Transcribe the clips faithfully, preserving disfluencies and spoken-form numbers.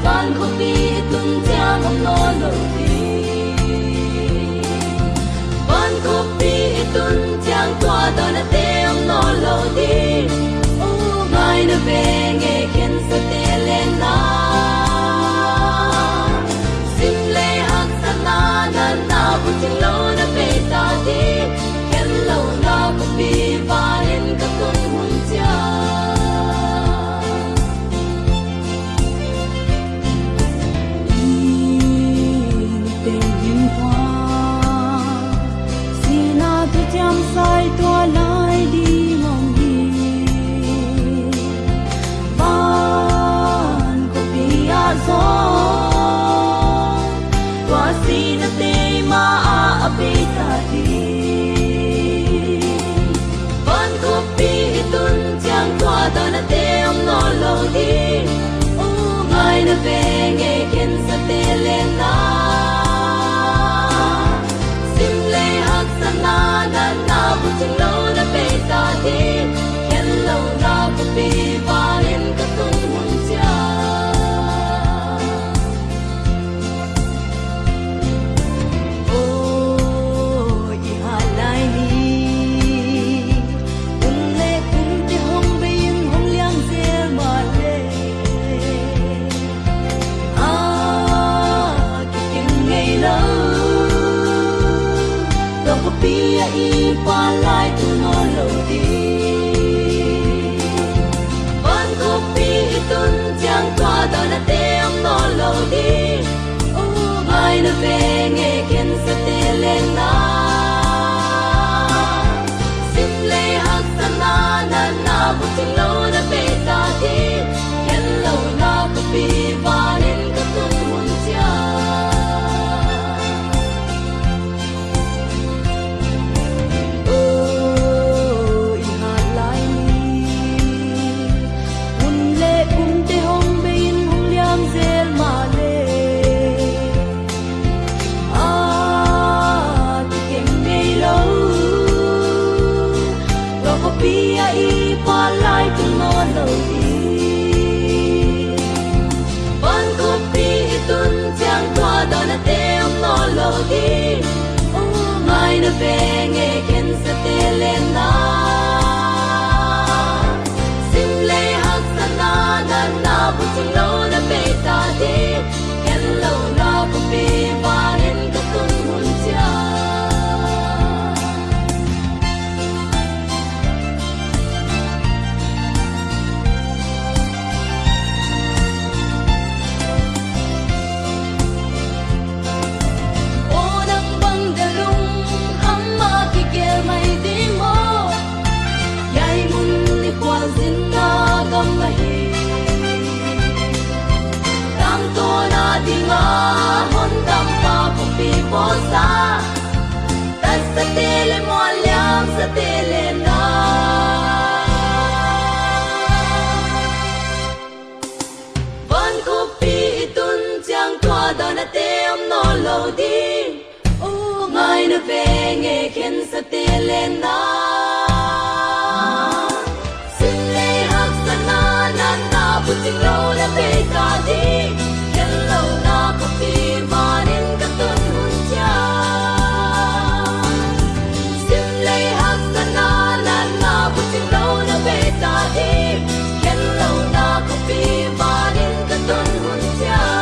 Van khuapi i tun ciang om nawn lo ding. Van khuapi i tun ciang tua dawnate om nawn lo ding. O, ngai na ve nge khensate lena. Sim lei haksatna, natna bucing lo na peita ding. Khen lo na khuapi vanin ka tun hun ciang. Inn teng hin hua, sihna tu ciam sai tua lai ding om hi. Van khuapi ah zong tua sihnate ma ah a peita ding. Van khuapi i tun ciang tua dawnate om nawn lo ding. O, ngai na ve nge khensate lena. Sim lei haksatna, natna bucing lo na peita ding. Khen lo na khuapi vanin ka tun hun ciang. O, i hat lai ni. Hun le kumte hong bei in hong liang zel mah le. A, kikim ngei lo. Tua khuapi ah i pan lai tu nawn lo ding. Van khuapi i tun ciang tua dawnate om nawn lo ding. O, ngai na ve nge khensate lena. Sim lei haksatna, natna bucing lo na peita ding. Khen lo na khuapi vanin ka tun hun ciang. O, i hat lai ni. Hun le kumte hong bei in hong liang zel mah le. A, kikim ngei lo. Tua khuapi ah i pan lai tu nawn lo ding. Van khuapi i tun ciang tua dawnate om nawn lo ding. O, ngai na ve nge khensate lena. Sim lei haksatna, natna bucing lo na peita ding. Khen lo na khuapi vanin ka tun hun ciang. O, nang bang delung ama kigel mai ding maw? Hiai mun i khualzinna gam ahi. Tangtawn a dinga hondampa khuapi pawlsa. Tatsate le muanliamsate lena. Van khuapi i tun ciang tua dawnate om nawn lo ding. O, ngai na ve nge khensate lena. Sim lei haksatna, natna bucing lo na peita ding. Khen lo na khuapi vanin ka tun hun ciang. Sim lei haksatna, natna bucing lo na peita ding. Khen lo na khuapi vanin ka tun hun ciang.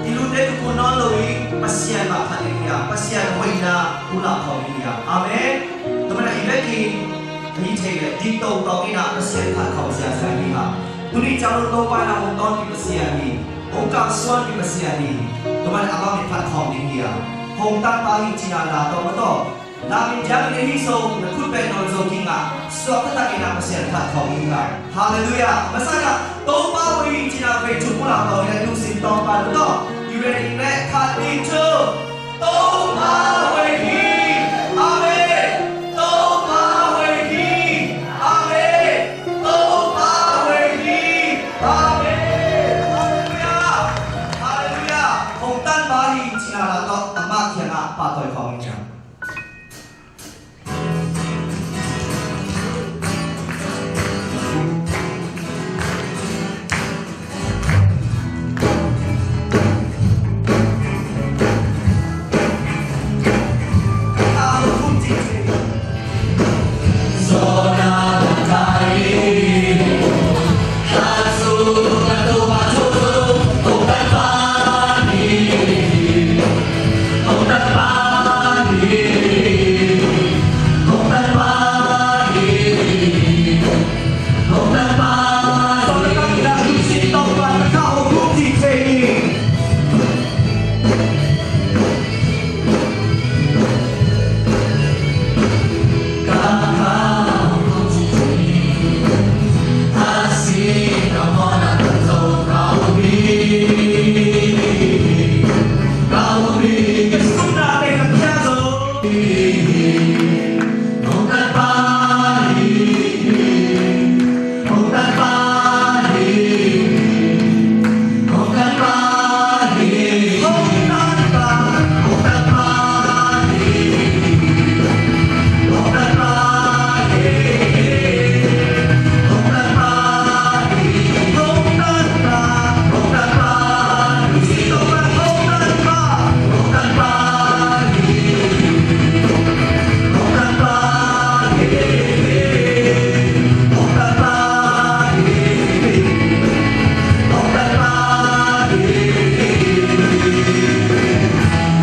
I lute tuku nawn lo in Pasian mah phat ding hi a, Pasian hoihna pulak khawm ding hi a. Amen. Tua manin ahi vekin, ahi thei leh dikto tawh in a Pasian phat khawm ziahziah hi a. Tuni ciang lo Topa in a hong tawnpih Pasian hi, hong kalsuanpih Pasian hi. Tua manin amah min phat khawm ding hi a. Hong tanpa hi cihna la tawh mah tawh. Lamin diamin ahi zong, na khutbeh nawn zo kingah, suak taktakin a Pasian phat khawm ing ka. Halleluiah. Masa in a, Topa hoih hi cihna vei thum pulak khawm ing a, lungsim tawng pan tawh. You ready? Leh khat, nih, thum. Topa hoih hi. Amen. Topa hoih hi. Amen. Topa hoih hi. Amen. Halleluiah. Halleluiah. Hong tanpa hi cihna la tawh, amah kiangah pahtawi khawm ing ka.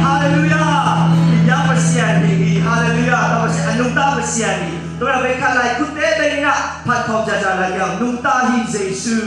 Halleluiah. Pasian hi hi. Halleluiah. Ka Pasian, a nungta Pasian hi. Tua vei khat lai khutte tengin a phat khawm ciatciat lai kiang, nungta hi Jesu.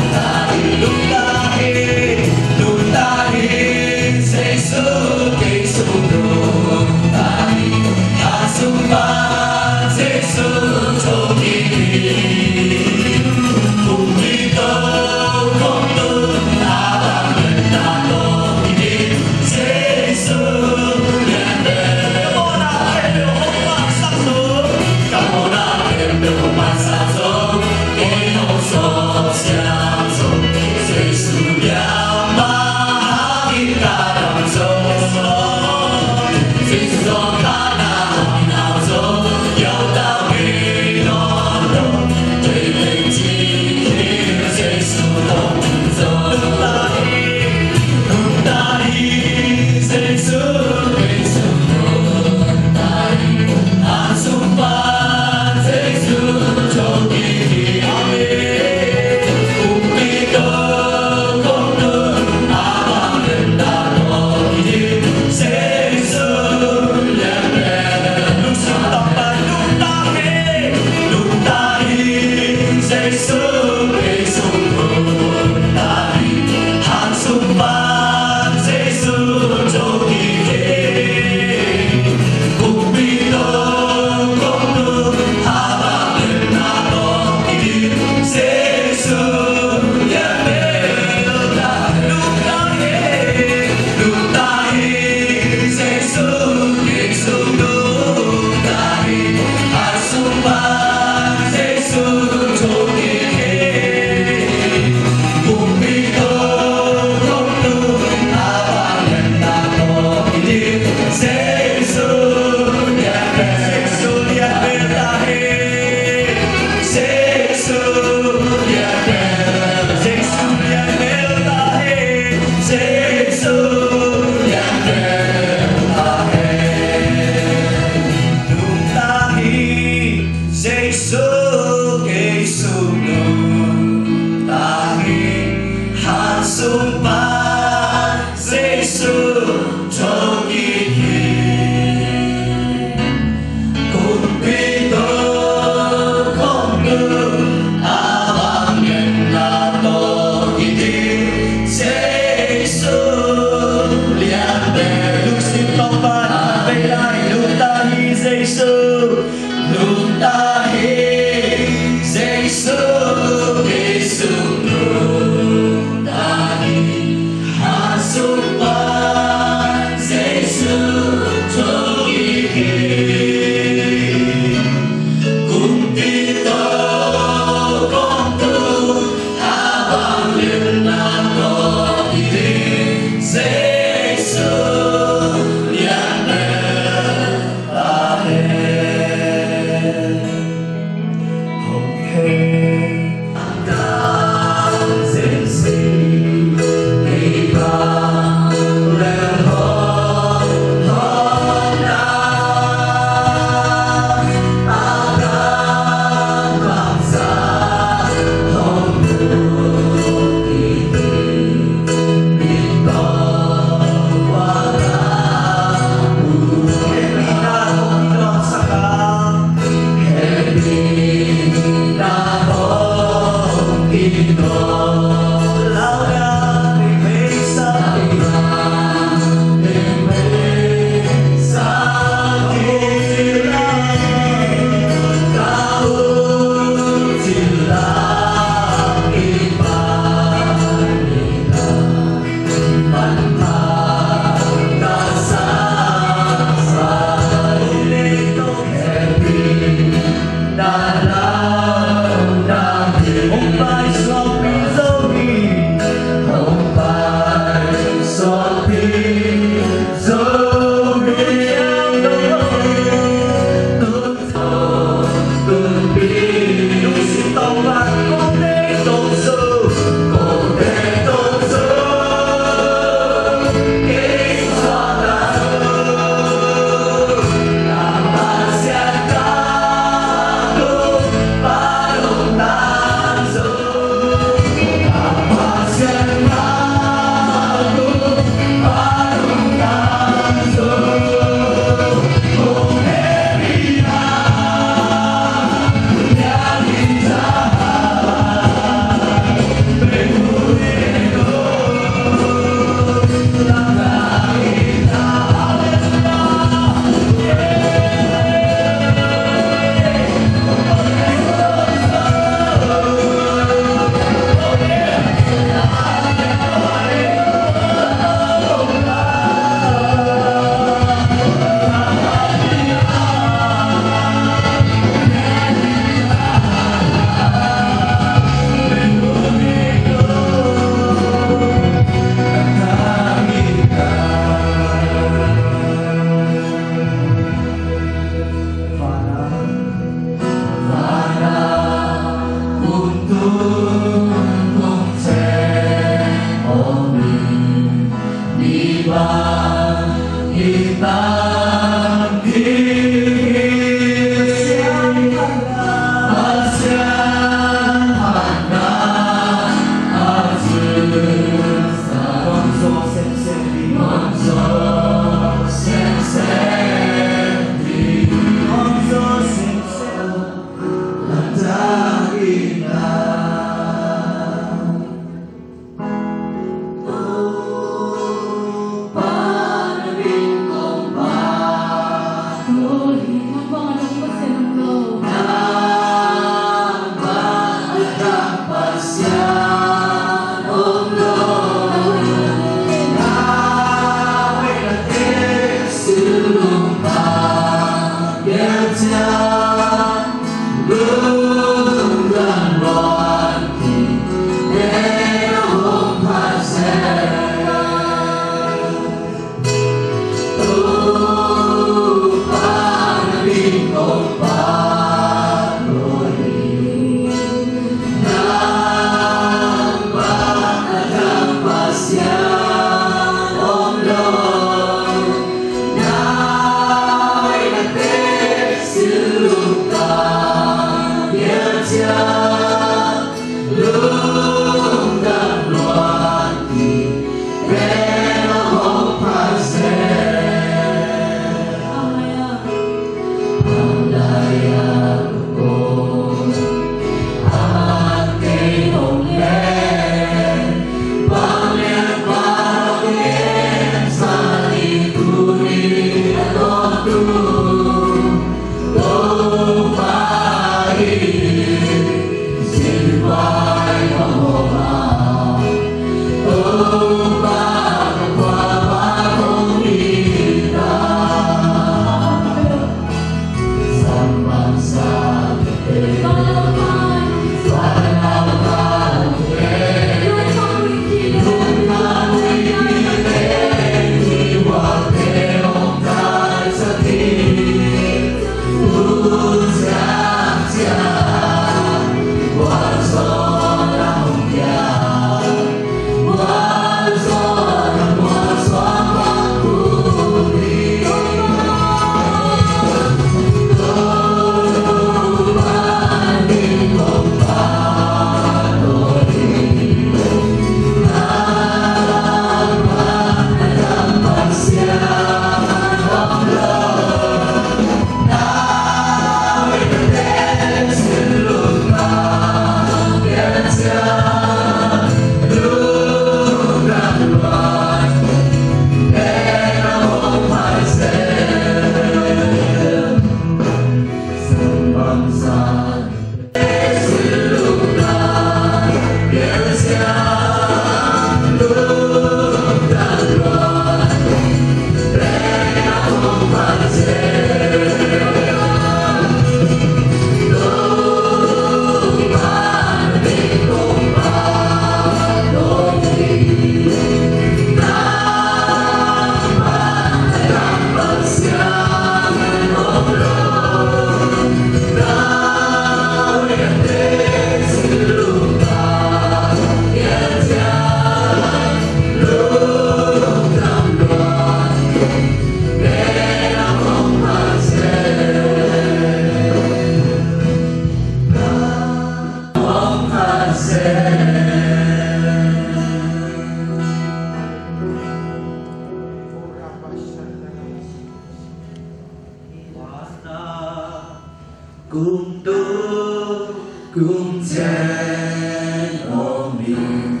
Kum tuk kum ciang om in,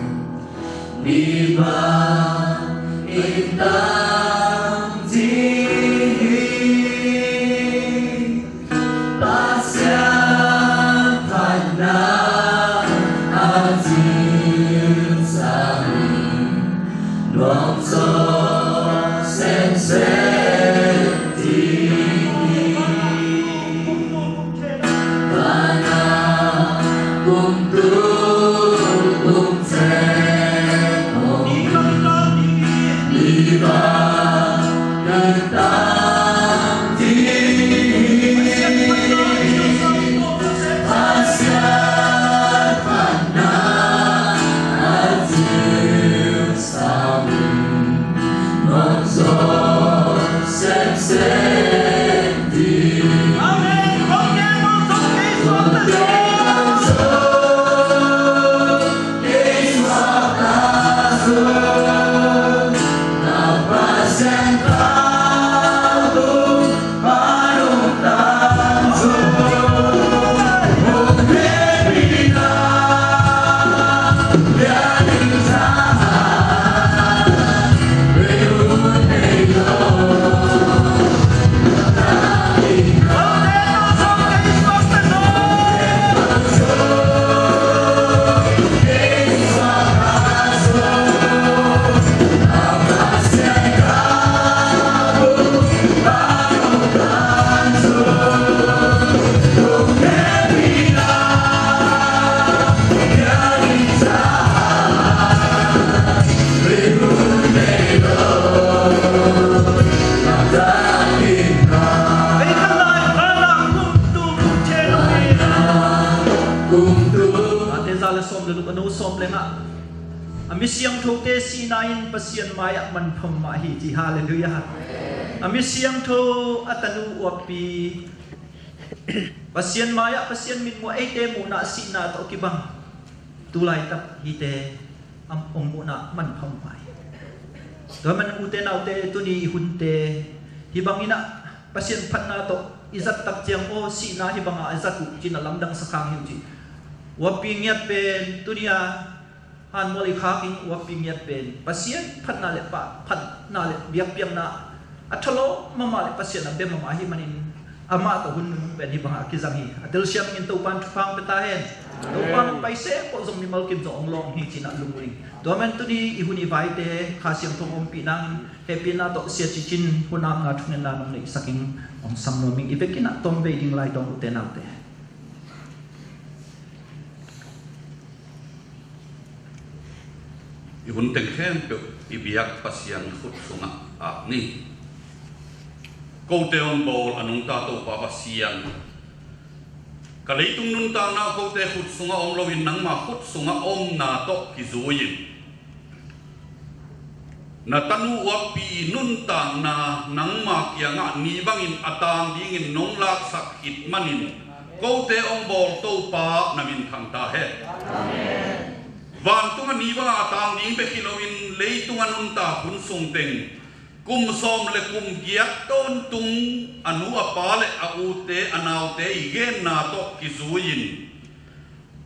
mi mah in tam ding hi. Pasian phatna a cing sangin, nuam zaw semsem ding hi. Vana kum tuk kum ciang om in, mi mah Mate za le sawm le luk, a neu sawm le nga. A mi siangthote sihna in Pasian mai-ah manpha mahmah hi, ci. Halleluiah. A mi siangtho, a tanu uappi, Pasian mai-ah Pasian mitmuh, eite muhna sihna tawh kibang. Tu laitak hihte a hong muhna manpha mahmah hi. Tua man ute naute, tuni i hunte hih bangin ah Pasian phatna tawh i zat tak ciang, aw, sihna hih bangah a zat uh ci-in a lamdang sak hang hi uh ci. Uappi ngiat pen tuni-a hanmual i khak ing, uappi ngiat pen Pasian phatna le pah, phatna le biakpiakna a thalawh mahmah le Pasian a bia mahmah ahih manin, amah tawh hun nunung pen hih bangah a kizang hi. A telsiam dingin Topa'n thupha hong pia ta hen. Topa nong pai seh peuh zong mimal kim zong hong lawng hi, ci-in ah lungdam ing. Tua man tuni i hun i vaite Kha Siangtho hong ompih nangin, hehpihna tawh Sia Ci Cin hun apna thungetna nong neihsak ing. Hong sam nuam ing. I vekin ah tawmvei ding lai tawng, ute naute. I hun teng khempeuh i biak Pasian khut sungah ak ni. Kote hong bawl a nungta Topa Pasian, ka leitung nuntakna kote khut sungah om loin nangma khut sungah omna tawh kizui-in, na tanu uappi nuntakna nangma kiangah ni bangin a tang dingin nong laksak khit manin, kote hong bawl Topa na min thang ta hen. Vantung a ni bangah a tang ding bek hi loin leitung a nuntak hun sung teng kum sawm le kum giat tawntung a nu a pa le a ute a naute i genna tawh kizui-in,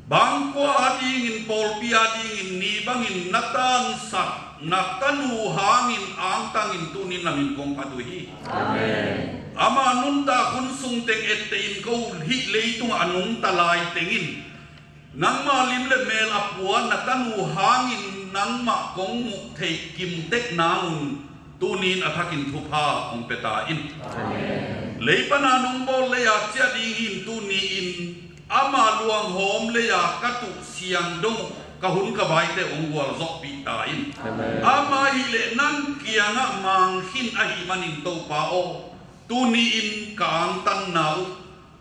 bangkua adingin, pawlpi adingin ni bangin na tansak na tanu hangin angtangin tuni-in na min kong phat uh hi. Amen. Ama nuntak hun sung teng etteh in ko hih leitungah a nungta lai tengin nangma lim le mel a puan na tanu hangin nangmah kong muh theih kim tek nangun tuni-in a thakin thupha hong pia ta in. Amen. Lei pana nong bawl lei-a ciah ding hi-in tuni-in ama luanghawm lei-a ka tuh siang dong uh ka hun ka vaite hong gualzawhpih ta in. Amen. Ama hileh nang kiangah mang khin ahih manin Topa aw, tuni-in ka angtanna uh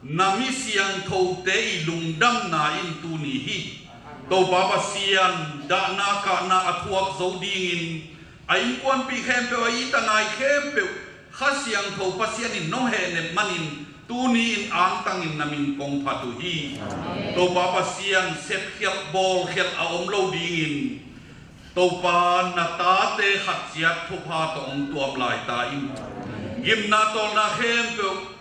na mi siangthote i lungdamna in tuni hi. Topa Pasian, dahna kahna a thuak zo dingin a innkuanpih khempeuh, a it a ngai khempeuh Kha Siangtho Pasian in nong hehnep manin tuni-in angtangin na min kong phat uh hi. Topa Pasian, sepkhialh bawlkhialh a om lo dingin Topa, na tate khat ciat thupha tawh hong tuam lai ta in. Gimna tawlna khempeuh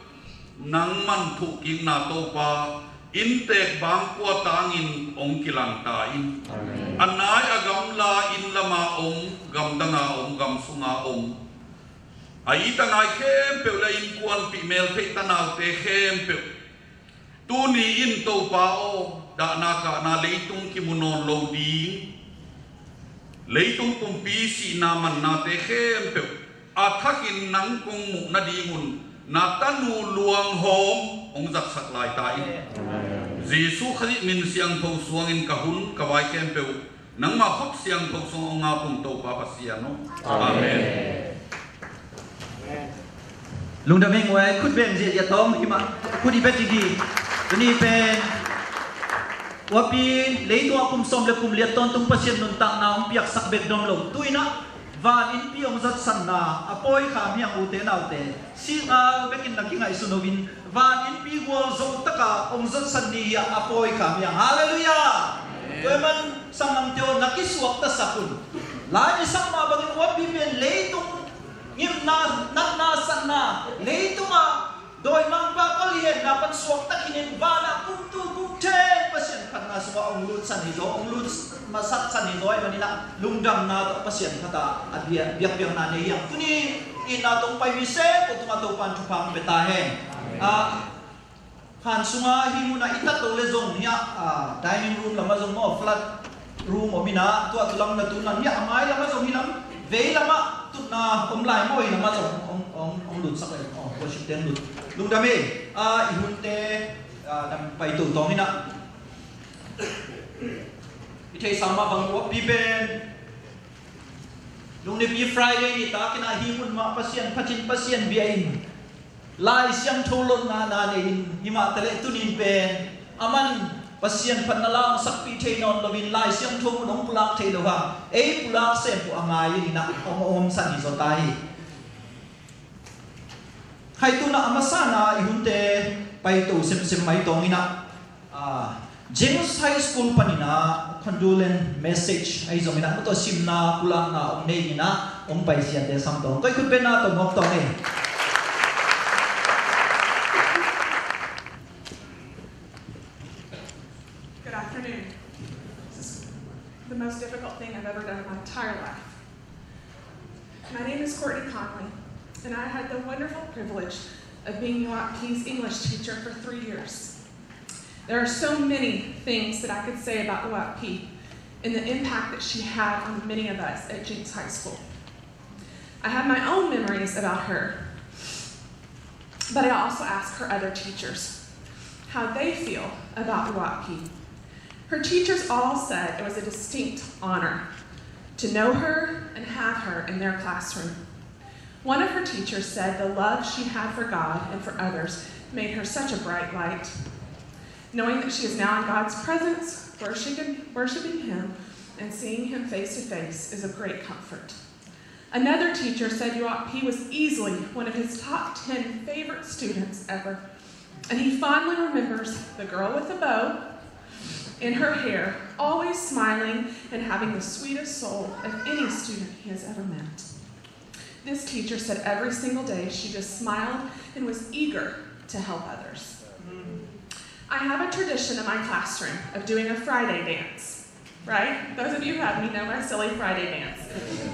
nangman thuhkikna Topa, inntek bangkua tangin hong kilang ta in. Amen. A nai a gamla, inn lama om, gamdanga om, gamsunga om, a it a ngai khempeuh le innkuanpih meltheih tanaute khempeuh, tuni-in Topa aw, dahna kahna leitung kimu nawn lo ding, leitung pumpi sihna mannate khempeuh a thakin nang kong muh nadingun na tanu luanghawm hong zatsak lai ta in. Jesuh Khazih min siangtho suangin ka hun ka vai khempeuh nangma khut siangtho sungah hong ngap ung, Topa Pasian aw. Amen. Lungdam hi. Nguai, khut beng ziahziah tawm hi mah, khut i beng hi. Tuni pen uapi, leitungah kum sawm le kum liat tawntung Pasian nuntakna hong piaksak bek dom lo, tu-in ah Van innpi hong zatsanna a pawi kha miang, ute naute, singal bekin na kingaihsun loin van innpi gual zo taka hong zatsan ni hi a, a pawi kha miang. Halleluiah. Tua ahih man sanggamte aw, na kisuaktasak un. Lai Siangtho mah bangin uapi pen leitung ngimna, natna, satna, leitungah dawimangpa kol i henna pan suakta khin in, vanah kumtu kumthen Pasian phatna sungah hong lutsan hi zaw, hong lut masaksan hi zaw ahih manin ah lungdamna tawh Pasian phat a, a bia-, biakpiakna nei hi hang. Tuni itna tawh hong pai mi semte tungah Topa'n thupha hong pia ta hen. Ah, khan sungah hih munah i tat lo leh zong hiah, ah, dining room lamah zong maw, flat room om in ah, tua tulang na tu nang hiah a mai lamah zong hi lam, vei lamah tutna om lai maw, hi lamah zong hong, hong, hong lutsak leh, oh, worship team lut. Lungdam hi. Ah, i hunte, ah, dam paito tawng in ah. I theihsa mah bang uapi pen Lungnipi Friday ni takin ah hih mun mah Pasian phat in, Pasian bia in, Lai Siangtho lotna na nei in, himah taleh tunin pen aman Pasian phatna la hong sakpih thei nawn loin Lai Siangtho mun hong pulak thei lo hang, ei pulak sem uh a ngai in ah hong omsan hi zaw ta hi. Khai tu-in ah a masa-in ah i hunte paito semsem mai tawng in ah, ah, James High School panin ah condolence message ahi zongin ah, tua simna pulakna hong nei in ah, hong pai siate sam tawng. Koi khut bengna tawh muak tawng e. Good afternoon. This is the most difficult thing I've ever done in my entire life. My name is Courtney Conley, and I had the wonderful privilege of being Uap Pi's English teacher for three years. There are so many things that I could say about Uap Pi and the impact that she had on many of us at Jenks High School. I have my own memories about her, but I also ask her other teachers how they feel about Uap Pi. Her teachers all said it was a distinct honor to know her and have her in their classroom. One of her teachers said the love she had for God and for others made her such a bright light. Knowing that she is now in God's presence, worshiping, worshiping Him, and seeing Him face to face is a great comfort. Another teacher said Uap Pi was easily one of his top ten favorite students ever, and he fondly remembers the girl with the bow in her hair, always smiling and having the sweetest soul of any student he has ever met. This teacher said every single day she just smiled and was eager to help others. I have a tradition in my classroom of doing a Friday dance. Right? Those of you who have me know my silly Friday dance.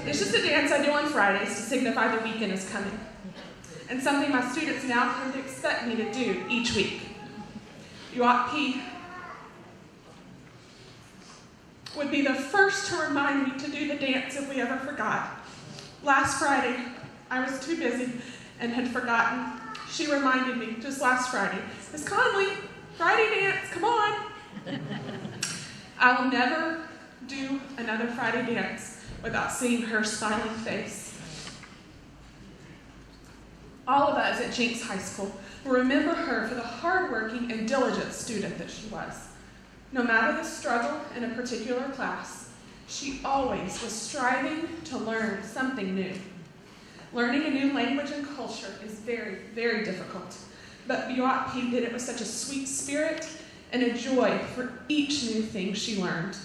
It's just a dance I do on Fridays to signify the weekend is coming. And something my students now come to expect me to do each week. Uap Pi would be the first to remind me to do the dance if we ever forgot. Last Friday, I was too busy and had forgotten. She reminded me just last Friday, "Miss Conley, Friday dance, come on." I will never do another Friday dance without seeing her smiling face. All of us at Jenks High School will remember her for the hardworking and diligent student that she was. No matter the struggle in a particular class, she always was striving to learn something new. Learning a new language and culture is very, very difficult, but Uap Pi did it with such a sweet spirit and a joy for each new thing she learned.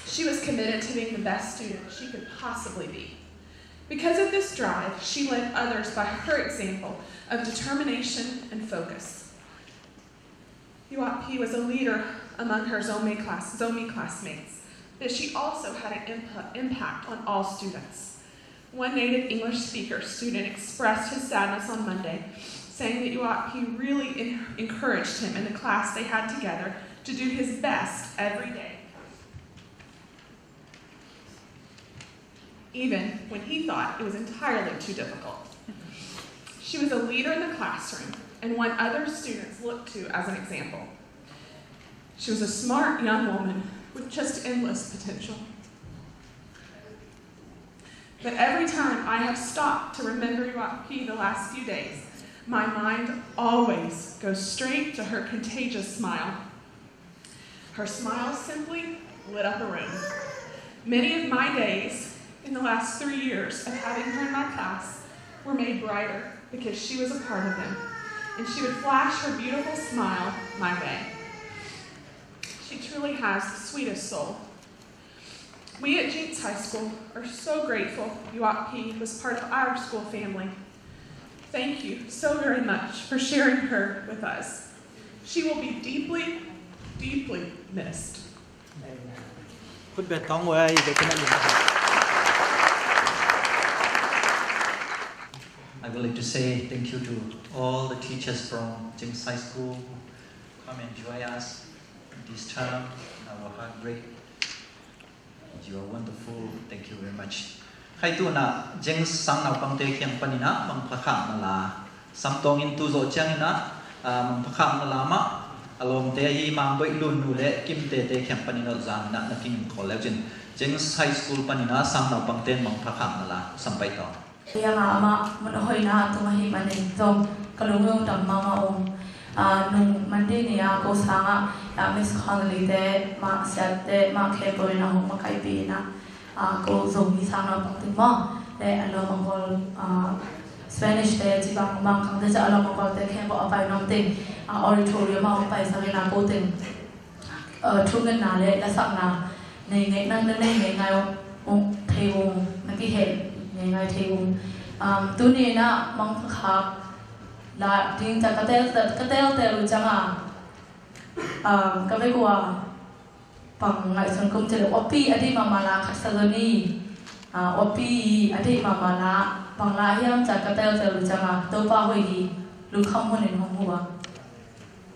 She was committed to being the best student she could possibly be. Because of this drive, she led others by her example of determination and focus. Uap Pi was a leader among her Zomi class, Zomi classmates, but she also had an impa-, impact on all students. One native English speaker student expressed his sadness on Monday, saying that Uap Pi really en-, encouraged him in the class they had together to do his best every day, even when he thought it was entirely too difficult. She was a leader in the classroom and one other students looked to as an example. She was a smart young woman with just endless potential. But every time I have stopped to remember Uap Pi the last few days, my mind always goes straight to her contagious smile. Her smile simply lit up a room. Many of my days in the last three years of having her in my class were made brighter because she was a part of them, and she would flash her beautiful smile my way. She truly has the sweetest soul. We at Jenks High School are so grateful Yuap Pi was part of our school family. Thank you so very much for sharing her with us. She will be deeply, deeply missed. Khut beng tawng uh, i beng tawng uh. I would like to say thank you to all the teachers from Jenks High School who come and join us this term in our heartbreak. You are wonderful. Thank you very much. Khai tu-in ah Jenks sang naupangte kiang panin ah mangpha khakna la sam tawngin tu zawh ciangin ah, ah, mangpha khakna la mah a lawmte ahi Mang Boih Lun nu le Kim Tete kiang panin ah zangin ah na kingin call le uh cin. Jenks High School panin ah sang naupangte in mangpha khakna la sam pai tawng. Hiang a amah mun a hoihna a tung ahih manin zong ka lungdam mahmah ung. Ah, nung Monday ni a ko sangah, ah, Miss Connolly te mah, siate mah khempeuh in a hong makaihpih in ah, ah, ko Zomi sang naupang ding maw, le a lawm a gual, ah, Spanish te ci bang Mangkang te ci a lawm a gual te khempeuh a pai nuam ding, ah, auditorium ah hong paisak in ah ko teng, uh, thungetna le lasakna nei ngei, nang na nei ngei ngai ung, thei ung, na kihel ngei ngai thei ung. Um, tuni in ah mangpha khak la ding ciang ka tel, ka teltel uh ciangin, um, ka vek uh a, bang ngaihsun ka om cih leh, Uapi a deih mahmah la khat sa zaw ni. Ah, Uapi a deih mahmah la, bang la hiam ci-a ka teltel uh ciangin, Topa hoih hi, lungkham hunin hong huh a,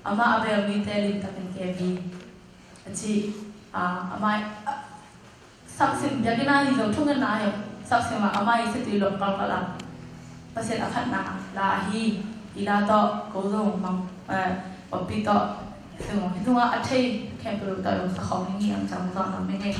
amah a bel mite limtakin kem hi, a ci. Ah, amah, ah, saksim biakinn ah hi zong, thungetna ah hi zong, saksim ah amah i si tui lawm kalkal a, Pasian a phatna la ahi. Hi la tawh ko zong Mang, eh, Uapi tawh, hi zong, hi zong a, a thei khempeuh tawh zong sa khawm ning hi, ang cang zong lam ning hi.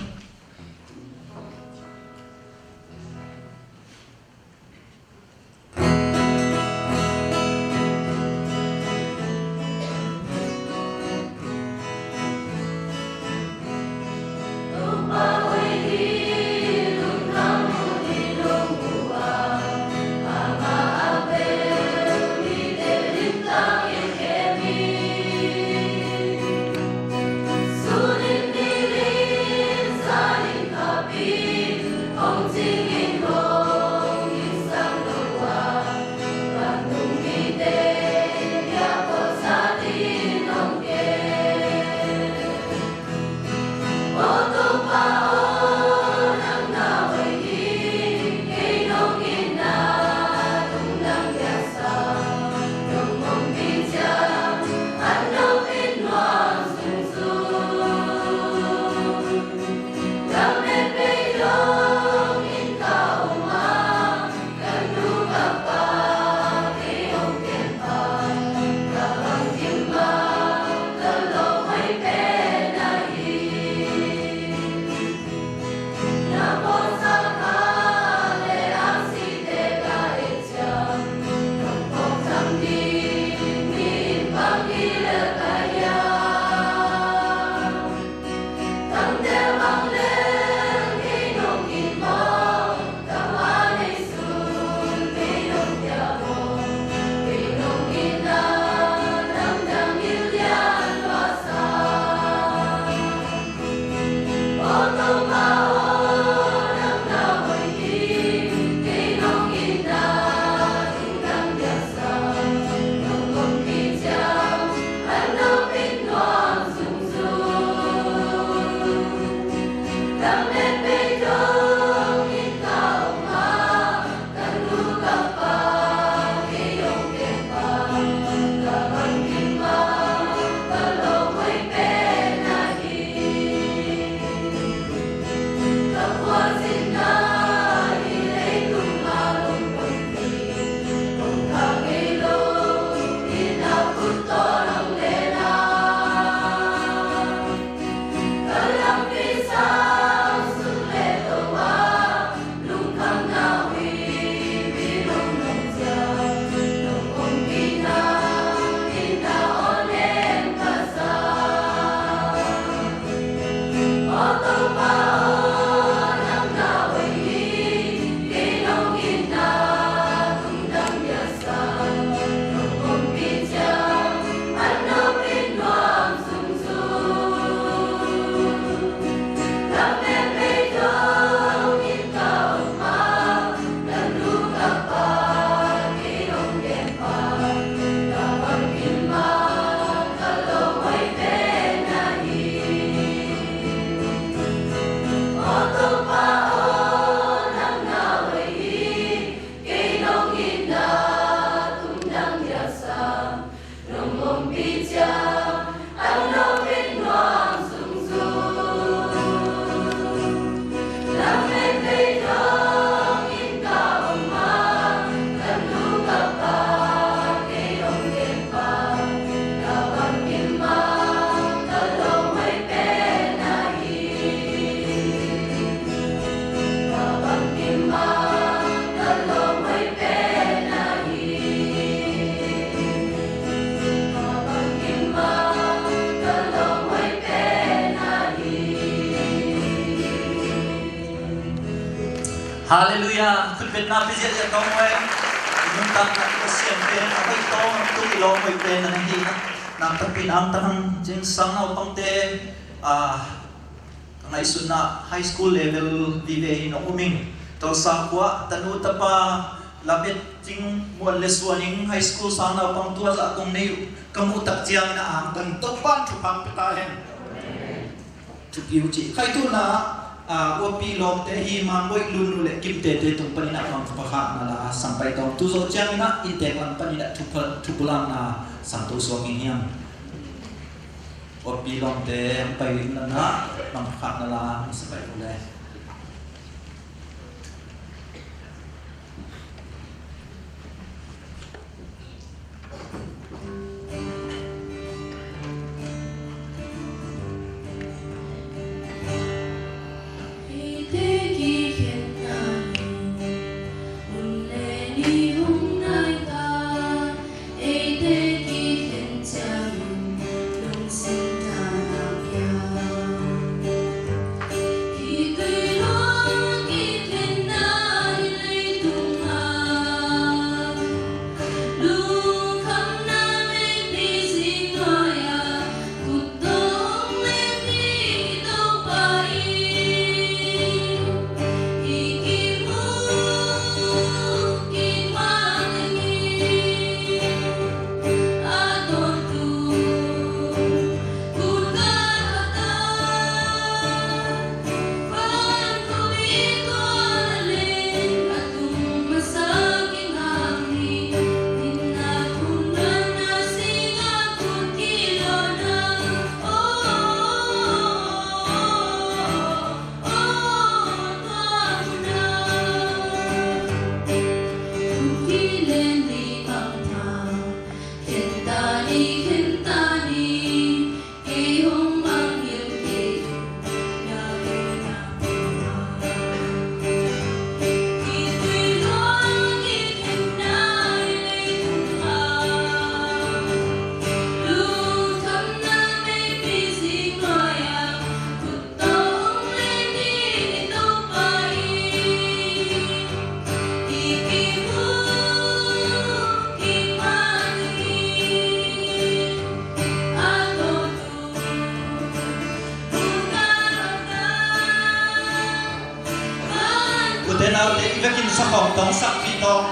Halleluiah. Khutbetna pia ziahziah tawm uh e. Nuntakna i Pasian pen a hoih tawm tuk i lawm hoih pen na hi. Nakpi takin angtang hang. Zingsang naupangte, ah, ka ngaihsutna high school level vive in hong um ing. Tulsa khua tanu tapa lamet ding muan le suan ing, high school sang naupang tua zah kong nei uh ka muh tak ciangin a angtang, Topa'n thupha pia ta hen. Thupi uh ci. Khaituna, ah, uapi lawmte hi, Mangboih Lunnu le Kimtete tung panin a mangpha khakna la sang pai tawm. Tu zawh ciangin a inntek lam panin a thupha, thupulakna sang to suak ing hiam? Uapi lawmte hong pai ding na, mangpha khakna la hong sa pai uh le. Ute naute, i vekin sakhawm tawng sakpi tawng.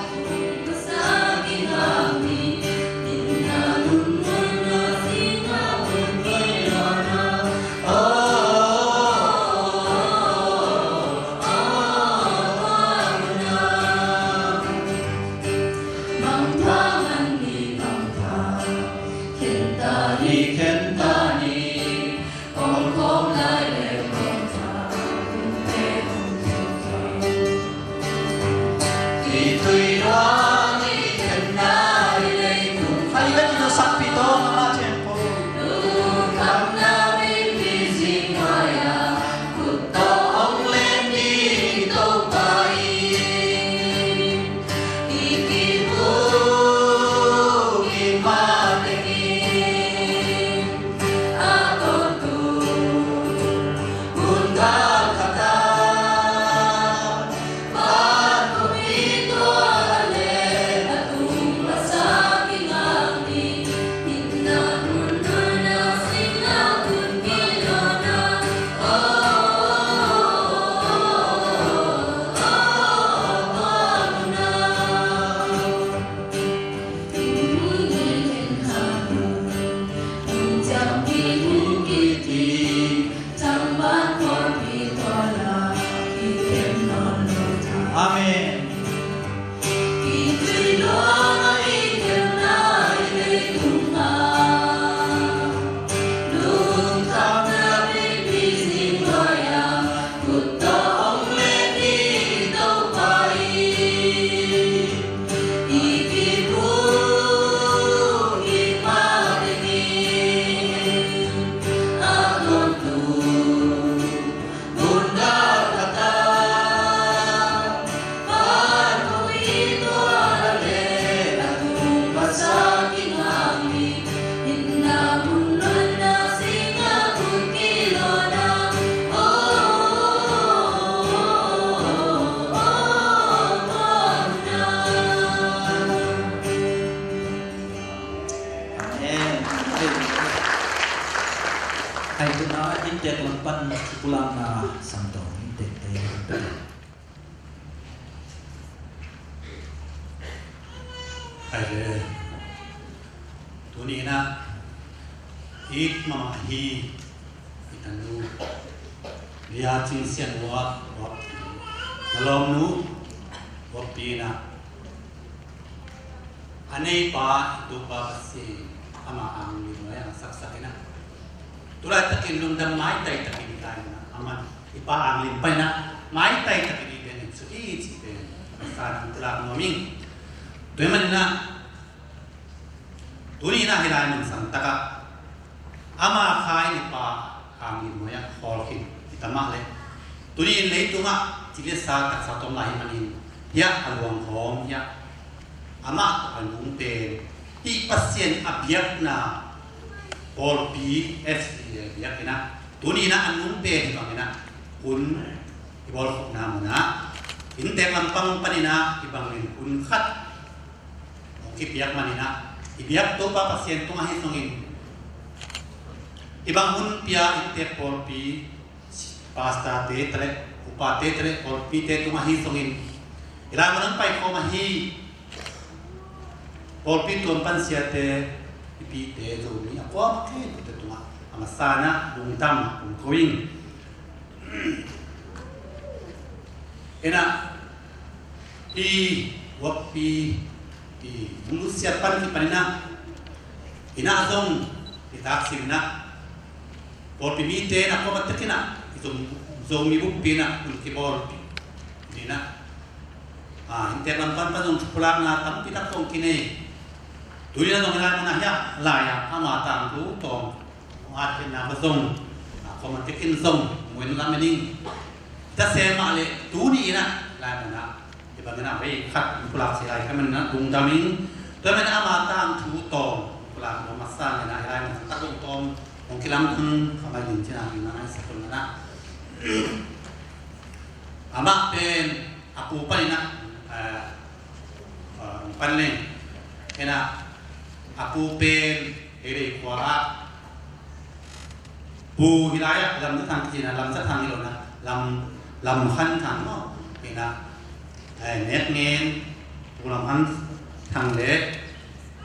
Tek lam pan pulakna samtaw in tek te. Ai le. Tuni in ah it mahmah hi i tanu Lia Cing Sian Uap, Uap, na lawmnu Uap Pi in ah a neipa i Topa Pasian ama ang lim a saksak in ah tu laitakin lungdam maitai takin i tai in ah aman i pa ang lim pai in ah maitai takin i pen in su i ci pen sa nang tilak nuam ing. Tua hi man in ah tuni in ah hi lai mun sang takah ama kha in i pa ang lim a khawl khin i ta mah leh tuni in leitungah ci le sa taksa tom lai hi man in hiah a luang khawm hiah amah tawh a nung pen hih Pasian a biakna pawlpi S D A biakinn ah tuni in ah a nung pen hi bangin ah hun i bawlkhopna mun ah inntek lampang panin ah hi bangin hun khat hong kipiak manin ah i biak Topa Pasian tungah hi sungin hi bang hun pia inntek pawlpi pastor te tale, upa te tale, pawlpi te tungah hi sungin i lai mun ah pai khawm ahi pawlpi tuam pan siate, i pite, Zomi a kuama khempeuh te tungah a masa in ah lungdam kong ko ing. Ena i Uap Pi i bulusia pan kipan in ah i na zong i taksim in ah pawlpi mite na kuama tek in ah i zong, Zomi bukpi in ah hun kibawlpi in ah, a, inntek lam pan pan zong thupulakna tampi tak zong kinei. Tuni in ah zong i lai mun ah hiah lai ah ama tangthu tawm hong at khin na pa zong, a, kuama tek in zong mu in lam in ing. Ta se mah leh tuni in ah lai mun ah hi bangin ah vei khat in pulak si lai ka man in ah lungdam ing. Tua man ama tangthu tawm pulak nuam masa in ah hi lai mun ah ka zong tawm hong kilam thang ka mai ding cih na ding na ngai sa kun na. Amah pen a pu pan in ah, a, a, pan leng in ah a pu pen Heilei khua ah Pu Hilai ah Lam Za Thang kici na, Lam Za Thang hi lo na, Lam, Lam Han Thang maw? Hi na, eh, Nek Ngen, Pu Lam Han Thang le,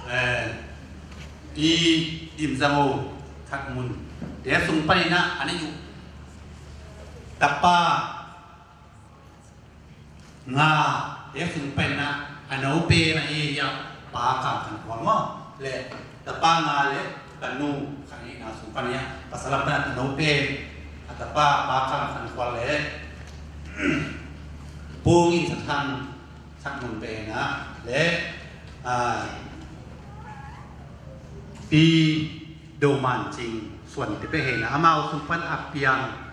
eh, Pi Dim Zang O Khat Mun. Te sung pan in ah, a nih uh tapa nga, te sung pen na, a no pen na i ya, pa kam kan kual maw, le tapa nga le tanu kan i na sung pan ya, pasal pan na tanu pen, a tapa pa kam kan kual le, pung in sa thang, sa mun pen na, le, a, pi do man cing, suan te pe he na, amau sung pan a piang,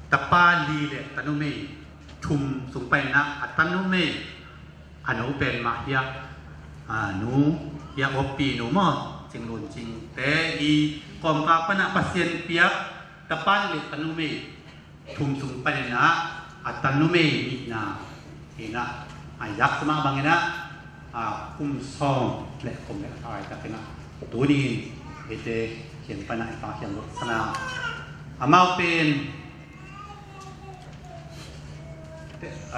tapa li le tanu mei, thum sung pai na a tanu mei, a no pen mah hiah, a, nu hiah, Uap Pi nu maw, Cing Lun Cing te i kawmkak pan a Pasian piak tapa le tanu mei, thum sung pai na a tanu mei nihna hi na, a yak sa mah bangin ah, a, kum sawm le kum le a kai takin ah tuni in hite kiang pan a i pa kiang lut sana amau pen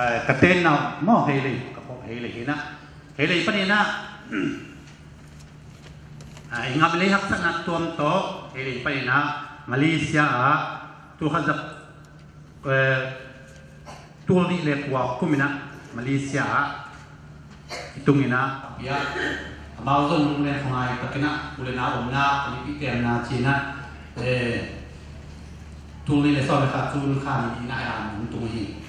eh, ka tenna maw, Heilei, ka pawh Heilei hi na. Heilei panin ah, ah, i ngam lei haksatna tuam tawh Heilei panin ah Malaysia ah tul khat za, eh, tul nih le kua kum in ah Malaysia ah i tung in ah, a pia, amau zong lunglen khuangai takin ah, u le nau omna, a mipih temna ci in ah, eh, tul nih le sawm le khat, June kha ni in ah, a hong tung hi.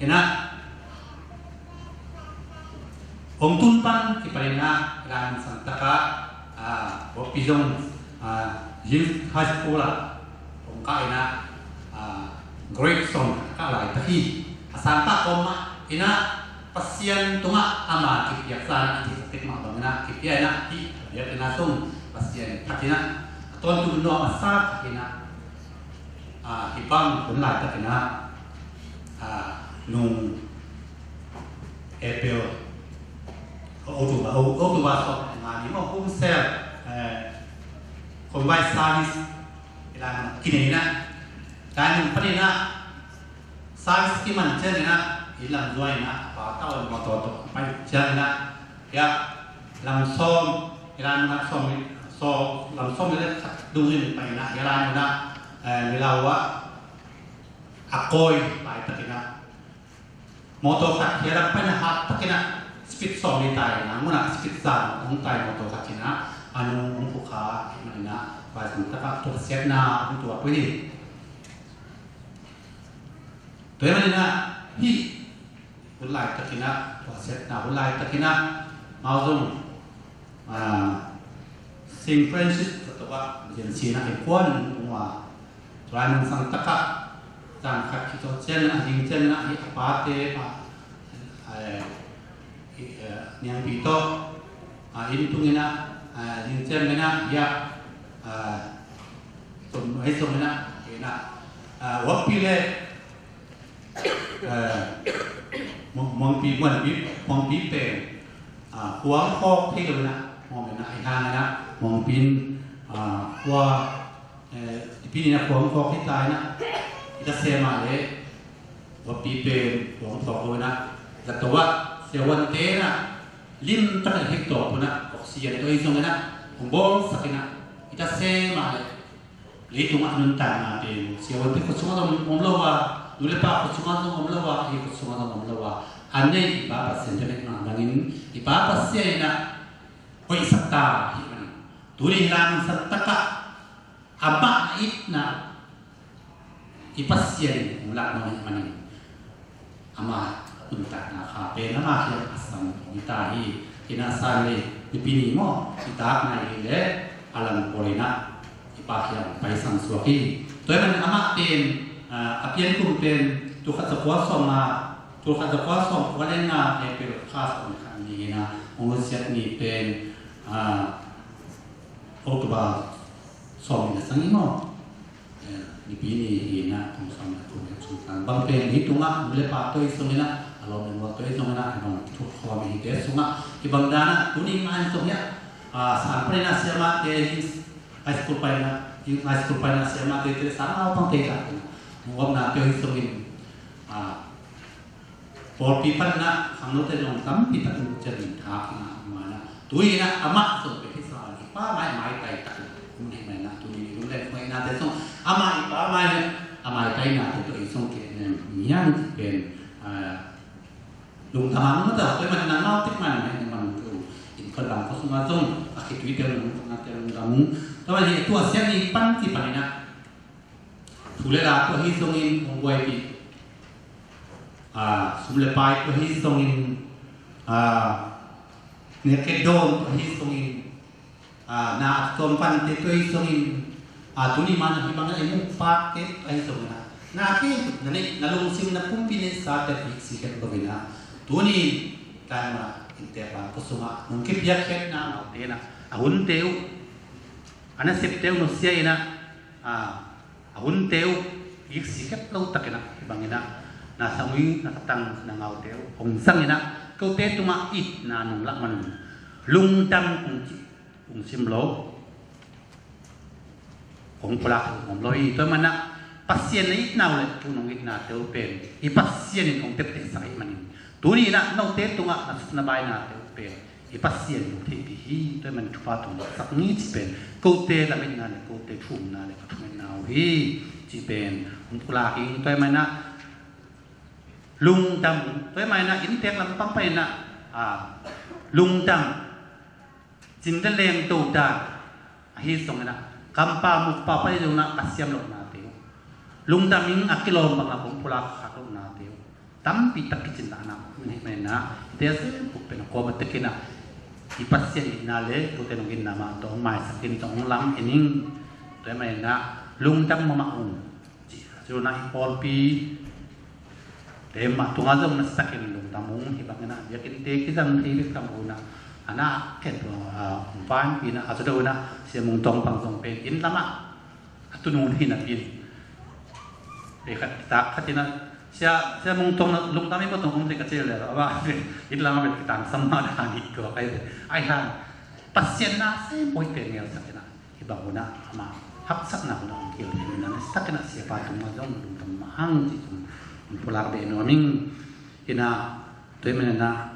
In ah, hong tun pan kipan in ah, lai mun sang tak ah, ah, Uap Pi zong, ah, Youth High School ah hong kah in ah, ah, grade sawm kah laitak hi. A sang tak kawm mah in ah, Pasian tungah ama kipiak sa in ah, a thei sa tek mah bang in ah, kipia in ah, hih a biakinn ah zong Pasian that in ah, a tawntung nuam a sa tak in ah, ah, hih bang hun laitak in ah, ah, nung April, October, October sawm nga ni maw, Home Cell, eh, Combined Service, Lai mun ah kinei in ah, lai mun panin ah, size kiman ciangin ah, i lam zuai in ah, a pa tawh in motor tawh pai ciangin ah, ya, lam sawm, i lai mun ah sawm, sawm, lam sawm le khat dungin pai in ah, i lai mun ah, eh, Milau ah a kawi laitakin ah, motor khat hi a, lam panin ah hat takin ah, speed sawm ni tai na, mun ah speed za hong tai motor khat in ah, a nung hong pukha ahih manin ah, Pasian takah tuahsiatna hong tuak uh hi. Tua ahih manin ah, hih hun laitakin ah, tuahsiatna hun laitakin ah, amau zong, ah, Saint Francis Xavier Agency na hi kuan ung ua, tua lai mun sang takah, zan khat khit tawh ciangin ah, a ding ciangin ah, hih a pate, ah, eh, hih, eh, niangpi tawh, ah, inn tungin ah, ah, a ding ciangin ah, hih ah, ah, tum, hih tungin ah, hih in ah, ah, Wappi le, eh, Muang-, Muangpi, Muangpi, Muangpi pen, ah, khuang khawk thei lo in ah, Muang pen ah, i hang in ah, Muangpi in, ah, khua, eh, i pi ni in ah khuang khawk hi ta in ah, i ta se mah leh, Wappi pen khuang khawk lo in ah, zato ah, siavuante in ah, lim takin hek tawp un ah, oxygen tawh i zong in ah, hong bawlsak in ah, i ta se mah leh, leitungah nuntaknate, siavuante khut sungah zong om lo a, nu le pa khut sungah zong om lo a, ei khut sungah zong om lo a, a nei i Pa Pasian tawh nei mah bangin, i Pa Pasian in ah hoihsak ta ahih manin, tuni hih lai mun sang takah amah na itna i Pasian in hong lak nuam ahih manin, ama nuntakna kha pen ama kiang a sam hong hi ta hi. Ina san le, Nipi ni maw, i tak nai hi leh, a lam pawl in ah i Pa kiang paisan suak hi. Tua ahih manin amah pen, ah, a pian kum pen, tulkhat zakua sawmnga, tulkhat zakua sawmkua le nga, April kha sawm le khat ni in ah, hong nusiat ni pen, ah, October sawm ni na sang hi maw. Eh, Nipi ni hi in ah, kum sawm le kum le sung tang. Bang pen leitungah nu le pa tawh i zong in ah, a lawm le mual tawh i zong in ah, hih bang thu khawm i hihte sungah, hih bang dan ah, tuni mah in zong hi ah, ah, san panin ah siamahte, high school panin ah, high school panin ah siamahte, te sang naupangte ta, mu omna tawh i zong in, ah, pawlpi panin ah khangnote zong tampi takin cian in thak in ah, mah in ah, tu in ah amah zong pen hih sa i Pa mai, maitai takin um hi mah in ah, tuni i lunglen huaihnate zong amah i Pa mai, a maitainate tawh i zong keh nem hiam cih pen, ah, lungdam ang mah ta. Tua ahih manin ah nau tek man, man tu in kol lam ko sungah zong a khitui te lungdam, te lungdam. Tua ahih manin tua siang i pan ci panin ah, thu le la tua hi zongin hong buaipih, ah, sum le pai tua hi zongin, ah, nek le dawn tua hi zongin, ah, na a tuam pante tua hi zongin, ah, tuni man a hi bang a i mukpakte tua hi zongin, ah, na ke na neih, na lungsim, na pumpi neihsate viksi khen lo in, ah, tuni tan ma inntek lam ko sungah nong kipiakkhiatna amaute in, ah, a hunte uh, a nasepte uh nusia in, ah, ah, a hunte uh viksi kep lo takin, ah, hih bangin, ah, na Samui, na Katang, na Ngaute uh hong zangin, ah, kote tungah itna nong lak man un, lungdam kong ci, kong sim lo, kong pulak lo, om lo hi. Tua ahih manin, ah, Pasian na itna uh le tu nong itnate uh pen i Pasian in hong teptehsak ahih manin, tuni in, ah, note tungah na suk na bainate uh pen i Pasian in hong theihpih hi. Tua ahih manin thupha tawh sak ni cih pen kote lametna le kote thumna le ka thumetna uh hi cih pen hong pulak ing. Tua ahih manin, ah, lungdam, tua ahih manin, ah, inntek lampang panin, ah, lungdam, cin le leng dodan ahi zongin, ah, kampa mukpa pai zongin, ah, ka siam lohnate uh, lungdam ing, a kilawm bangah hong pulak khak lohnate uh tampi tak kicin lahna uh hi manin, ah, hihte a sem puk pen a kawm a tekin, ah, i Pasian itna le kote nong itna mah tawh hong maisak in, tawh hong lam en ing. Tua ahih manin, ah, lungdam mahmah ung. Ci, ci lo in, ah, i pawlpi te mah tungah zong na sakin lungdam ung. Hih bangin, ah, biakinnte kizang thei bek tham lo in, ah, a na khen tua, ah, hong vanpi in, ah, a zaw deuh in, ah, Sia Mung Tawng bang zong pen inn lamah a tun hun hi napi in, pei khat kitak khat in, ah, Sia, Sia Mung Tawng na lungdam hi maw, tawng hong thei ka ci leh, a va inn lamah bek kitangsam mah dan hi kua kai ve. Ai hang Pasian na sem poi pen ngelsak in, ah, hih bang hun, ah, amah haksatna hun a hong kihel ding in a, na sitakin a siapa tungah zong lungdam mah hang ci tungah hong pulak beh nuam ing. Inah, tua ahih manin ah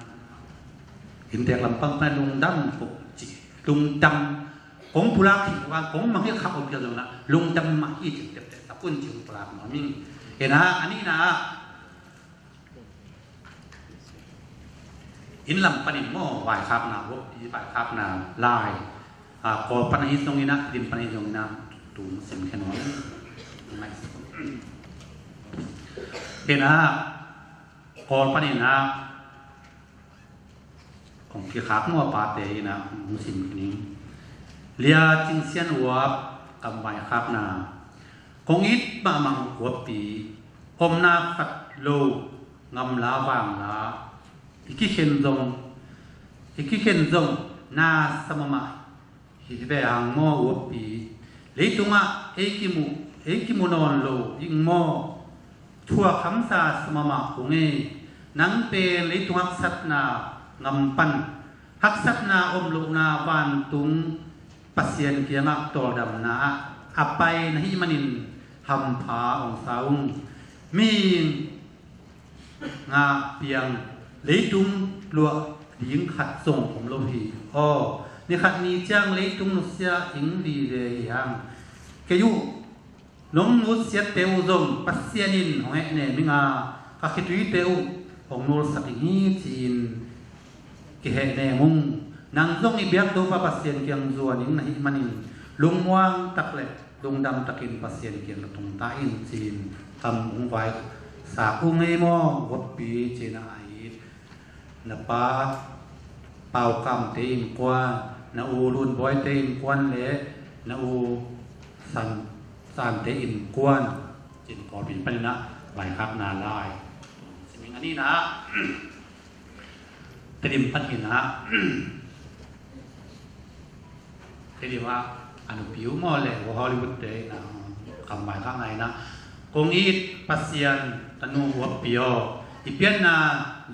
inntek lam pan pan lungdam ko ci, lungdam, kong pulak hi, kong mangngilh khak om kei zong inah lungdam mah hi ci, teptep tak un ci hong pulak nuam ing. Inah, a nihna ah, inn lam panin maw, vaikhakna, vaikhakna lai, a, Kawl pan ahi zongin ah, Tedim pan ahi zongin ah, tu hong simkhia nuam ing. Inah, Kawl panin ah kong kikhak maw, a pate inah hong simkhia ning. Lia Cing Sian Uap kam vaikhakna. Kong it mahmah uh Uappi, omna khat lo, ngamla vangla, i kikhen zong, i kikhen zong na sa mahmah hi ve hang maw Uappi. Leitungah ei kimu, ei kimu nawn lo ing maw. Thuak hamsa sa mahmah kong e. Nang pen leitung haksatna ngam pan, haksatna om lohna vantung Pasian kiangah tawldamna ah a pai na hih manin hampha hong sa ung. Mihing ngah piang leitung luah ding khat zong om lo hi. Aw, ni khat ni ciang leitung nusia ing vive hi hang. Kei uh nong nusiatte uh zong Pasian in hong hehnem ing a, ka khituite uh hong nulsak ing hi ci-in kihehnem ung. Nang zong i biak Topa Pasian kiang zuan ing na hih manin lungmuang tak le lungdam takin Pasian kiang na tungta in ci-in kam hong vaisak ung ei maw Uappi ci-in a, a it na pa Pau Kamte innkuan, na u Lun Bawite innkuan le na u San, Sante innkuan, ci-in Kawlpi panin ah vaikhakna lai. Siming a nihna ah Tedim panin ah Tedim ah a nupi uh maw le Hollywood te inah kam vaikhakna inah, kong it Pasian tanu Uappi aw, i pianna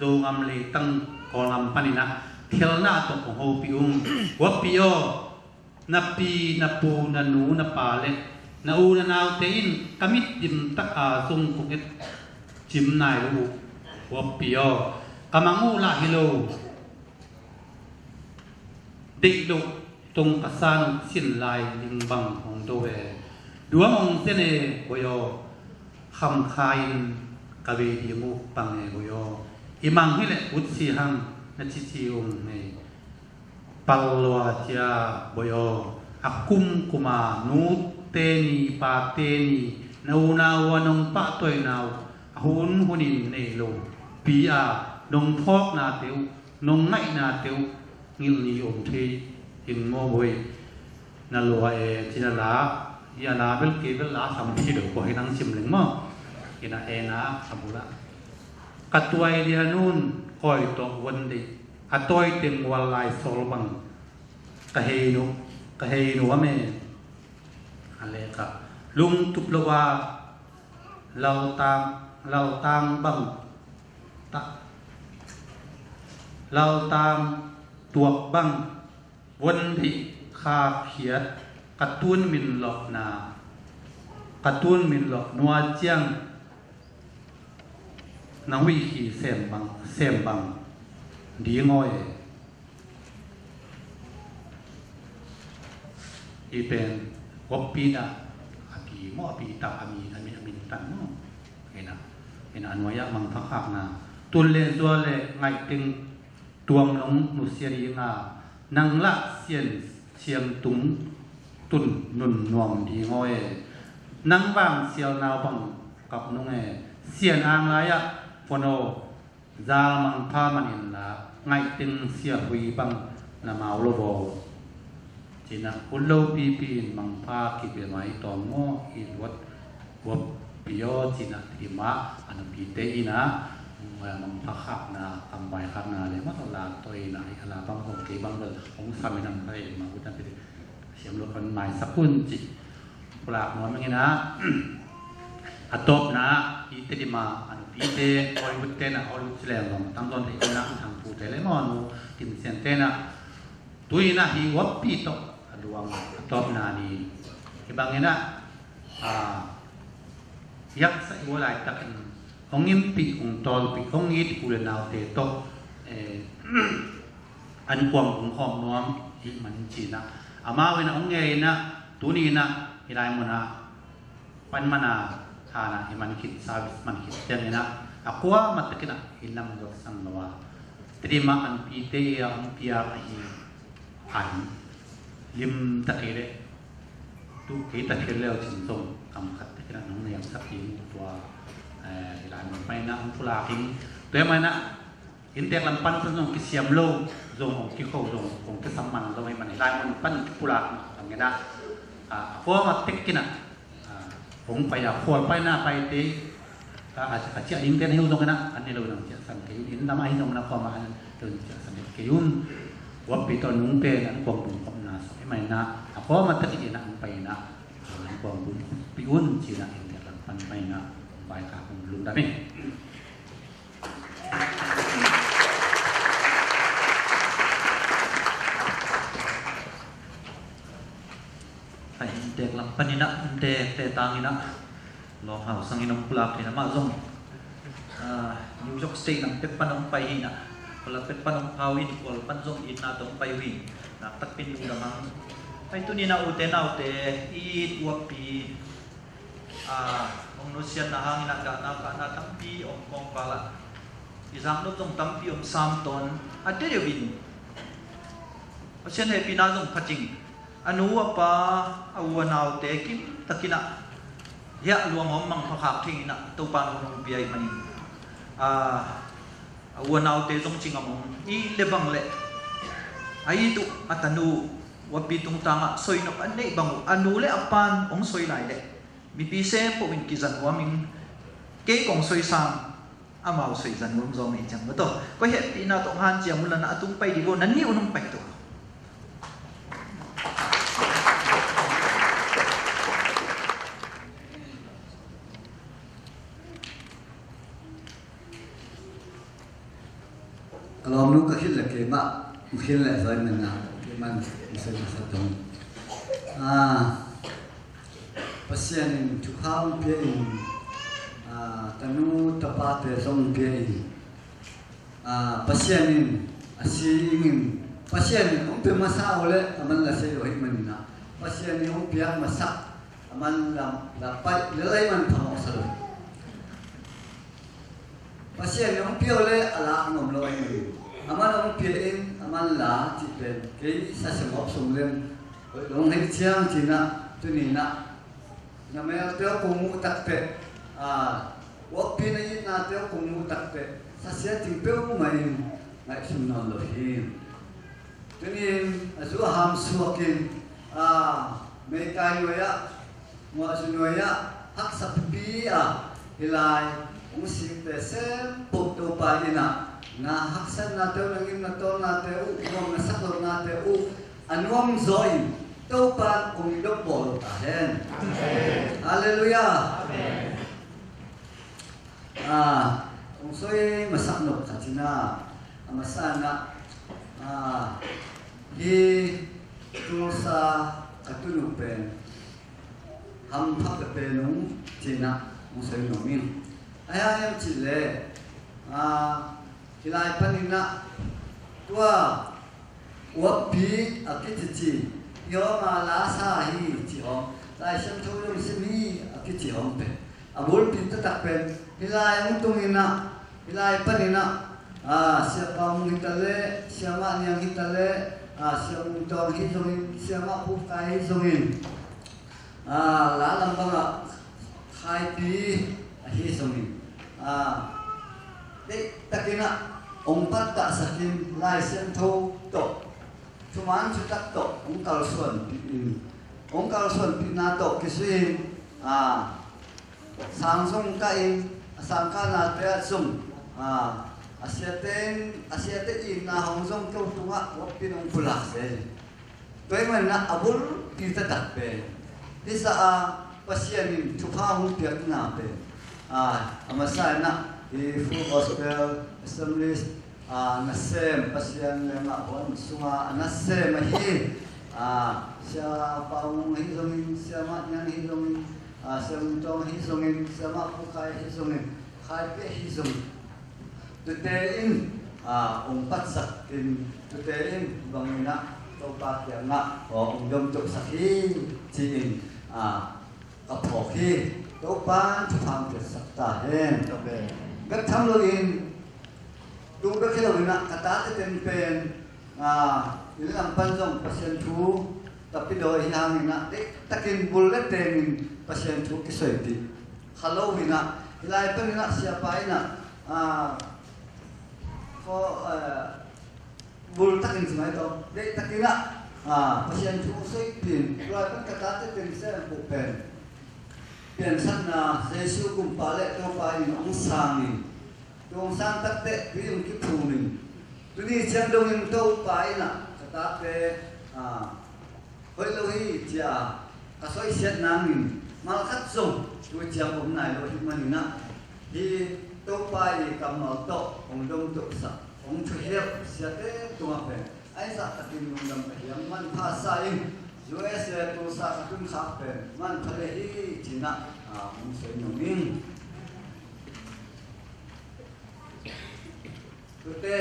Zogam leitang Kawlgam panin ah khialhna tawh kong hopih ung. Uappi aw, na pi, na pu, na nu, na pa le na u, na naute in ka mit dim taka zong kong et cim nai lo uh. Uappi aw, ka mang uh lah hi lo. Deih loh tong ka san uh sin lai ling bang hong do e. Duam hong zen e, Bawi aw. Kham kha in ka vei ding uh bang e, Bawi aw. I mang hi leh ut si hang na cici ung e. Pal lua cia, Bawi aw. A kum kuma nute ni, pate ni, na unau a nong pahtawi na uh a hun hunin nei lo pi a nong phawknate uh, nong ngaihnate uh ngilh ni om thei ing maw Bawi. Na lua e, ci-in a la, hi a la bel kei bel la sam hi lo, kua hi nang sim leng maw. Inah e na a bula. Ka tuai lian un kawi tawh vuan deih, a tawi teng vual lai sawl bang ka hei nuam, ka hei nuam e. A leka lungtup lo a laltang, laltang bang ta, laltang tuak bang von hih kha khiat ka tun min lawhna, ka tun min lawh nua ciang na huih khi sem bang, sem bang ding aw e. Hih pen Uappi na a pi maw, a pi tak a mi, a mi, a min tan maw. Hena, hena a nuai-ah mangpha khakna. Tun le zua le ngaih teng tuam nong nusia ding a, nang lah sian siam tung tun nun nuam ding aw e. Nang vang sial nau bang kap nung e. Sian ang lai-ah pon aw. Zal mangpha man inla ngaih teng siahui bang na mau lo baw. Ci-in ah ut lo pipi in mangpha kipia mai tawm maw, it wat wap pio ci-in ah Tedim ah a nupite in ah mangpha khakna, kambai khakna le maw tawh la tawh in ah a la bang hong kei bang bel hong sam in ah mangpha in mah ut ah pite siam lo kan maisak un ci. Pulak nuam ing in ah. A tawpna ah i Tedim a nupite, Hollywood te in ah, Hollywood ci leng zong tamzaw in thei in ah, Thangpute le maw, Nu Kim Sian te in ah, tu in ah hih Wappi tawh a luang a tawpna ni. Bangin ah, ah, i haksa i ua laitakin hong innpih, hong tawlpih, hong it u le naute tawh, eh, an kuang bung khawm nuam i hih manin ci-in ah, amau in ah hong ngei in ah, tuni in ah hih lai munah pan man a, hana i man khit, service man khit ciangin ah, a kuamah takin ah i nam zuaksan lo a, Tedim ah an pite i a hong piak ahi an limtak hi leh, tu kei ta phial leu cin zong kam khat takin ah nong niamsak ding tua, eh, hih lai mun pan in ah hong pulak ing. Tua ahih manin ah inntek lam pan zong kisiam lo, zong hong kikho, zong hong kisam man lo ahih manin hih lai mun pan kipulak mah bangin ah, ah, a kuamah takin ah, ah, hong pai a, khual paina paite, ah, a, a ciah dingte na hi uh zongin ah, an ne lo in hong ciahsan kei un, inn lam ah hi zongin ah kuamah an ne lo in hong ciahsan kei un. Guappi tawh nungte in an kuang bung khawmna suak ahih manin ah, a kuamah takin ah hong pai in ah, an kuang bung khawmpih un ci-in ah inntek lam pan pai in ah hong vaikhak ung. Lungdam hi. Hih inntek lam panin ah, inntekte tangin ah, Lawng Hau Sang in hong pulak khin, amah zong, ah, New York State nam pek pan hong pai hi in ah, khuala pek pan hong pha uh hi in, khual pan zong itna tawh hong pai uh hi in, nakpi takin lungdam hang. Hih tuni in ah ute naute, i it guappi, ah, hong nusiatna hangin ah gahna kahna tampi om kawngkal ah, i zaknop zong tampi om sam tawn a, deuhdeuh in Pasian hehpihna zong pha cing. A nu a pa, a u a naute kim takin ah hiah luang hong mangpha khak thei in ah Topa'n hong nungpia ahih manin, ah, a u a naute zong cing a mong, i it le bang leh a it uh a tanu uh guappi tungtang ah soinop a neih bang uh, a nu le a pa'n hong soi lai leh mipi sem peuh in kiza nuam ing. Kei kong soi sang amau soi za nuam zaw mah hi ciang maw, tawh koi hehpihna tawh hong hanciam un la, na a tung pai dih vo, na nih un hong pai tawh. Ka lawmnu ka khit leh keimah hong khit leh zong hi manin ah, keimah hong soi masa dong. Ah, Pasian in thupha hong pia in, ah, tanu tapate zong hong pia in, ah, Pasian in a si ing in, Pasian in hong pia masa uh leh a man la sei lo ahih manin ah, Pasian in hong piak masa a man la, la pai lel ahih man phamawh sa lo. Pasian in hong pia uh leh a lak nuam lo ahih manin, a man hong pia in, a man la cih pen kei sa siangawp sung leng hoih lo hong hei ciang ci-in ah, tuni-in ah na melte uh kong muh takteh, ah, guappi na itnate uh kong muh takteh, sa sia cing peuhmah in ngaihsun nawn lo hi. Tuni-in a zu a ham suakin, ah, meikai nuai-ah, muahzu nuai-ah, haksa pipi-a hih lai hong sikte sem peuh Topa in ah na haksatnate uh, na ngimna tawlnate uh, nuam na sak lohnate uh a nuam zaw in Topa in hong dop bawl lo ta hen. Halleluiah. Ah, kong soi masak nop khat hi-in ah, a masa-in ah, ah, hih Tulsa ka tunu pen hampha pia pen ung ci-in ah kong soi nuam ing. A hang hiam cih leh, ah, hih lai panin ah tua guappi a kicici, hih hawm a la sa hi cih hawm, Lai Siangtho zong sim hi a kici hawm pen a bulpi taktak pen hih lai hong tung in ah, hih lai panin ah, ah, Siapa Mung hi ta leh, Siamah Niang hi ta leh, ah, Sia Mung Tawng hi zongin, Siamah Pu Kai hi zongin, ah, la lam bangah Khaipi ahi zongin, ah, deihtakin ah hong pattahsakin Lai Siangtho tawh, thuman thutak tawh hong kalsuanpih in, hong kalsuanpihna tawh kizui-in, ah, sang zong kah in, a sangkahnate ah zong, ah, a siate in, a siate itna hong zong ko tungah guappi in hong pulak zel. Tua ahih manin ah a bulpi taktak pen hih zah a Pasian in thupha hong piakna pen, ah, a masa-in ah hih Full Gospel Assemblies, ah, nasem, Pasian leh mah huan sunga a nasem ahi Ah, Sia Pau Mung ahi zongin, Sia Mah Niang ahi zongin, ah, Sia Mung Tawng ahi zongin, Sia Mah Pu Khai ahi zongin, Khai Pi ahi zongin, tute in, ah, ong patsak in, tute in bangin ah Topa kiangah, aw, ong domtohsak hi, ci-in, ah, ka phawk hi. Topa in thupha piaksak ta hen. Amen. Bek tham loin, tu bek hi loin ah ka tate teng pen, ah, inn lam pan zong Pasian thu tapi dawi hi hangin ah, deihtakin bul le tengin Pasian thu kisoipih kha loin ah, hih lai panin ah siapa in ah, ah, khaw, ah, bultakin ci mai tawh, deihtakin ah, ah, Pasian thu soipih in, tu lai pan ka tate teng sem buh pen piansakna, Jesu Gumpa le Topa in hong sang in, tu hong sang takteh tui hong kiphum in, tuni ciang dongin Topa in ah ka tate, ah, hoih lo hi, ci-a ka soihsiat nangin, malkhat zong tu ciang om nai lo ahih manin ah, hih Topa i kammal tawh hong domtohsak, hong thuhilh siate tungah pen a hih zahtakin lungdam ka hiam, manpha sa in, U S A Tulsa ka tun khak pen manpha le hi, ci-in ah, ah, hong soi nuam ing. Tute,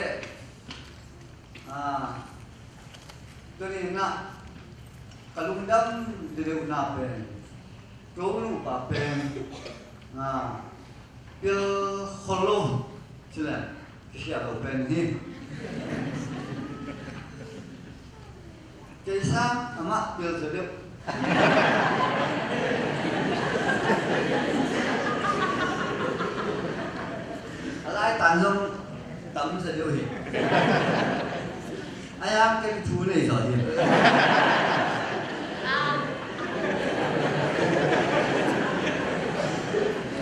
ah, tuni-in ah ka lungdam deuhdeuhna pen, tu nupa pen, ah, pil khol lo ci leng kikhial lo pen hi. Kei sang amah pil zaw deuh. A laitan zong tam zaw deuh hi. A hiang kei thu nei zaw hi.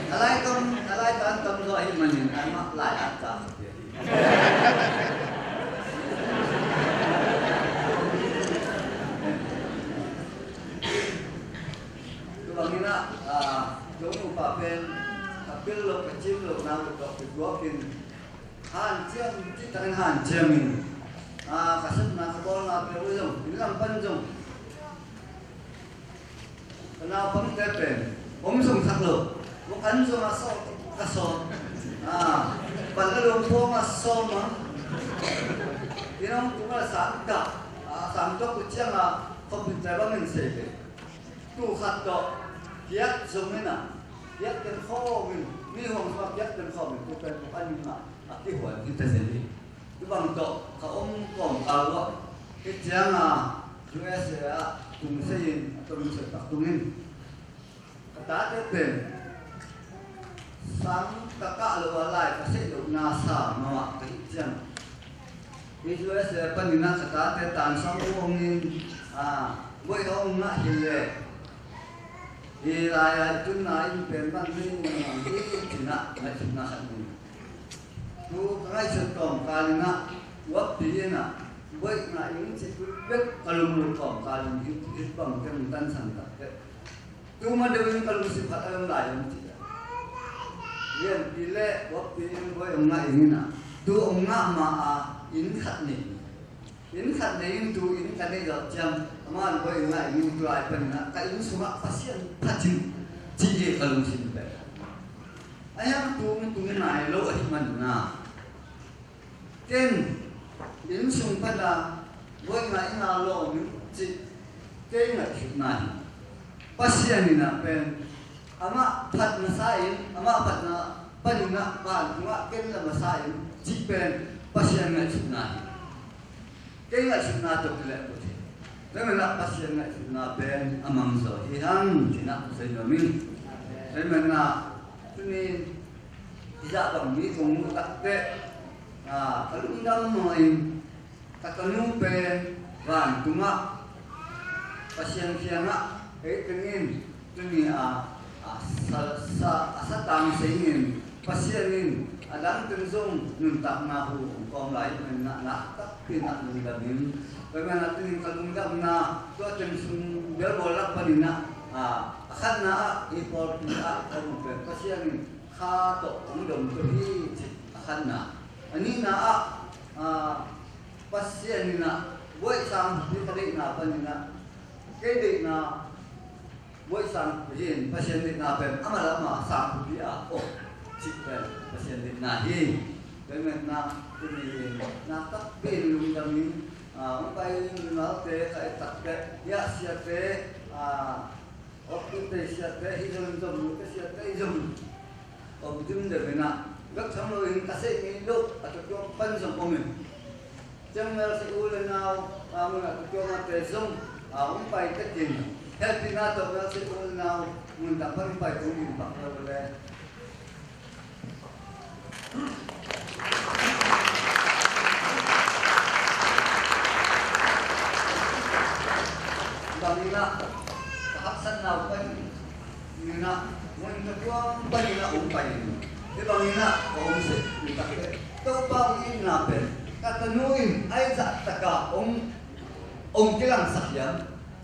A laitan, a laitan tam zaw ahih manin amah lai a tam. Tua bangin ah, ah, tu nupa pen ka pil loh, ka cim lohna uh tawh kituakin hanciam, cihtakin hanciam in, ah, ka sepna, ka bawlna peuh uh zong, inn lam pan zong ka naupangte pen om zong thak lo. Vok an zong a sawt, ka sawt. Ah, pan la lawm pawng a sawm a. Inn hong tung a sang kah, ah, sang tuak uh ciang a, computer bangin sei ve. Tu khat tawh piak zong in a, piak teng khawm in, mi huang sungah piak teng khawm in, tu pen tu an in a, a kihuan hi ta zen hi. Tu bang tawh ka om kawmkal uh ah, hih ciang a U S A ah tung sei in, a tung sei tak tung in, ka tate pen sang ka kah lo a lai ka seih lohna sa mawh ah ka hih ciang, hih U S A panin ah ka tate tansang uh hong in, ah, voih hong ngah hi leh, hih lai-a i tunna inn pen bang hi, bang hi, ci-in ah ngaihsutna khat om. Tu ka ngaihsut kawmkal in ah, guahpi in ah, voih ngah ing ci, tu bek ka lunglut kawmkal in hih, hih bang teng tansan takteh, tu ma deuh in ka lungsim khat a om lai om ci. Lianpi le guahpi in voih hong ngah ing in ah, tu hong ngah ma-a inn khat nei. Inn khat nei in, tu inn ka neih zawh ciang, amah in voih hong ngah ing in, tu lai panin ah ka inn sungah Pasian phat in, ci hi ka lungsim pen. A hiang tu hong tung nai lo ahih manin ah, ken inn sung pan a voih ngah ing a lawm ing cih kei ngaihsutna hi. Pasian in ah pen amah phat masa in, amah phatna panin ah vantungah ken la masa in cih pen Pasian ngaihsutna hi. Kei ngaihsutna tawh kileh put hi. Tua manin ah Pasian ngaihsutna pen a mang zaw hi hang, ci-in ah ka soi nuam ing. Tua manin ah tuni i zah bang mi kong muh takteh, ah, ka lungdam mawh in, ka tanu pen vantungah Pasian kiangah ei tengin tuni a, a sa, sa, a satang sengin Pasian in a dang teng zong nuntakna hu hong kawm lai ahih manin ah nakpi-in ah lungdam ing. Tua manin ah tuni ka lungdamna tua teng sung belbawl lak panin ah, a, a khatna ah hih pawlpi ah ka om pen Pasian in kha tawh hong dom tua hi, ci a khatna. A nihna ah, a, Pasian in ah Buaih sang hi ka deihna panin ah, kei deihna buaih sang hi in, Pasian deihna pen amah le amah sang hi a, oh, cih pen Pasian deihna hi. Tua ahih manin ah, tuni in na takpi in lungdam in, ah, hong pai in, mimalte ka et takteh, hiah siate, ah, Awk tute siate hi zong, zong mute siate hi zong om dim deuh in ah, gakchang lo in ka seh ngei lo a, tua tuang pan zong om in. Ciang mel seh u le nau a mun a, tua tuang a te zong a, hong pai tek in, hehpihna tawh mel seh u le nau mun dang pan hong pai tung ding bak lo le. Bang in ah ka haksatna uh panin ah, mun ka tuang panin ah hong pai in, hih bangin ah ka om seh in tak teh, Topa hong itna pen ka tanu in a zahtak a hong, hong kilangsak hiam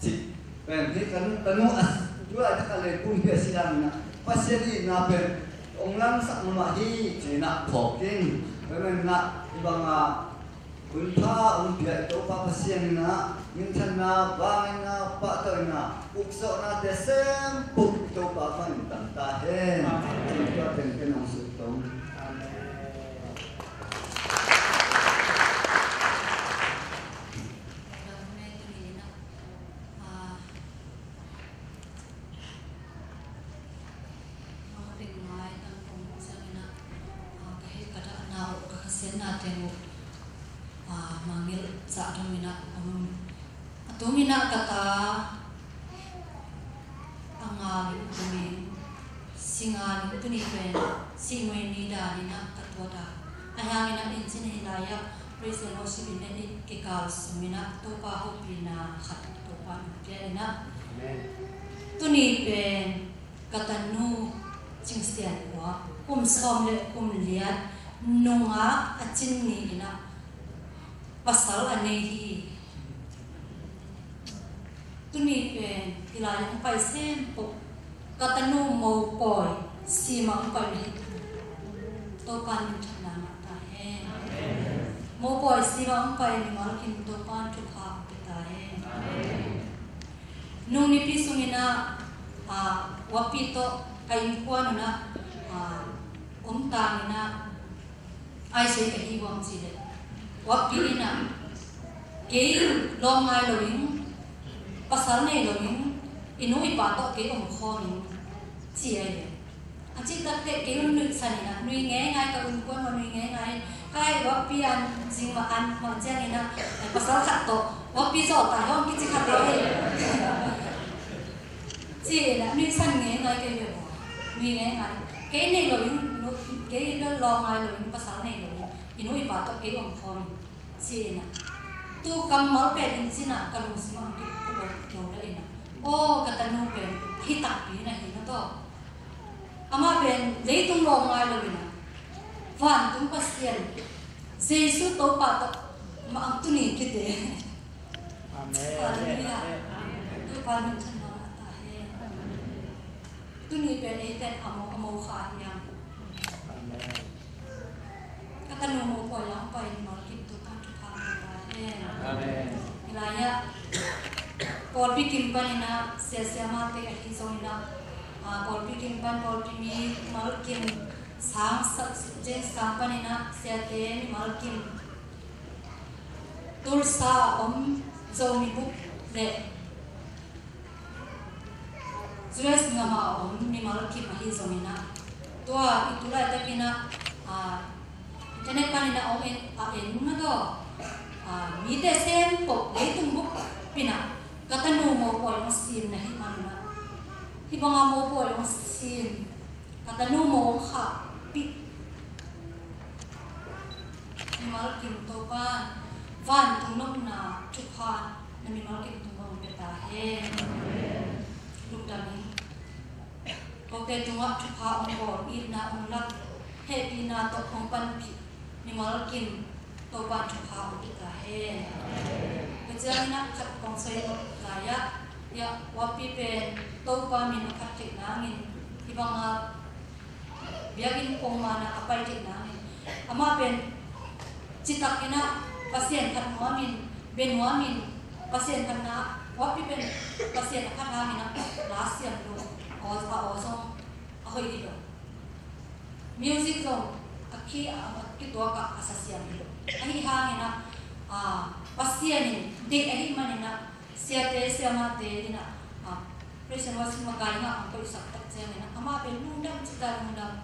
cih pen, hih ka tanu a, tu laitak a lei pumpi a si hangin ah Pasian itna pen hong langsak mahmah hi ci-in ah phawk in. Tua ahih manin ah hih bang a hun pha hong pia i Topa Pasian in ah minthanna, vanginna, pahtawina, ukzawhnate sem puk i Topa hong tang ta hen. Amen. Tua teng ken hong sutong. Amen. A, mangngilh zah dong in ah, um, a tung in ah ka ta a ngal in, a tung in, si ngal in, tuni pen sih nui ni dan in ah ka tuat a. Ahi hangin ah in cin hih lai-ah praise and worship in ah i kikal sung in ah Topa hopihna khat Topa in pia in ah. Amen. Tuni pen ka tanu Cing Sian Kua kum sawm le kum liat nungah a cin ni in ah pasal a nei hi. Tuni pen hih lai-ah hong pai sem puk ka tanu mopawi sim ah hong pai na hi. Topa in minthanna ngah ta hen. Mopawi sim ah hong pai mimal kim Topa in thupha hong pia ta hen. Nung nipi sung in ah, ah, Wapi tawh ka innkuan un ah, ah, om tang in ah, ai soi ka hi uh hiam cih leh, Wapi in ah, kei lawm ngai lo in, pasal nei lo in, i nu i pa tawh kei om khawm in, ci ai ve. A cih tak teh kei hong nuihsan in ah, nui ngeingai, ka innkuan hong nui ngeingai. Ka ai Wapi an zing mah an mah ciangin ah, eh, pasal khat tawh Wapi zaw ta hong kici khat lo hi. Ci in ah nuihsan ngeingai kei ve maw. Nui ngeingai. Kei nei lo in, nu, kei lawm ngai lo in, pasal nei lo in, i nu i pa tawh kei om khawm in, ci in ah. Tu kammal pen in cin ah ka lungsim ah hong kipulak lo le in ah, aw, ka tanu pen hi takpi na hi na tawh. Amah pen leitung lawm ngai lo in ah, vantung Pasian Jesu Topa tawh mah ang tuni kite. Amen. Halleluiah. Amen. Topa minthanna ngah ta hen. Tuni pen eite a mo, a mo kha hiam? Amen. Ka tanu mopawi ah hong pai mimal kim Topa in thupha hong pia ta hen. Amen. Hih lai-ah pawlpi kim panin ah, sia siamahte ahi zongin ah, ah, pawlpi kim pan pawlpi mimal kim sang, sa, James sang panin ah siate mimal kim, Tulsa a om Zomi bup le U S gam a om mimal kim ahi zongin ah, tua i tu laitakin ah, ah, internet panin ah hong en, a en na tawh, ah, mite sem puk, leitung bup in ah ka tanu mopawi hong sim na hih man un ah, hih bang a mopawi hong sim, ka tanu mo hong khahpih mimal kim Topa in vantung nopna thupha na mimal kim tungah hong pia ta hen. Lungdam ing. Kote tungah thupha hong bawl, itna hong lak, hehpihna tawh hong panpih mimal kim Topa in thupha hong pia ta hen. Tua ciangin ah khat kong soi lai-ah, hiah Wapi pen Topa min a phat theih nangin, hih bang a biakinn pongman ah a pai theih nangin, amah pen citak in ah Pasian phat nuamin, Bia nuam in Pasian phatna, huapi pen Pasian a phat hangin ah la siam lo, aw, a aw zong a hoih hi lo. Music zong a key a, a kituak ah a sa siam hi lo. Ahi hangin ah, ah, Pasian in deih ahih manin ah, siate siamate in ah, ah, praise and worship makai in ah hong koihsak tak ciangin ah, amah pen lungdam ci ta, lungdam.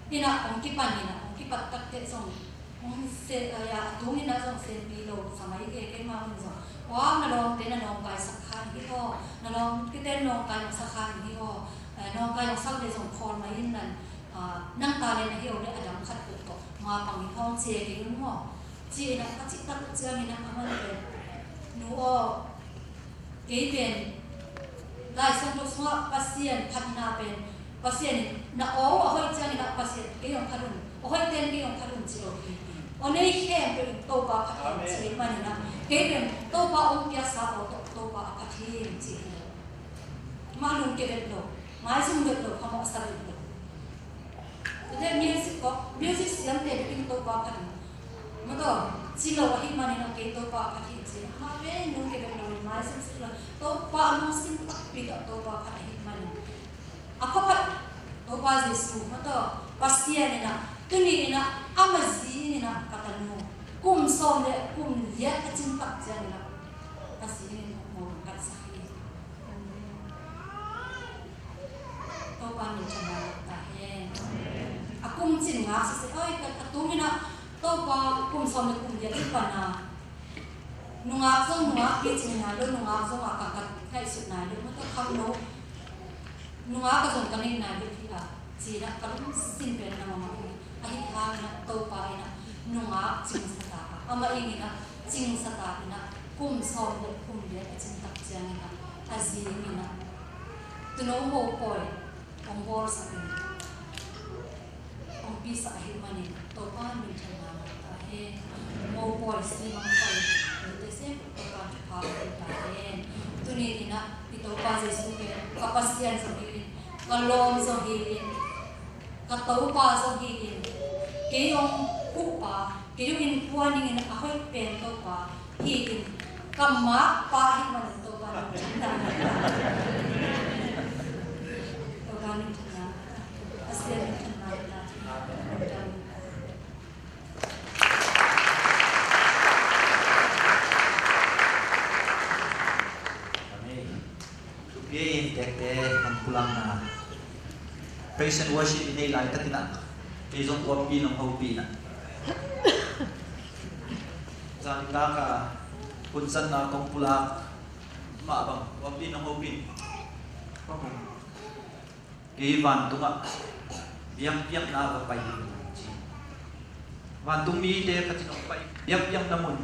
In ah hong kipan in ah, hong kipat tak teh zong hong se, ah, ya, a tung in ah zong senpi lo sa mai hi. Keimah in zong, "Ua, na lawmte na nawngkaisak kha hi aw, na lawmte na nawngkai hong sa kha hi aw, eh, nawngkai hong sak le zong khawl mai in nan, ah, nang talent ahi aw le a dang khat peuh tawh mapang hi hong ci e kei un maw," ci in ah ka cih tak uh ciangin ah amah pen, "Nu aw, kei pen Lai Siangtho sungah Pasian phatna pen, Pasian in na aw uh a hoih ciangin ah Pasian kei hong phat un, a hoih ten kei hong phat un ci lo hi. Aw nei khempeuh in Topa phat hi," ci manin ah, kei pen Topa hong piaksa aw tawh Topa a phat hi ci hi. Mah lungke vet lo, maizum vet lo, phamawhsa vet lo. Tute music kawk, music siamte bek in Topa phat in, mataw, ci lo ahih manin ah kei Topa phat hi ci. Mah pen lungke vet lo, maizum sik lo, Topa a lungsim takpi tawh Topa phat ahih manin, a pha phat Topa Jesu, mataw, Pasian in ah, tuni in ah, amah zi in ah ka tanu kum sawm le kum giat a cin tak ciangin ah ka zi in ah mo ka sa hi. Topa min thang ngah ta hen. A kum cin ngak sese, oi, ka, a tung in ah Topa kum sawm le kum giat i pan a, nungak zong nungak pi cing nai lo, nungak zong a ka, ka ngaihsut nai lo, mataw, kham lo. Nungak a zong ka neih nai lo hi a, ci in ah ka lungsim pen na mama hi. Ahi hangin ah Topa in ah nungak cingsa ta a, amah in ah cingsa ta in ah kum sawm le kum giat a cin tak ciangin ah a zi in ah Tuuno mopawi hong bawlsak in hong piaksak ahih manin Topa min thang ngah ta hen. Mopawi simang pai, mite sem Topa thupha hong ta hen. Tuni in ah i Topa Jesu pen ka Pasian zong hi in, ka lawm zong hi in, ka Topa zong hi in, kei hong kuhpa, kei hong innkuan ning in a hoih pen Topa hi in, ka makpa ahih manin Topa min thang ngah ta hen. Topa min thang ngah ta hen. Pasian min thang ngah ta hen. Amen. Thupi in tekte hong pulakna, praise and worship i neih laitakin ah kei zong uapi nong hopih in ah, zan i tak a hun zatna kong pulak mah bang uapi nong hopih in, kei vantungah biakpiakna va pai ding ci. Vantung mite khat in hong pai, biakpiakna mun.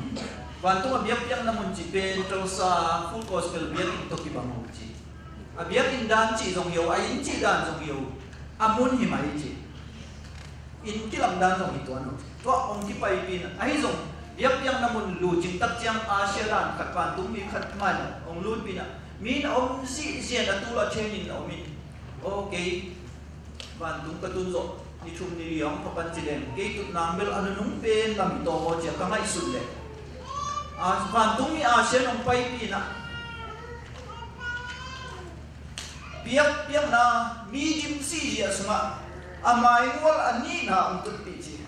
Vantungah biakpiakna mun cih pen Tulsa Full Gospel biakinn tawh kibang uh ci. A biakinn dan cih zong hi lo, a inn cih dan zong hi lo, a mun hi mai ci. Inn kilam dan zong hi tuan uh. Tua hong kipaipih in, ahi zong biakpiakna mun lut cing tak ciang Asia dan khat, vantung mi khat mah in hong lutpih in, mi na om zihziah in a tul a then in a om in, okay, vantung ka tun zawh ni thum ni li hong pha pan ci leng, kei tutna bel a nunung pen lam hi tawm aw ci a ka ngaihsut leh, a, vantung mi Asia in hong paipih in, biakpiakna mi gim zihziah sungah a maingual a nihna hong tutpih ci.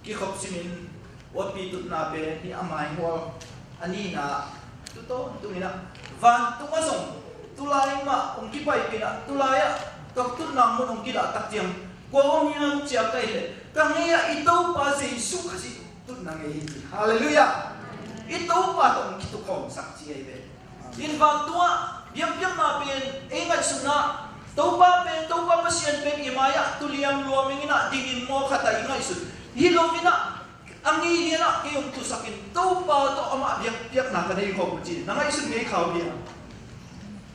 Kikhop simin uapi tutna pen hi a maingual a nihna. Tu tawntung in ah vantung ah zong tulai mah hong kipaipih in ah, tulai ah ka tutna mun hong kidah tak ciang kua om hiam ci a ka hih leh, ka ngei ah i Topa Jesu Khazih tutna ngei hi ci. Halleluiah. I Topa tawh hong kitukhawmsak ci ahi ve. In vantungah biakpiakna pen ei ngaihsutna, Topa pen, Topa Pasian pen i mai-ah tuliam luam ing in ah dingin maw khat ah i ngaihsut hi lo in ah, a ngei lian ah kei hong tusak in Topa tawh amah biakpiakna ka nei khawm uh ci. Na ngaihsut ngei kha uh hi a.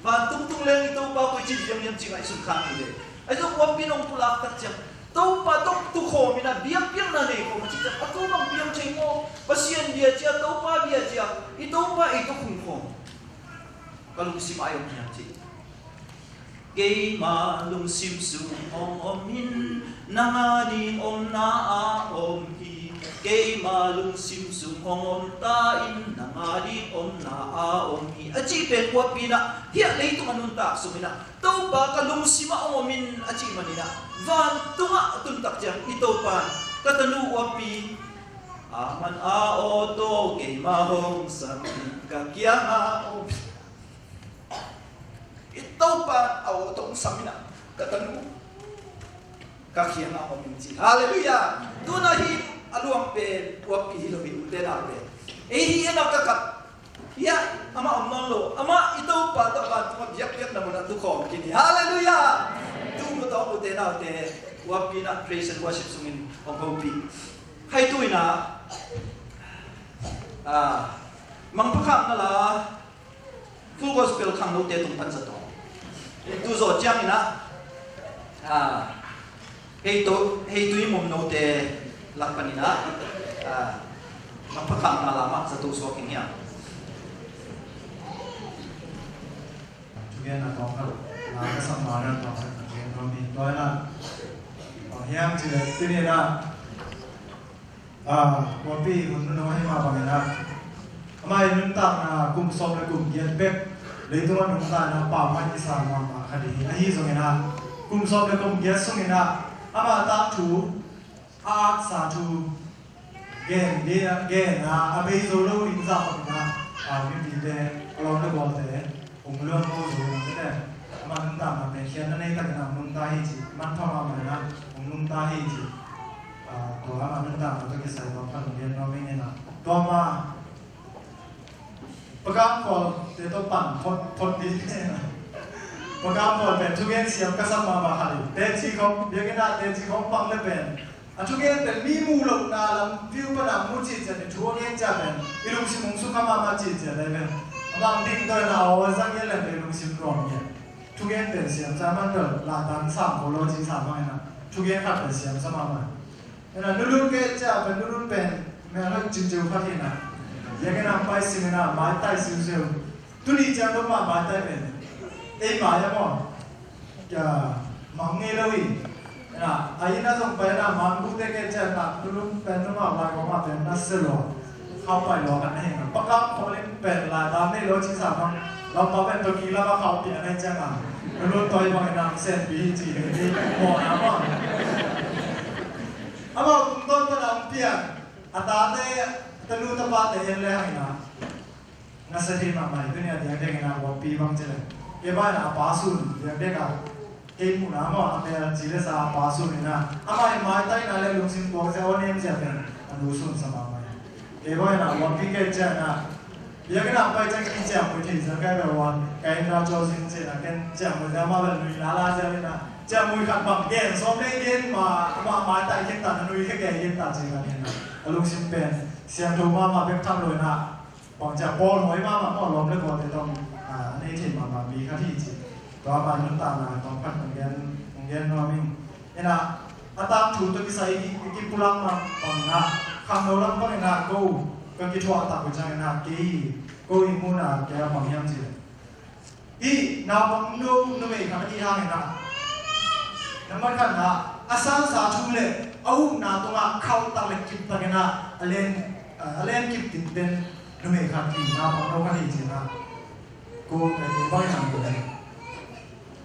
Vantung tung leng i Topa koici piang hiam ci ngaihsun kha hi ve. Ahi zong uapi nong pulak tak ciang Topa tawh tukhawm in a biakpiakna nei khawm a cih ciang a tu bang piang thei maw? Pasian bia cia, Topa bia cia, i Topa ei tawh khum khawm. Ka lungsim ai om hiam cih. Keima lungsim sung hong om in, nang a ding omna a om hi. Keima lungsim sung hong om ta in, nang a ding omna a om hi, a cih pen uapi in ah, hiah leitung a nuntak sung in ah, Topa ka lungsim ah hong om in, a cih manin ah, vantung ah a tun tak ciang i Topa in, ka tanu uapi, a man a aw to keima hong sam in, ka kiang a om. I Topa in a aw to hong sam in ah, ka tanu ka kiang a om in ci. Halleluiah. Tu-in ah hih a luang pen uapi hi lo hi, ute naute. Ei hi in ah ka kap. Hiah amah om nawn lo. Amah i Topa tawh vantung a biakpiakna mun ah tukhawm khin hi. Halleluiah. Tu mu tawh, ute naute, uapi in ah praise and worship sungin hong hopih. Khai tu-in ah, ah, Mangpha Kham na la, Full Gospel khangnote tung pan zato. Tu zawh ciangin ah, ah, hei to, hei tui mumnote lak panin ah, ah, Mangpha Kham na la mah zato suak ing hiam. Thugen a tawng khat, la ka sak ma na tawng khat, thugen tawng mi, tua in ah, bang hiam cih leh, tuni in ah, ah, uapi hun nunung ahih mah bangin ah, amah i nuntakna kum sawm le kum giat bek leitung a nungta in ah, pau mai kisa mahmah khat hi. Ahi zongin ah, kum sawm le kum giat sungin ah, amah tangthu, a aksa thu, gen ding a, gen a, a bei zo lo ding zah bangin ah, a mipite, a lawm le gualte hong luang zo lo ding te. Amah nuntakna pen khiatna nei takin ah hong nungta hi ci, manpha mahmah in ah hong nungta hi ci. Ah, tua amah nuntakna tawh kisai tua pan hong gen nuam ing in ah. Tua mah, Pa Kam Khual te tawh pan phot, phot ding in ah. Pa Kam Khual pen thugen siam ka sak mahmah khat hi. Teci khawng, biakinn ah teci khawng pang le pen, a thugen pen mi mu lohna lam view pan a mu cihciat in thu a gen ciang pen i lungsim hong sukha mahmah cihciat ahi pen. Amah hong ding tawh in ah, aw zang gen leng pen i lungsim nuam hi. Thugen pen siam sa man tel, laitan sam ko lo ci sa bangin ah, thugen khat pen siam sa mahmah. Ena, Nu Lun kei ciang pen, Nu Lun pen mel hoih ciuciu khat hi in ah, biakinn ah pai sim in ah, maitai siusiu. Tuni ciang lo mah maitai pen ei mai a maw, kia mang ngei lo hi. Ena, a inn ah zong pai in ah, mangbu te kei ciang ah, Nu Lun pen lo mah, vai kong ah pen na se lo. Khau pai lo kan na hi in ah, Pa Kam Khual in pen laitan nei lo ci sa bang, lampa pen to ki lama khau pian na hi ciang ah, Nu Lun toi bangin ah, senpi hi ci hi, mawhna maw. Amau tungtawn pan a hong piang a tate, a tanu tapate en le hang in ah, ngasa thei mahmah hi. Tuni a diakdiak in ah, uapi bang ci leh, kei bang in ah a pa sun diakdiak a, kei muhna maw, a mel ci le sa a pa sun in ah, amah i maitaina le lungsim puak zia, aw nem zia pen a nu sun sa mahmah hi. Kei bang in ah uapi kei ciang in ah, biakinn ah pai ciang i ciangmui thei zia kai bel ua, ka inn ah caw zing ci in ah, ken ciangmui zia mah bel nui lala zia in ah, ciangmui khat bang gen sawm nei gen ma, amah maitai khin ta, na nui khe kei khin ta ci in ah, a lungsim pen siangtho mahmah bek tham lo in ah, bang ciang pawl huai mahmah maw, lawm le gualte tawh, ah, a nei thei mahmah mi khat hi ci. Tua mah nuntakna tawm khat hong gen, hong gen nuam ing. Ena, a tangthu tawh kisai i, i kipulak mah bangin ah, khangno lam bangin ah, ko ka kithuah tak uh ciangin ah, kei, ko i muhna kei a bang hiam cih leh, i naupangno numei khat i hangin ah, nambat khat in ah, a sansa thu le a upna tungah khauh tak le kip takin ah, a len, a len kip ding pen numei khat hi, naupangno khat hi ci in ah, ko, eh, ko bang hiam ko.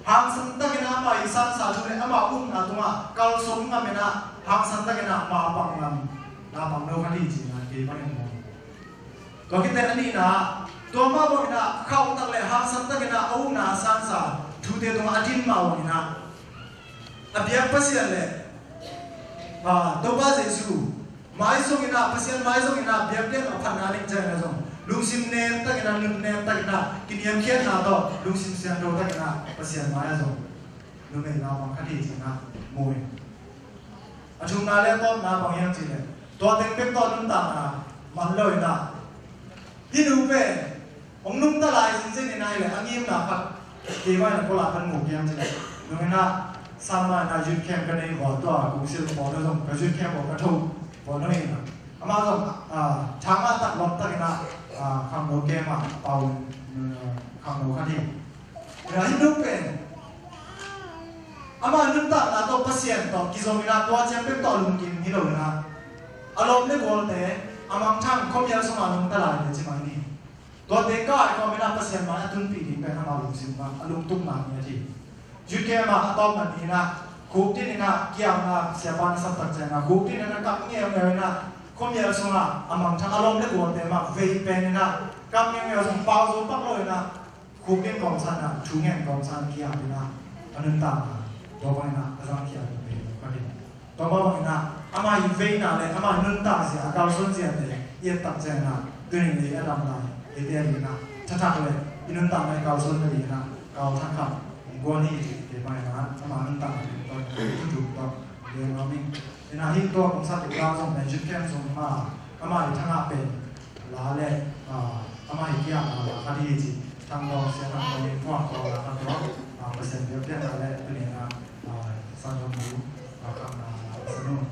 Hangsan takin ah amah i sansa thu le amah upna tungah kalsuan ngam in ah, hangsan takin ah mapang ngam, naupangno khat hi ci in ah kei bang in maw. Tua khit teh a nihna, tua mah bangin ah khauh tak le hangsan takin ah a upna a sansa thute tungah a din mah bangin ah, a biak Pasian le, ah, Topa Jesu mai zongin ah, Pasian mai zongin ah, biakpiakna phatna ding ciangin ah zong lungsim nem takin ah, nunnem takin ah, kiniamkhiatna tawh lungsim siangtho takin ah Pasian mai ah zong numei naupang khat hi ci in ah mu hi. A thumna le a tawpna bang hiam cih leh, tua teng bek tawh nuntakna man lo in ah, hih nu pen hong nungta lai zinzin in ah, hi leh a ngimna khat kei bang in ah ko lah pan mu hiam cih leh, nung in ah, sangmah in ah youth camp ka nei, hua tua kungsil pawl na zong ka youth camp pawl ka tho pawl na hi in ah, amah zong, ah, thang ah tak lawm takin ah, ah, khangno camp ah pau, ah, khangno khat hi. Ina, hih nu pen amah nuntakna tawh Pasian tawh kizom in ah, tua ciang bek tawh lungkim hi lo in ah, A lawm le gualte a mangthang khuamial sungah nungta lai hi ci mai ni. Tuate ka ai kawm in ah Pasian mai a tunpih ding pen amah lungsim a lungtukna hi a ti. Youth camp ah a tawpna ni in ah khukdin in ah kiangah siapa na sap tak ciangin ah khukdin in ah kap ngeungeu in ah khuamial sungah a mangthang a lawm le gualte mah vei pen in ah kap ngeungeu sung pau zo pak lo in ah khukdin kawmsan ah thu ngen kawmsan kiang in ah a nuntakna tua bang in ah a zang kiang in ah tua bang in ah amah i veina le amah i nuntak zia a kalsuan zia le i et tak ciangin ah tunin le a dam lai eite a dingin ah thathak le i nuntakna i kalsuan na dingin ah kal thak khat hong guan hi. Tua bang in ah amah nuntakna ding tua in ah thu duk tua le ngam ing. In ah hih tua kong sap i kal zong le youth camp zong mah amah i thangah pen la le, ah, amah i kiang a la khat hi ci. Thang Dawng, Sia Thang Dawng in phuang tawh la khat tawh, ah, Pasian biakpiakna le tuni in ah, ah, San Dawng Mu, ah, khamna la ka sa nuam.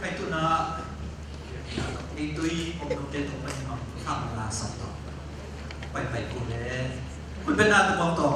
Pai tu na, ei tui om nung te tung pai ma, thang la sa to. Pai pai ku le. Kun pen na tu bang to.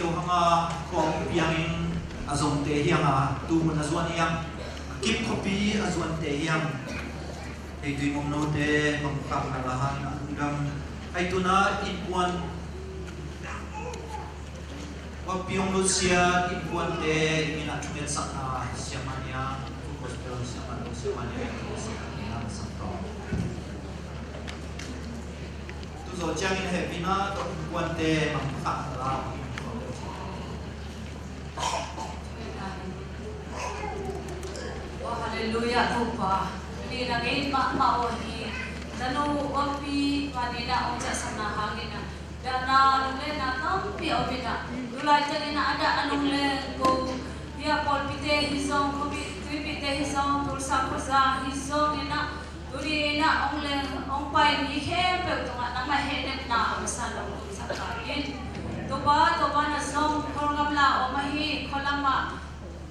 Hanga khua hong piangin a zongte hiang a, tu mun a zuan hiang, a kip khuapi a zuante hiang. Hei tui mumnote bangkak na la hangin a lungdam. Hei tuna innkuan, wakpi hong lut sia innkuante, i min a thungetsakna siamania, gospel siamah lo siamania, i thungetsakna siamah lo. Tu zawh ciangin hehpihna tawh innkuante mangthah la. Oh, halleluiah, Topa. Ni na ngei mahmah uh hi. Tanu Wangpi vanina hong ciahsanna hangin a, dahna lunglena tampi a om in a, tu laitakin a dah a lungleng ko, bia pawlpite hi zong, khuapi tuipite hi zong, Tulsa khuaza hi zong in a, tuni in a hong leng hong pai mi khempeuh tungah nangmah hehnepna a masa lo hong tungsak ta in. Topa, Topa na zong Kawlgam la om ahi, khualam ah,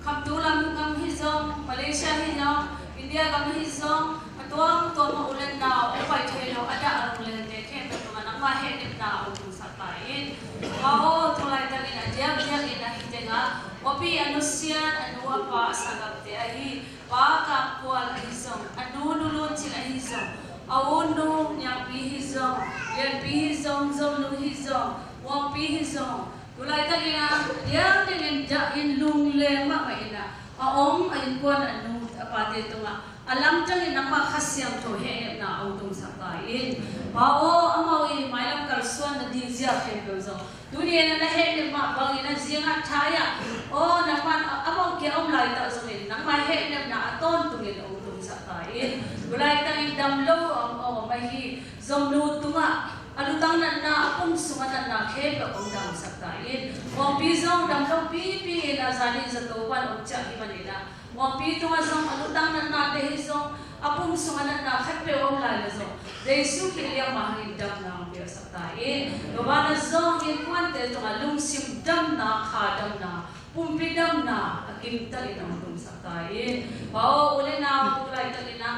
Khamtung lam gam hi zong, Malaysia hi zong, India gam hi zong, a tuamtuam a u le nau hong pai thei lo a dah a lunglengte khempeuh tungah nangmah hehnepna hong tungsak ta in. Pa aw, tu laitakin a diakdiakin a hi tengah Wangpi a nusiat a nu a pa a sanggam te ahi Pa Kam Kual ahi zong, a nu Nu Lun Cin ahi zong, a u Nu Niangpi hi zong, Lianpi hi zong, Zom Nu hi zong, Wangpi hi zong, tu laitakin a diakdiakin dah in lungleng mahmah in a, a om a innkuan a nu a pate tungah a lamdangin nangmah Kha Siangtho hehnepna hong tungsak ta in. Pa aw, amau i mailam kalsuan nading zia khempeuh zong tuni in a na hehnep mah bangin a zingah thai ah, aw, nangmah a, amau kia om laitak zongin nangmah hehnepna a tawntungin hong tungsak ta in. Tu laitakin dam lo a om, a om ahi Zom Nu tungah a lutang natna, a pum sung a natna khempeuh hong damsak ta in. Wangpi zong dam lo pipi in a zanin zato pan hong ciah hi manin a, Wangpi tungah zong a lutang natnate hi zong, a pum sung a natna khatpeuh om lai le zong, Jesu Khrih liangmah hangin damna hong piaksak ta in. Tua banah zong innkuante tungah lungsim damna, kha damna, pumpi damna a kimtakin hong tungsak ta in. Pa aw, u le nau, tu laitakin a,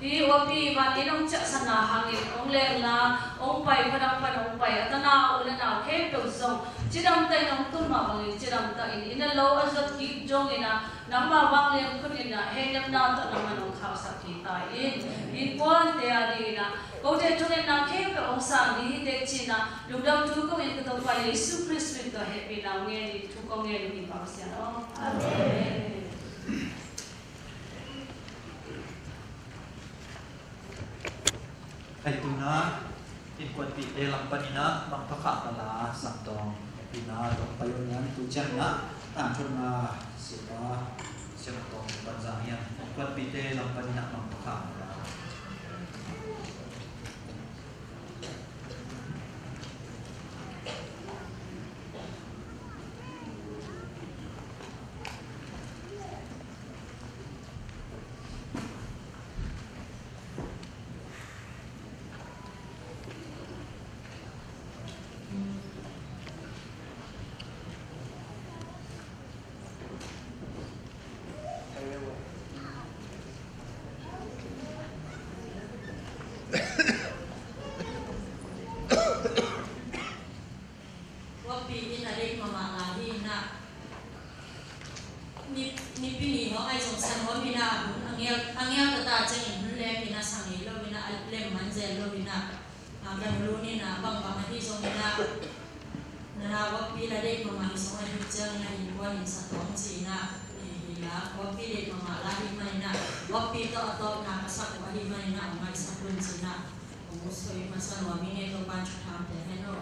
hi Wangpi vantin hong ciahsanna hangin hong lengla, hong pai, khuadang pan hong pai a tanau u le nau khempeuh zong cidam takin hong tun mah bangin cidam takin, inn a lo a zot kik dongin a, nangmah vanglian khut in a, hehnepna tawh nangmah nong khauhsak kik ta in. Innkuante a dingin a, kote thungetna khempeuh hong sang ding hi teh ci-in a, lungdam thu kong ngen, ka Topa Jesu Khrist min tawh hehpihna hong ngen in, thu kong ngen uh hi, Pa Pasian aw. Amen. Hei tuna, innkuanpihte lam panin a mangpha khahna la, Sam Tawng, hehpihna tawh pai un. Tu ciangin a, tangthonna siapa Siam Tawng pan zang hiam, innkuanpihte lam panin a mangpha khahna la. Wangpi in a deih mahmah lai hi in a, Ni, Nipi ni hong ahi zong san hong hi in a, hun a ngial, a ngial ka ta ciangin hun lem in a, sang ngei lo in a, a lem man zel lo in a, a, ka nu Lun in a, bangbang ahi zong in a, na na Wangpi la deih mahmah hi zong ahi ciangin a, innkuan in Sa Tawng ci in a, hi hi la, Wangpi deih mahmah la hi man in a, Wangpi tawh a tawpna ka sak uh ahi man in a, hong ngaihsak un ci in a, hong musuih masa nuam ing e, Topa'n thupha pia hen aw.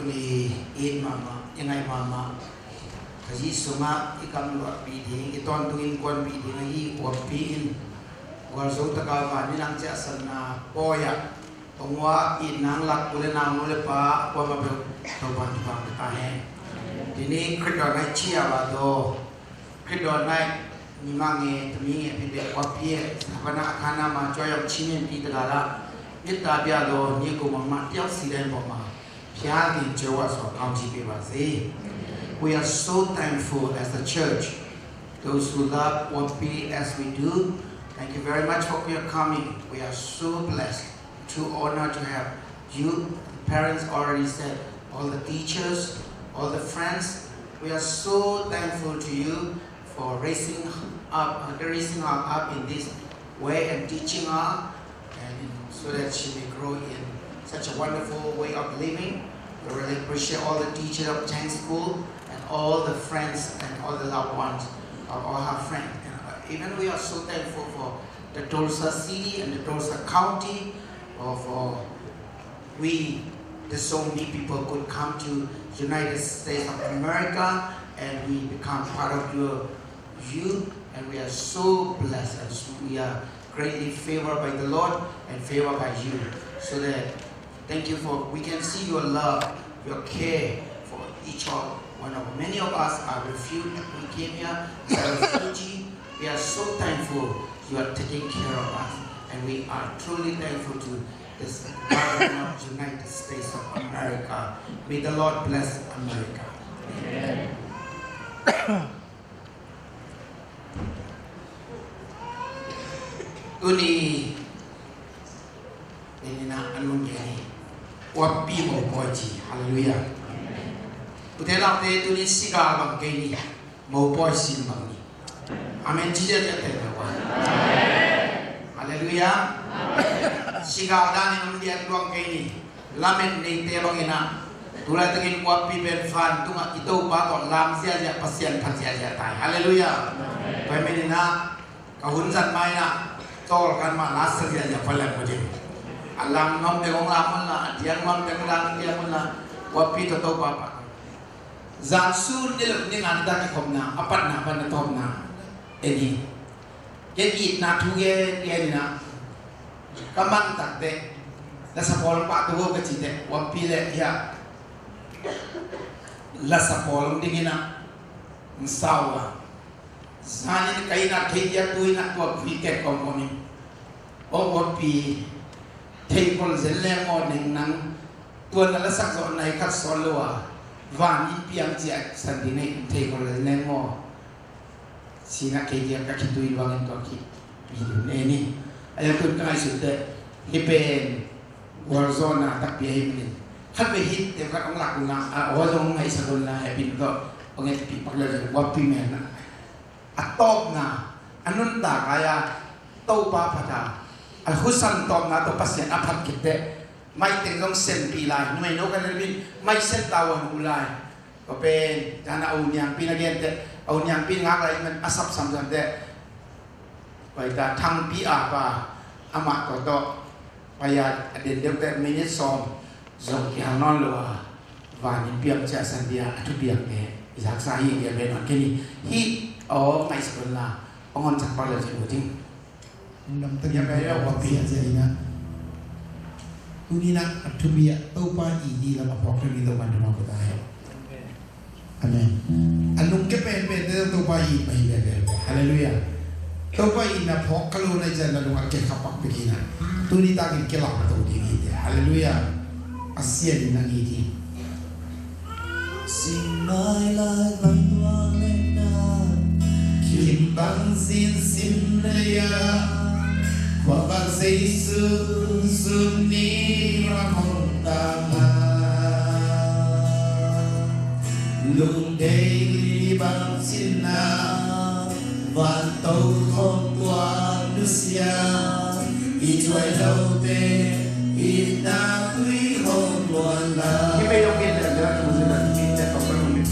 I it mahmah, i ngaih mahmah. Khazih sungah i kam luahpih ding, i tawntung innkuanpih ding ahi Uappi in gualzo taka van in hong ciahsanna pawi-ah hong ua itna hong lak u le nau, nu le pa kuamah peuh Topa'n thupha hong pia ta hen. Tuni Khrih dawn ngaih ciah a daw Khrih dawn ngaih ni mah nge, tami nge, pi bek Uappi e, sabana a khana ma cuai om chinen pi tagala, mitta bia lo ni kum om ma tiau si den bom ma, pia din cewa so kam ji pe ba si. We are so thankful as the church, those who love Uappi as we do. Thank you very much for your coming. We are so blessed to honor to have you. Parents already said, all the teachers, all the friends, we are so thankful to you for raising up, uh, raising her up in this way and teaching her, and so that she may grow in such a wonderful way of living. We really appreciate all the teachers of Chang School and all the friends and all the loved ones of all her friends. And, uh, even we are so thankful for the Tulsa city and the Tulsa County, or for we, the Zomi people, could come to United States of America and we become part of your youth, and we are so blessed and we are greatly favored by the Lord and favored by you. So that thank you for, we can see your love, your care for each one of, many of us are refugee. We came here as a refugee. We are so thankful you are taking care of us, and we are truly thankful to this government of United States of America. May the Lord bless America. Tuni, tuni na anun kei ni. Uappi mopawi ci. Halleluiah. Ute naute, tuni sigal bang kei ni. Mopawi sin bang ni. Amen ci ciaciah te na wa. Halleluiah. Sigal dan in om diak luang kei ni. Lamet neite bangin ah, tu laitakin Uappi pen van tungah i Topa tawh lam ziahziah, Pasian phat ziahziah ta hi. Halleluiah. Tua hi manin ah, ka hun zat mai-in ah, tawlkhat mah lasa ziahziah pha leng uh ding. A lam nuam teng hong lam unla, a diang nuam teng hong diang unla, Uappi tawh Topa phat. Zan sun ni lo ni ngan ta kikhopna, a patna pan a tawpna en hi. Ken itna thu gen gen in ah, ka man tak teh, lasa pawl hong pahto vo ka cih teh, Uappi le hiah lasa pawl hong ding in ah, hong sa uh a, zan in ka inn ah thei diak tu in ah, tua khui ket kawmkawm in, aw Uappi, thei khol zen leng maw neng nang, tua na lasak zawh nai khat sawn lo a, van inn piang ciah san ding nei, thei khol zen leng maw. Sinah kei diak ka khitui luangin tua khit pi ding ne ni. A yau tun ka ngaihsut teh, hih pen gualzawhna takpi ahi manin, khat vei hih teu khat hong lak unla, a aw zong hong ngaihsak unla, hehpih tawh hong etpih pak lel zong Uappi men na. A tawpna, a nuntak ai-a Topa phat a, a husan tawpna tawh Pasian a phat khit teh, mai teng zong senpih lai, numei no ka lel bin mai sen ta uh a nu lai. Tua pen, dan a U Niangpi na gen teh, a U Niangpi ngak lai man a sapsam zan teh. Pai ta Thangpi a pa, amah tawh tawh, pai a, a den deuh teh minute sawm zong kihal nawn lo a, van in piang ciah san dia, a thupiak teh i zaksa hi, i a ben on kei ni. Hih aw ngaihsak unla, hong honsak pak lel ci uh ding. Lungdam takin Topa hong piak ciat in ah, tuni in ah a thupi ah Topa it ding lam a phawk ding Topa in thupha pia ta hen. Amen. A lungkia penpente Topa it mah hi veve. Halleluiah. Topa itna phawk kha lo na hih ciangin na lung ah kikhap pak bek in ah, tuni takin kilak to ding hi te. Halleluiah. A sia ding nang it hi. Sing mai lai van tuang leh na, kim bang zin sim leh ya, kua bang Jesu sun ni ra hong ta ma. Lungdei li bang cin na, van to khong tua nusia, i tuai lo te, i na tui khong luan la. Ki mei dong ki lem lem tu zin na ki te tong ka lung ni.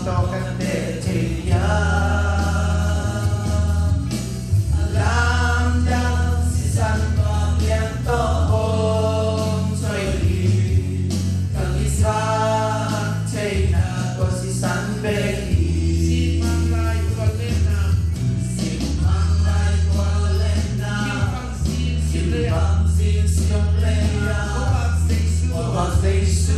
tawh kan teh thei hiam? A lamdang sisan vanglian tawh hong thawi hi. Ka kisap theihna tua sisan bek hi. Simmang lai kual lenna. Simmang lai kual lenna. Simmang zing siam lei a. Simmang zing siam lei a. Khuavak Jesu. Khuavak Jesu.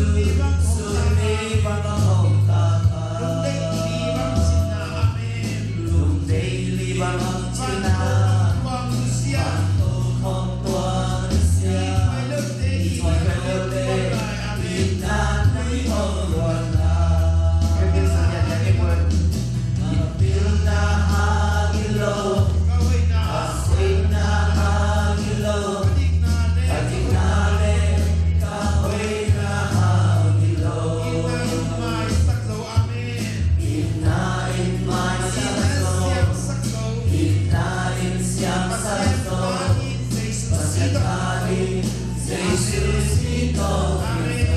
Suni bang hong tapa. Lungdei li bang sinna. Amen. Lungdei li bang sinna. Van to khawng tuang nusia. Van to khawng tuang nusia. Hih thawi lote i, hih thawi lote i, itna na i hong luanna. Ka pilna hang hi lo. Ka hoihna hang hi lo. Ka dikna le ka hoihna hang hi lo. Itna in maisak lo. Amen. Itna in maisak lo. Itna in siamsak lo. Pasian tha in Jesu si tawh. Amen.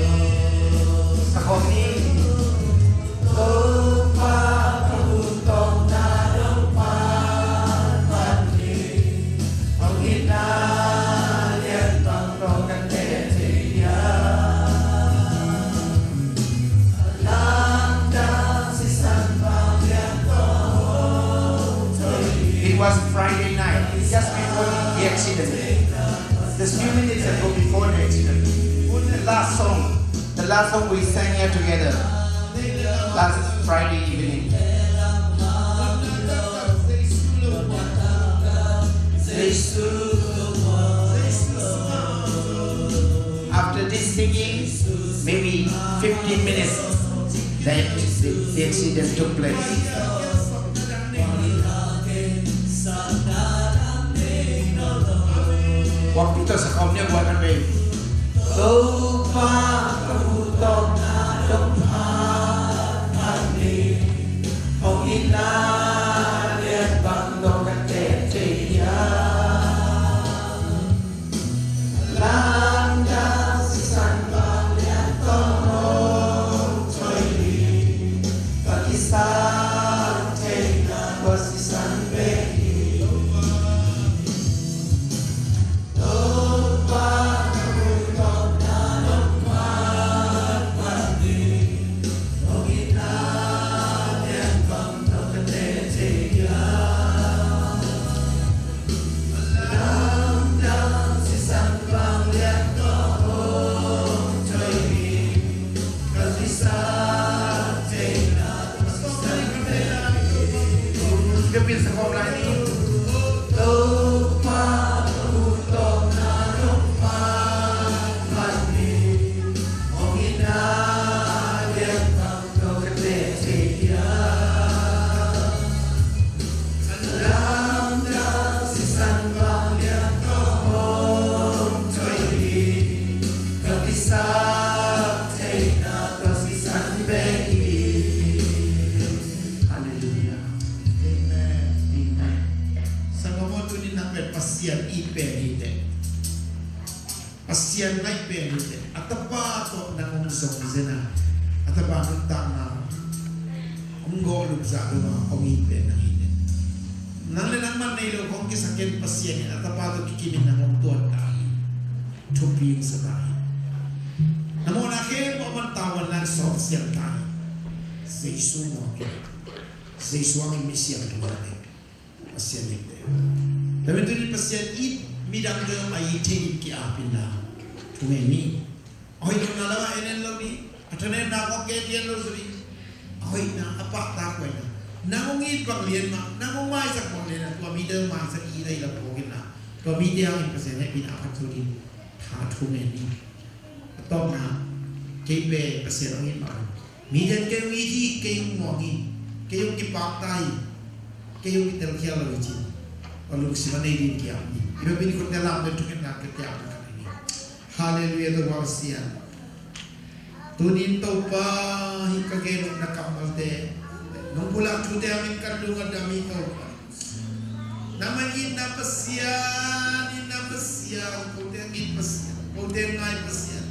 Sa khawm ni. Topa ka hun tawpna dong phatphat ni. Hong itna lian bang tawh kan teh thei hiam? It was Friday night, just before the accident. Just few minutes ago, before the accident. The last song, the last song we sang here together last Friday evening. After this singing, maybe fifteen minutes, the, the, the accident took place. Waktu itu sekamnya buat apa? Topa ka hun tawpna dong phatphat ni. Hong itna lian bang tawh kan teh thei hiam? Lamdang sisan vanglian tawh hong thawi hi. Ka kisap theihna tua sisan bek hi. Topa ka hun tawpna dong phatphat ni. Hong itna lian bang tawh kan teh thei hiam? Halleluiah. Amen. Amen. Sanggam aw, tuni-in na pen Pasian it pen hi teh. Pasian ngaih pen hi teh. A Tapa tawh nang hong zong zen a, a Tapa nuntakna hong gawh lup zah lo a hong it pen nang hi teh. Nang le nangman nei lo hong kisak ken Pasian in a Tapa tawh kikim in nang hong tuat ta hi. Thupi hong sa ta hi. Na mawhna khempeuh a man tavuan nang sawt siam ta hi. Jesu mawh hi. Jesu hangin mi siam tua hi. Pasian it te. Tua ahih manin tuni Pasian it midang tawh a it theih ding ki-ap in la. Thu ngen ni. A hoih lo na lam ah en en lo ni. A thanemna kong gen gen lo zaw ni. A hoihna, a pahtakhuaina. Nang hong it bang lian mah, nang hong maisak bang lian mah, tua mi tawh maisak it a hi lam phawk in la. Tua mite hangin Pasian hehpihna a phat zo ding. Tha thu ngen ni. A tawpna, kei pen Pasian hong it mah. Mite in kei hong it hi, kei hong muang hi, kei hong kipakta hi, kei hong kitelkhial lo hi ci-in a lungsim a nei ding ki-ap ni. I biakinn khut teh lam pen thungetna ka ki-apna khat hi ni. Halleluiah, Topa Pasian. Tuni-in Topa, hih ka gen nopna kammalte, nong pulak thute hangin ka lung a dam hi Topa. Nangmah itna Pasian, itna Pasian, kote a it Pasian, kote a ngai Pasian,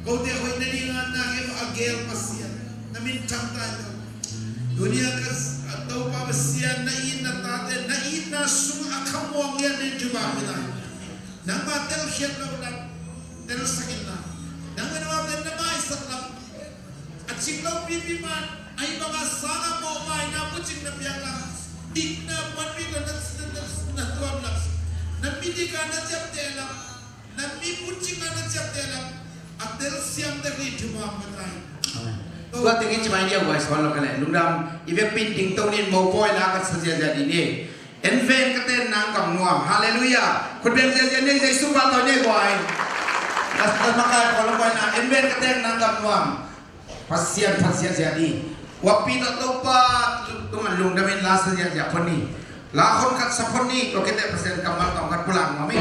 kote a hoih nading a na ngem a geel Pasian, na min thang ta hi lo. Tuni-a ka Topa Pasian, na itna tate na itna sungah a khamuang ngiat ding thupha pia ta. Nangmah telkhiat loh lam telsak inla, nangmah na maisak lam, a cing lo pipi man ahi bangin sang a mawhmaina bucing na piak lam, dikna panpihna na tuam lam, na midik a na ciapteh lam, na mi bucing a na ciapteh lam, a telsiam dek ni thupha pia ta in. Amen. Tua tengin ci mai dia guai, suan lo ka leh lungdam. I vekpi in dingto ni, mopawi la ka sa ziahziah dih ni. En ven ka ten nang gam nuam. Halleluiah. Khut beng ziahziah ni, Jesu pahtawi ni guai. Ka, ka makai pawl lo guai na, en ven ka ten nang gam nuam. Pasian phat ziahziah ni. Wakpi tawh Topa tungah lungdam in la sa ziahziah phot ni. La hon khat sa phot ni, tua khit teh Pasian kammal tawng khat pulak nuam hi.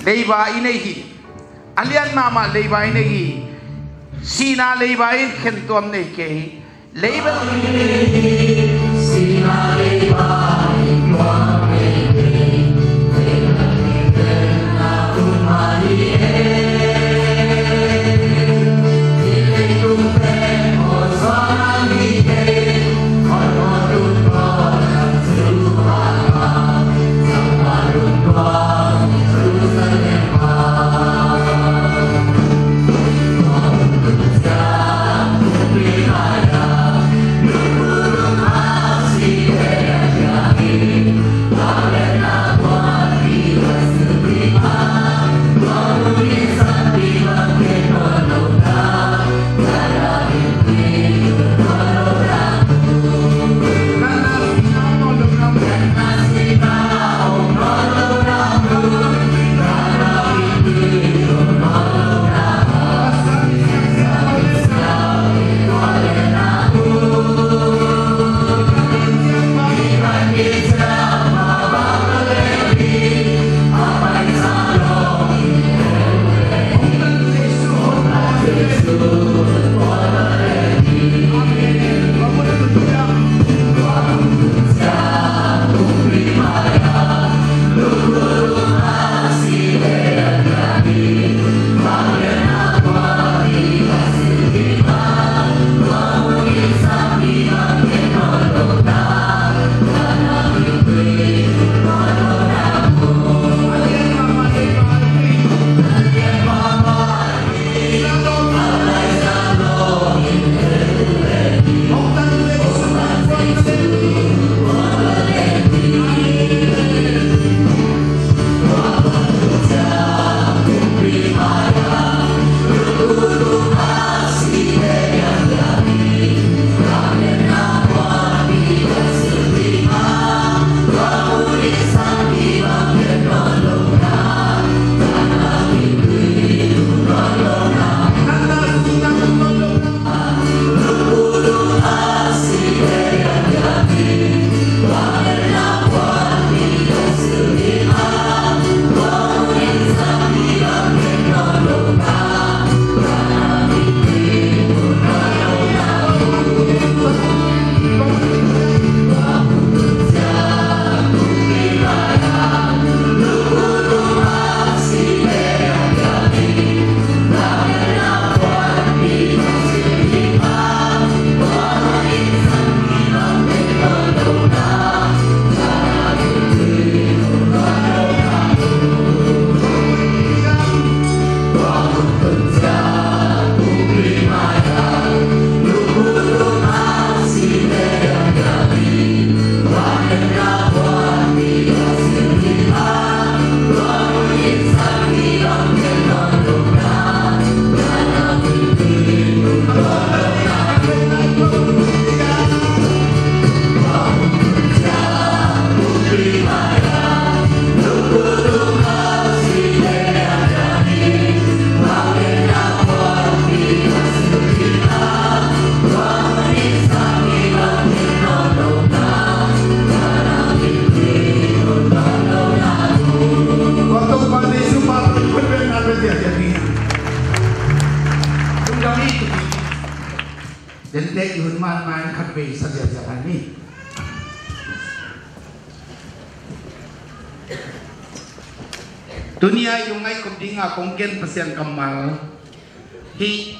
Leiba i nei hi. A lian mahmah leiba i nei hi. Sihna leiba in khentuam nei kei hi. Leiba Dente i hun man man khat vei sa ziahziah hai ni. Tuni-a i lungngaih khop dinga kong gen Pasian kammal hi.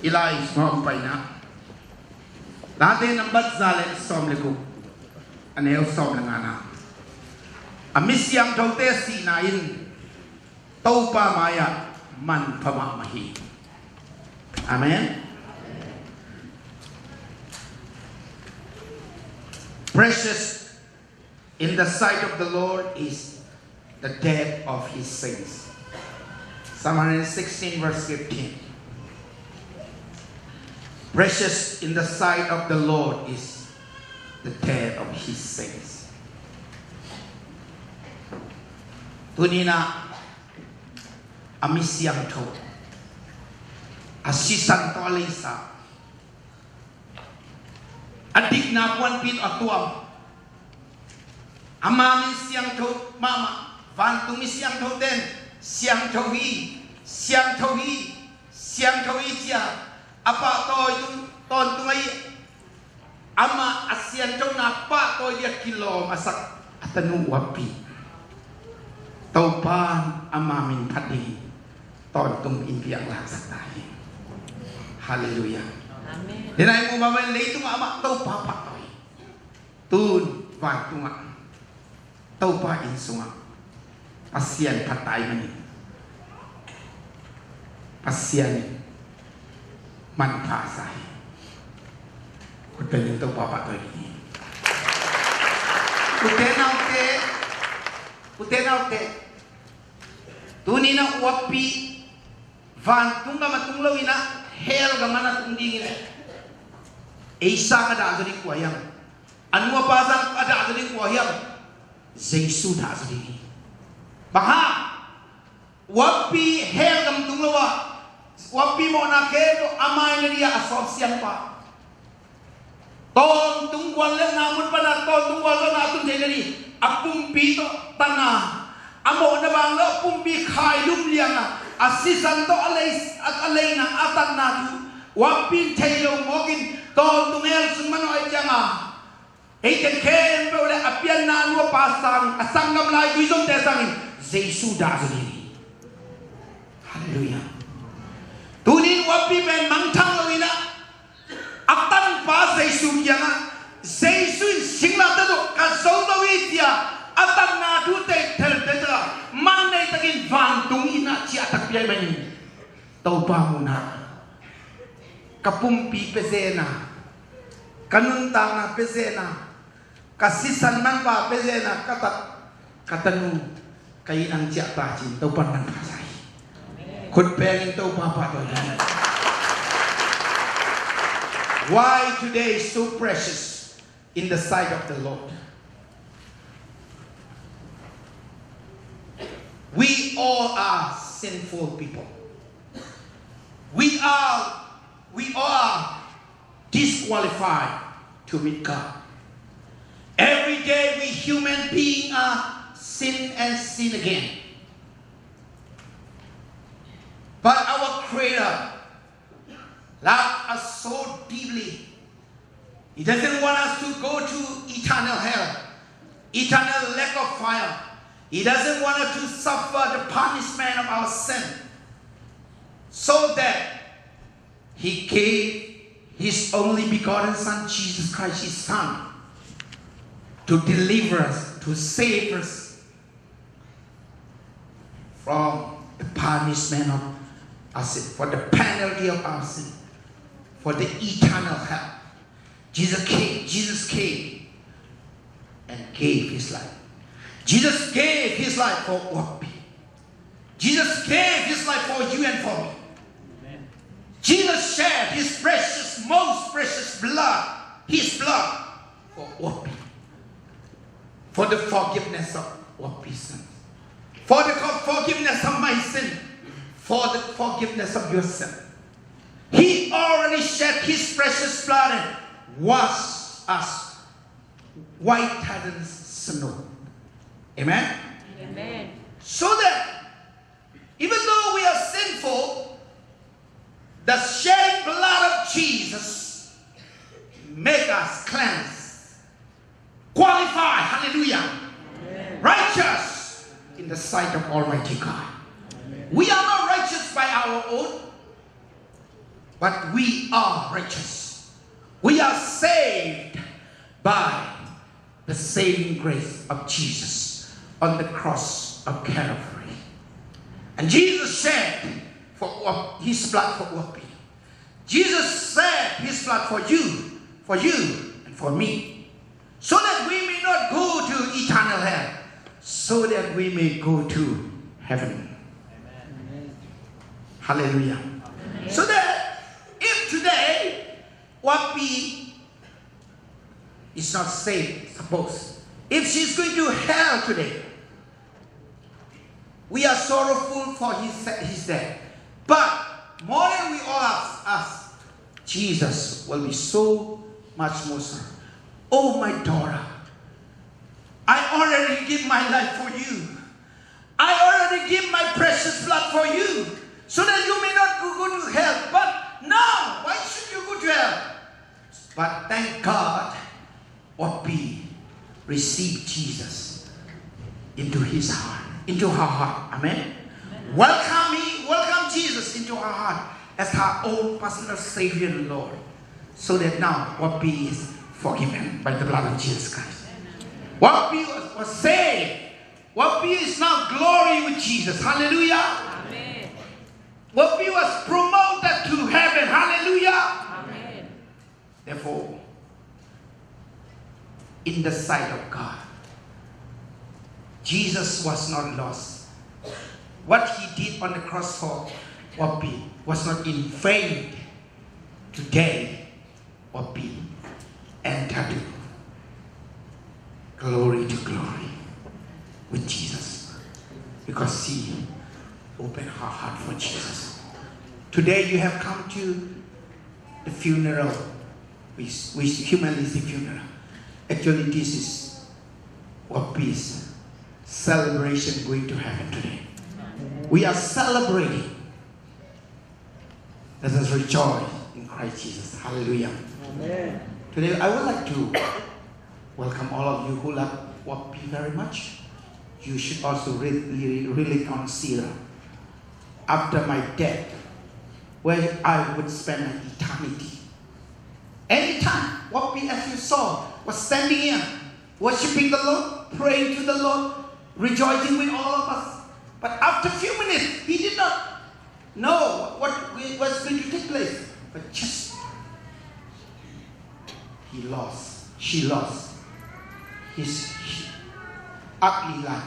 I lai sungah hong paina Late nambat za le sawm le guk, a neu sawm le ngana. A mi siangthote sihna in Topa mai-ah manpha mahmah hi. Amen. Precious in the sight of the Lord is the death of his saints. Psalm one hundred sixteen, verse fifteen. Precious in the sight of the Lord is the death of his saints. Tuni-in ah, a mi siangtho, a sisan tawh a leisa, a dikna puanpi tawh a tuam, ama min siangtho mahmah, Vantung mi siangtho ten, "Siangtho hi, siangtho hi, siangtho hi," ci-a a pahtawi tung, tawntung ahi, amah a sianthona pahtawi dia kilawm a sak a tanu Uappi, Topa ama min phat ding hi. Tawntung in biak laksak ta hi. Halleluiah. Amen. Denai mu ma ven, leitungah amah Topa pahtawi. Tun vantungah Topa inn sungah Pasian phat ta ahih manin Pasian in manpha sa hi. Khut bengin Topa pahtawi ni. Ute naute, ute naute, tuni-in ah Uappi vantung gam a tung lo-in ah hell gam ah na tung ding hi leh, ei sang a dah zaw ding kua hiam? A nu a pa sang a dah zaw ding kua hiam? Jesu dah zaw ding hi. Bang hang? Uappi hell gam tung lo-a, Uappi mawhna khempeuh a mai na ding a, a sawpsiangpa. Tawntung guallelhna mun pan a tawntung gualzawhna a tun theih na ding a, pumpi tawh tan a, a mawhna bang lo pumpi khailum liang a, a sisan tawh a lei, a, a leina a tanna thu Uappi in thei lo mawkin tawntung hell sung manawh ahih ciangin, eite khempeuh le a pianna nu a pa sang, a sanggam laigui zomte sangin Jesu dah zaw ding hi. Halleluiah. Tuni-in Uappi pen mangthang lo-in ah, a tanpa Jesu kiangah, Jesu in singlamteh tawh ka zo lo hi ci-a a tanna thu thei theite tungah man nei takin vantung inn ah ciah takpi ahih manin, Topa muhna, ka pumpi pia zen a, ka nuntakna pia zen a, ka sisan manpha pia zen a, ka tat, ka tanu, ka inn ah hong ciah ta ci-in Topa in manpha sa hi. Khut bengin Topa pahtawi ni. Why today is so precious in the sight of the Lord? We all are sinful people. We are, we all are disqualified to meet God. Every day we human being are sin and sin again. But our Creator love us so deeply. He doesn't want us to go to eternal hell, eternal lake of fire. He doesn't want us to suffer the punishment of our sin. So that He gave His only begotten Son, Jesus Christ, His Son, to deliver us, to save us from the punishment of our sin, for the penalty of our sin, for the eternal hell. Jesus came, Jesus came and gave His life. Jesus gave His life for Uappi. Jesus gave His life for you and for me. Jesus shed His precious, most precious blood, His blood, for Uappi, for the forgiveness of Uappi's sins, for the co-, forgiveness of my sin, for the forgiveness of your sin. He already shed His precious blood and washed us whiter than snow. Amen? Amen. So that even though we are sinful, the shedding blood of Jesus make us cleansed, qualified, hallelujah, righteous in the sight of Almighty God. We are not righteous by our own, but we are righteous. We are saved by the saving grace of Jesus on the cross of Calvary. And Jesus shed for Uap-, His blood for Uappi. Jesus shed His blood for you, for you, and for me, so that we may not go to eternal hell, so that we may go to heaven. Hallelujah. So that if today Uappi is not saved, suppose, if she's going to hell today, we are sorrowful for his, his death. But more than we all of us, Jesus will be so much more sorrow. Oh, my daughter, I already give my life for you. I already give my precious blood for you, so that you may not go, go to hell. But now, why should you go to hell? But thank God, Wapi received Jesus into his heart, into her heart. Amen. Welcome him, welcome Jesus into her heart as her own personal Savior and Lord, so that now Wapi is forgiven by the blood of Jesus Christ. Wapi was, was saved. Wapi is now glory with Jesus. Hallelujah. Wapi was promoted to heaven. Hallelujah. Therefore, in the sight of God, Jesus was not lost. What he did on the cross for Wapi was not in vain. Today, Wapi enter to glory to glory with Jesus, because she opened her heart for Jesus. Today you have come to the funeral, which, which humanly is the funeral. Actually, this is Wapi's celebration going to happen today. We are celebrating. Let us rejoice in Christ Jesus. Hallelujah. Amen. Today, I would like to welcome all of you who love Wapi very much. You should also really, really, really consider after my death, where I would spend an eternity. Anytime, Wapi, as you saw, was standing here, worshiping the Lord, praying to the Lord, rejoicing with all of us. But after a few minutes, he did not know what was going to take place. But just, he lost, she lost his, his ugly life.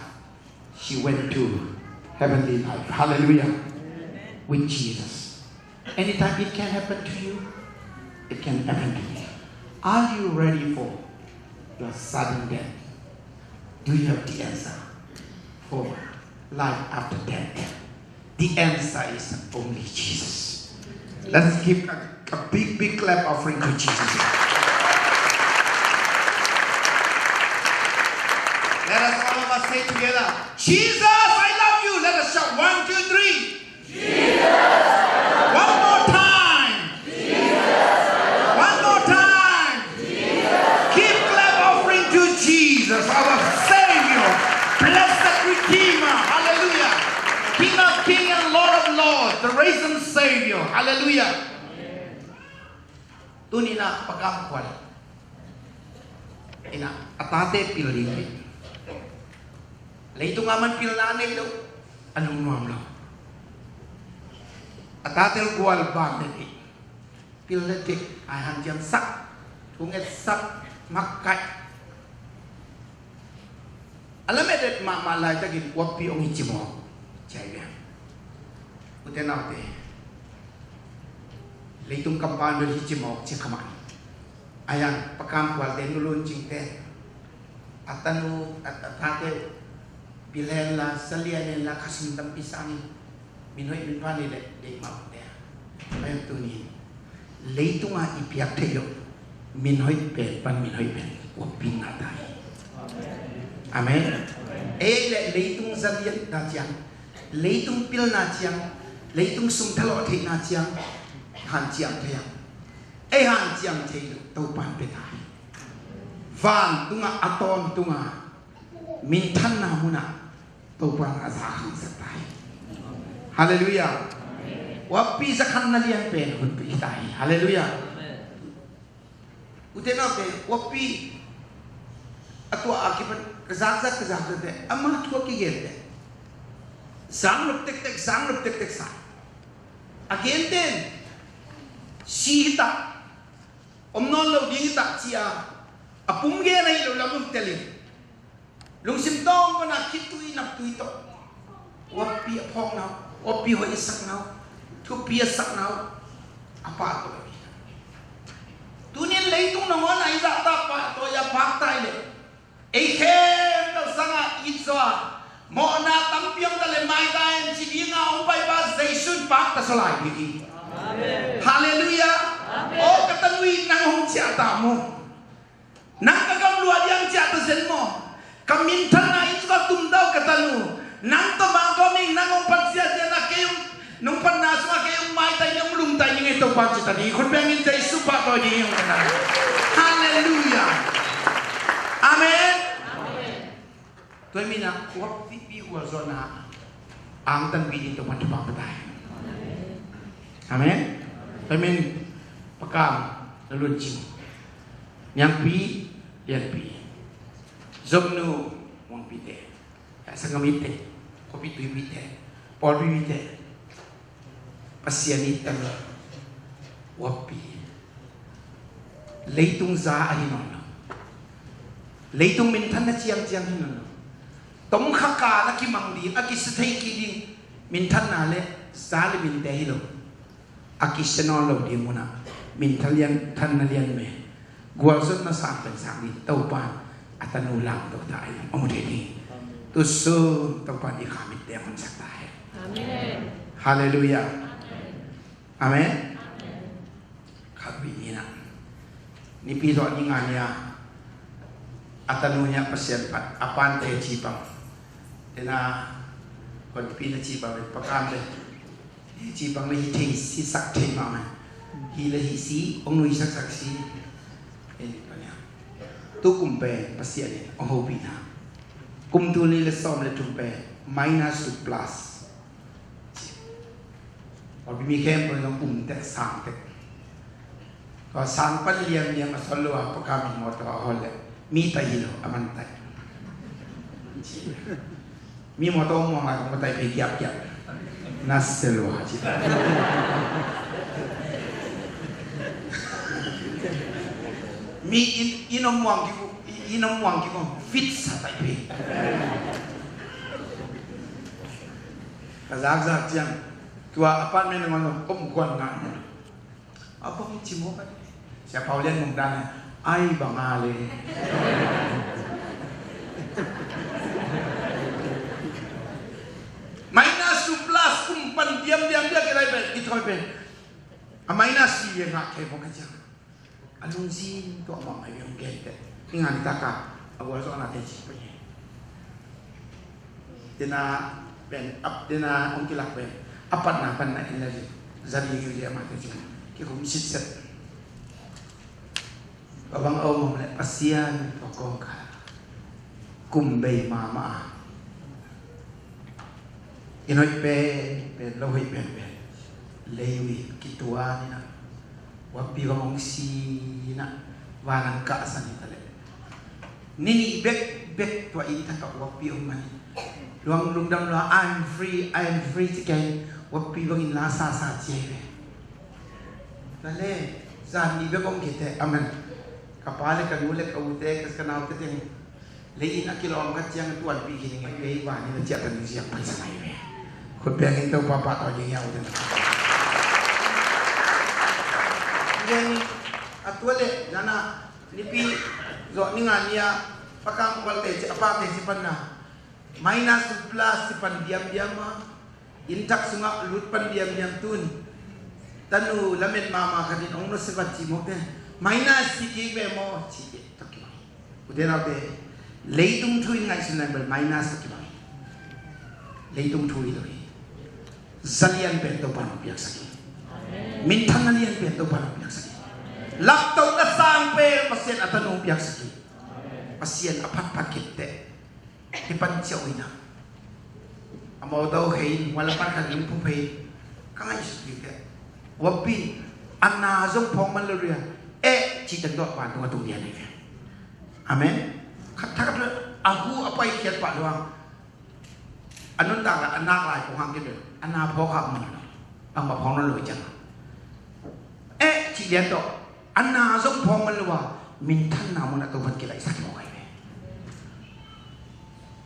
She went to heavenly life. Hallelujah. With Jesus. Anytime it can happen to you, it can happen to me. Are you ready for your sudden death? Do you have the answer for life after death? The answer is only Jesus. Let's give a, a big, big clap offering to Jesus. Let us all of us say together, "Jesus, I love you." Let us shout, one, two, three. One more time. One more time. Keep clap offering to Jesus, our Savior, blessed Redeemer. Hallelujah. King of King and Lord of Lord, the risen Savior. Hallelujah. Tuni-in ah Pa Kam Khual in ah a tate pil ding hi. Leitung ah man pilna nei lo, a lungnuam lo. A tate gual bang den hi. Pil le tek, ai hanciamsak, thungetsak, makkaih. A lamet et mahmah laitakin Wapi hong hi cimawk. Ciai bia. Ute naute, leitung kampau bel hi cimawk ci kha mah. Ai ang Pa Kam Khualte, Nu Lun Cingte, a tanu, a, a tate pil hen la, sa lian hen la, kha sum tampi sang in, min hoih min pha nei leh deih mah ute. Ai ang tuni-in leitung ah i piak theih loh min hoih pen pan min hoih pen Wapi ngah ta hi. Amen. Ei leh leitung za lianna ciang, leitung pilna ciang, leitung sum thalawh theihna ciang hanciam thei a, ei hanciam thei loh Topa'n pia ta hi. Vantungah, a tawntungah, minthanna munah Topa'n a za khangsak ta hi. Halleluiah. Wapi za khanna lian pen hun pia ta hi. Halleluiah. Ute naute, Wapi a tua a kipan ka zakzak, ka zakzak te, ama thu a kigen te, zanglop tektek, zanglop tektek sa. A gen ten si hi ta, om nawn lo ding hi ta ci-a a pum gen ahi lo lam lungtel in, lungsim tawng pana khitui naptui tawh Wapi a phawkna uh, Wapi hoih a sakna uh, thupi a sakna uh a pahtawi. Tuni-in leitung nangawn a i zahta pahtawi a pakta i leh, ei khempeuh sangah it zaw a, mawhna tampi om ta leh maita hen ci dinga hong paipa Jesu in pakta zaw lai ding hi. Halleluiah. Aw ka tanu, nang hong ciah ta maw? Nang ka gamlua ding hong ciah ta zen maw? Ka minthanna inn sungah tumta uh ka tanu, Nang tawh mah kawm ing, nang hong pan ziahziah na kei hong, nong panna sungah kei hong maitai ning, hong lungtai ning ei Topa ci ta ding. Khut beng in, Jesu pahtawi ding hi hong ta. Halleluiah. Amen. Tua hi manin ah, kuapihpih gualzawhna angtanpih ding Topa thupha pia ta hen. Amen. Tua hi manin Pa Kam, na luncing, Niangpi, Lianpi, Zomnu, Muangpite, sangammite, khuapi tuipite, pawlpite, Pasian i tanu, kuapih, leitung za ahi nawn lo. Leitung minthanna ciangciang hi nawn lo. Tomkha kan a kimang ding, a kisia thei kik ding minthanna le za le minte hi lo. A kisia nawn lo ding munah minthanna lian, thanna lian me, gualzawhna sang pen sang ding Topa in a tanu lamto ta hi, hong mu thei ding. Tusun Topa in i kha mitte hong honsak ta hen. Amen. Halleluiah. Amen. Amen. Khat vei ni na, Nipi zawh ni nga ni a, a tanu ni a Pasian phat a, a pa'n teci pang. Tena, khuapi na ci pang, Pa Kam le, teci pang le hi thei, sisak thei mahmah. Hi le hi si, hong nuisaksak si. Ei, pa ni a, tu kum pen Pasian in hong hopih na, kum tul nih le sawm le thum pen minus to plus. Pawlpi mi khempeuh in hong um teh, sang teh. Tua sang pan liamliam a sawt lo a, Pa Kam in mawtaw a hawl leh, mi tai hi lo, a man tai. Mi mawtaw muang lai, hong tai phei giapgiap. Na sia lua ci. Mi inn, inn om muang kik uh, inn om muang kik uh, fit sa tai phei. Ka zakzak ciang, tua apartment nangawn om kuan ngah. A bang ci mawk a, Sia Pau Lian Mung dan a, ai bang a le. Minus to plus, kum pan diamdiam dia, kilai pen, kithawi pen. A minus si dia ngah kei mawk a ciang, a lungsim tuah mahmah hi, hong gen teh. Ni nga ni tak a, a gualzawhnate ci pah hi. Tena pen, ap tena hong kilak pen, a patna pan na in la zi, za ding hi zi, amate ci kikum sitset. Ka bang a om om leh Pasian tua kawngkal kum bei mahmah a, in hoih pen pen, lo hoih pen pen, lei uh hi, kituak ni na, kuapi bang hong si na, van hong kahsan hi ta leh, ni nih bek bek tua inn thak ah kuapi om mah hi. Luang lungdam lua, "I'm free, I'm free," ci kei, kuapi bangin la sasa ci hi ve. Tua leh zan nih bek om khit teh, amen. Ka pa le ka nu le ka ute, ka, ka naute teng, lei inn a kilawm khat ciang a tuanpih khin ing, ei van inn a ciah ta ning ci-in paisan ahi ve. Khut beng in Topa pahtawi ding hi a, ute nau. Tua leh nana, Nipi zawh ni nga ni a, Pa Kam Khualte ci, a pate ci pan na, minus to plus ci pan diamdiam a, inn thak sungah lut pan diamdiam tun. Tanu lamet mahmah khat in hong nusia vat ci mawk teh. Minus ci kik ve maw ci, tua kibang hi. Ute naute, leitung thu in ngaihsun lai bel minus tua kibang hi. Leitung thu hi lo hi. Za lian pen Topa in hong piaksak hi. Minthanna lian pen Topa in hong piaksak hi. Laptohna sang pen Pasian a tanu hong piaksak hi. Pasian a phatphat khit teh, hih pan ciah uh hi na, a mawtaw khei in, mual a pan khat in hong phu phei in, ka ngaihsut kik teh, kuapi in a na zong phawk man lo ria, eh, cih teng tawh vantung a tung lian hi ve. Amen. Khat thak a hu a paikhiat pah lua, a nuntak lai, a nak lai kong hang kei bel, a na phawk hak man lo, bangmah phawk nawn lo hi ciang, eh, cih lian tawh, a na zong phawk man lo a, minthanna mun ah Topa'n kilaihsak hi mawk ahi ve.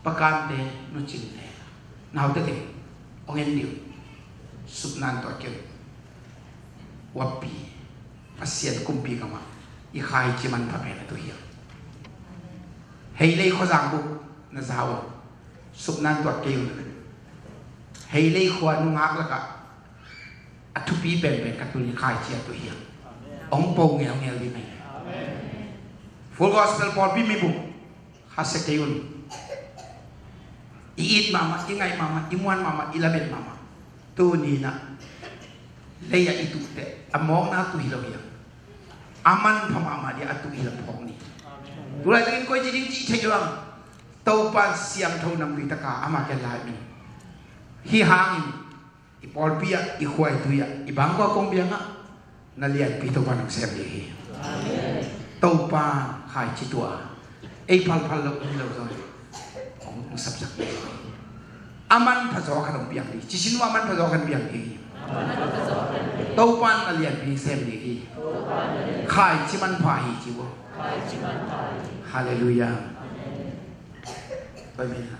Pa Kamte, Nu Cinte, naute teng, hong en dih un. Supna hong tuah kei un. Kuapi, Pasian kumpi kamah i khaici manpha pen a tu hi a. Heilei khuazang buk na za uh a, supna hong tuah kei un. Heilei khua nungak lakah a thupi penpen ka tun i khaici a tu hi a. Hong po ngelngel ding hi. Full Gospel pawlpi mibuk, khasia kei un. I it mahmah, i ngaih mahmah, i muan mahmah, i lamen mahmah. Tuni-in ah lei-ah i tuh teh a mawkna tuh hi lo hi a, a manpha mahmah ding a tuh hi lo phawk ni. Tulaitakin koici ding cih theih lo hang, Topa in siangtho namtui takin amah gen lai in, hih hangin i pawlpi ah, i khuaitui ah, i bangkua kong biakna ah na lianpi Topa in hong sem ding hi. Topa in khaici tuah a, ei phalphal lo, hi lo zong hong sapsak ding hi. A manpha zaw khat hong piang ding hi. Ci sin uh, a manpha zaw khat piang ding hi. Topa in na lianpi sem ding hi. Khaici manpha hi ci uh. Halleluiah. Pai min a,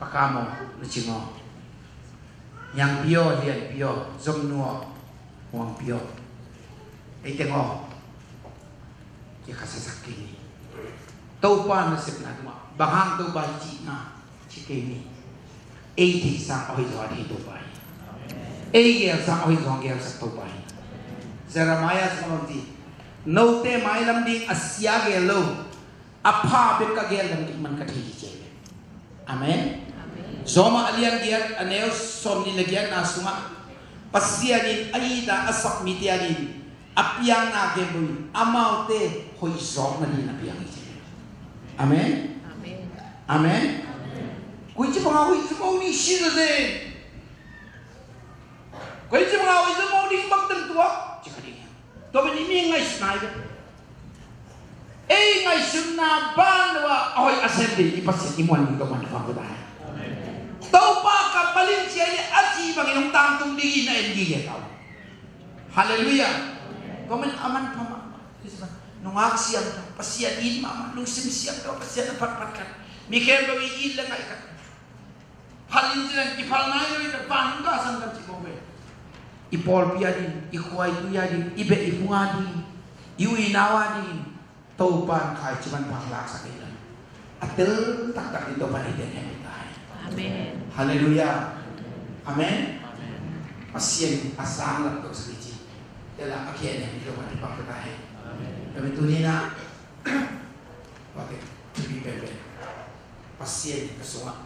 Pa Kam aw, Nu Cing aw, Niangpi aw, Lianpi aw, Zomnu aw, Huangpi aw, ei teng aw, kikhasia sak kei ni. Topa nasepna tungah bang hang Topa i cihna ci kei ni. Ei theih sang a hoih zaw a thei Topa hi. Ei gel sang a hoih zaw a gelsak Topa hi. Jeremiah sungah bang ci, note mailam ding a sia gel lo, a pha bek ka gel lam ding man ka thei hi ci hi. Amen. Amen. Rom a lian giat, a neu sawmnih le giatna sungah Pasian in a it a, a sak mite adingin a piakna gen loin amaute hoih zawkna dingin a piang hi ci hi. Amen. Amen. Amen. Koici bangin hoih zawk ni, ci zaw zen. Koici bangin hoih zawk ni, bang tan tuak ci kha ding hi. Tua pen i mi ngaihsutna hi ve. Ei ngaihsutna ban lo a, a hoih a sem ding i Pasian i muan ding Topa in thupha pia ta hen. Topa ka pal in ci a, a cih bangin hong tangtung ding hi, na en gige ta uh. Halleluiah. Tua pen a manpha mahmah, nungak siangtho, Pasian it mahmah, lungsim siangtho, Pasian a phatphat khat, mi khempeuh i it le ngaih khat. Phal in ci leng i phal nai lo hi, vantung ka sang kan ci ko ve. I pawlpi adingin, i khuaitui adingin, i beh i phung adingin, i u i nau adingin Topa in khaici manpha laksak hi leh, a tel taktak in Topa in ei teng hong hempih ta hen. Amen. Halleluiah. Amen. Pasian a sang lam tawh sa hi ci. Tua leh a khen hong Topa in thupha pia ta hen. Amen. Tua pen tuni-in ah, tua teh thupi penpen, Pasian in ka sungah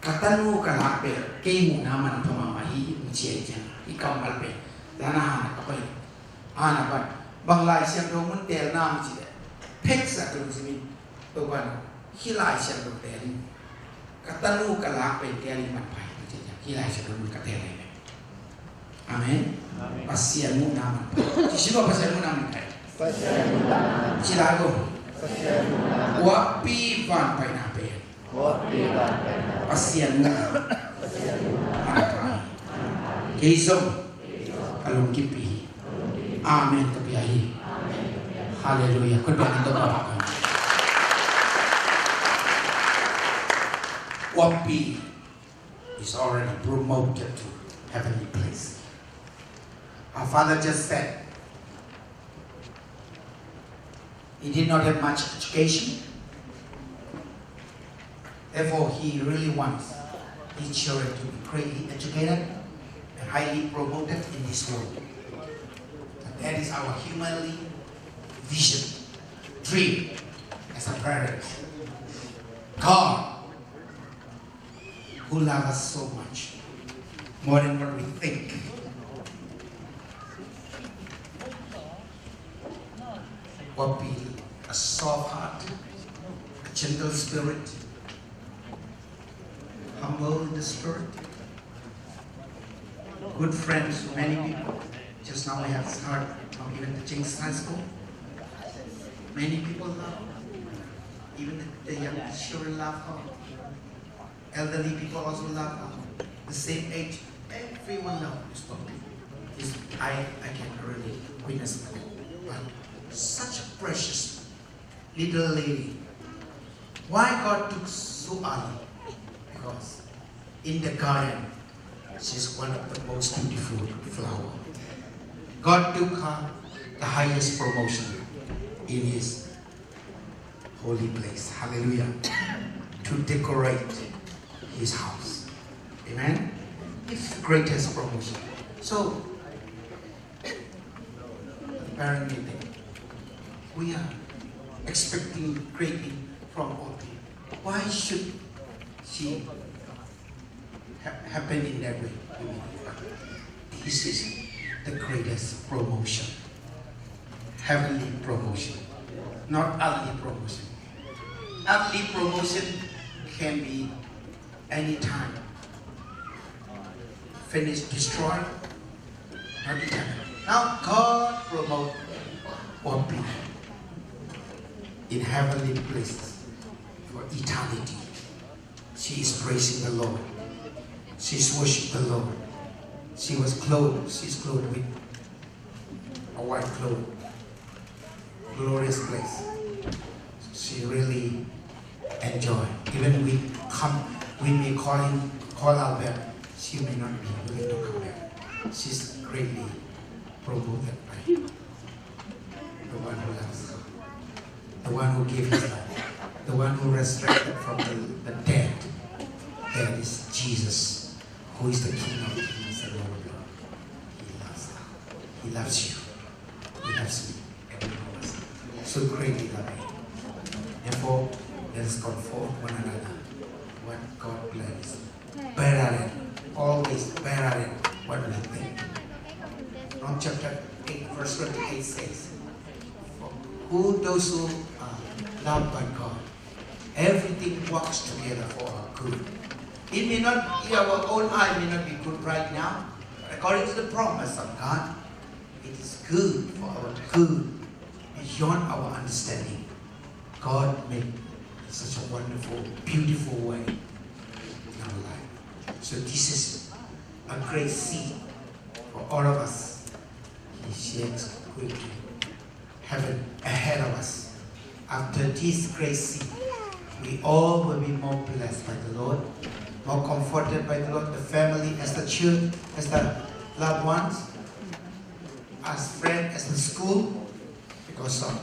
ka tanu ka lak pen kei muhna manpha mahmah hi, hong ci hi ciang, hih kammal pen. Tua na hana ka pai, hana pan, bang Lai Siangtho mun teel na hong cih leh, pheksa ka lungsim in, Topa in hih Lai Siangtho teel in, ka tanu ka lak pen teel in manpha hi, hong ci hi ciang, hih Lai Siangtho mun ka teel hi. Amen. Amen. Pasian muhna manpha. Ci sin bang, Pasian muhna manpha. Pasian muhna manpha. Ci lai ko. Pasian muhna manpha. Huappi van paina pen. Huappi van paina pen. Pasian muhna. Pasian muhna manpha. Kei zong ka lungkimpih hi. Amen ka pia hi. Halleluiah. Khut beng in Topa phat. Huappi is already promoted to heavenly place. Our father just said he did not have much education. Therefore, he really wants his children to be greatly educated and highly promoted in this world. And that is our humanly vision, dream as a parents. God who love us so much, more than what we think. Huappi, a soft heart, a gentle spirit, humble in the spirit, good friends to many people. Just now we have heard from even the Chin High School. Many people love her. Even the, the young children love her. Elderly people also love her. The same age, everyone love this book. This, I, I can really witness that. But such a precious little lady. Why God took so early? Because in the garden, she's one of the most beautiful flower. God took her the highest promotion in his holy place. Hallelujah. To decorate his house. Amen. It's the greatest promotion. So, the parent meeting, we are expecting great thing from all people. Why should she ha- happen in that way. This is the greatest promotion. Heavenly promotion, not earthly promotion. Earthly promotion can be anytime. Finish, destroy, not eternal. Now God promote our people in heavenly places for eternity. She is praising the Lord. She is worship the Lord. She was clothed. She is clothed with a white cloth. Glorious place. She really enjoy. Even we come, we may call him, call out back. She may not be willing to come back. She's greatly promoted by the one who loves her, the one who gave his life, the one who resurrected from the, the dead. That is Jesus, who is the King of kings and Lord of lords. He loves her. He loves you. He loves me. Every one of us. So greatly loving. Therefore, let us comfort one another. What God plans better than, always better than what we think. Romans chapter eight, verse twenty-eight says, "For who those who are loved by God, everything works together for our good." It may not, in our own eye, may not be good right now, but according to the promise of God, it is good for our good, beyond our understanding. God made such a wonderful, beautiful way in our life. So this is a great seed for all of us. He shares quickly. Heaven ahead of us. After this great seed, we all will be more blessed by the Lord, more comforted by the Lord, the family, as the church, as the loved ones, as friends, as the school, because of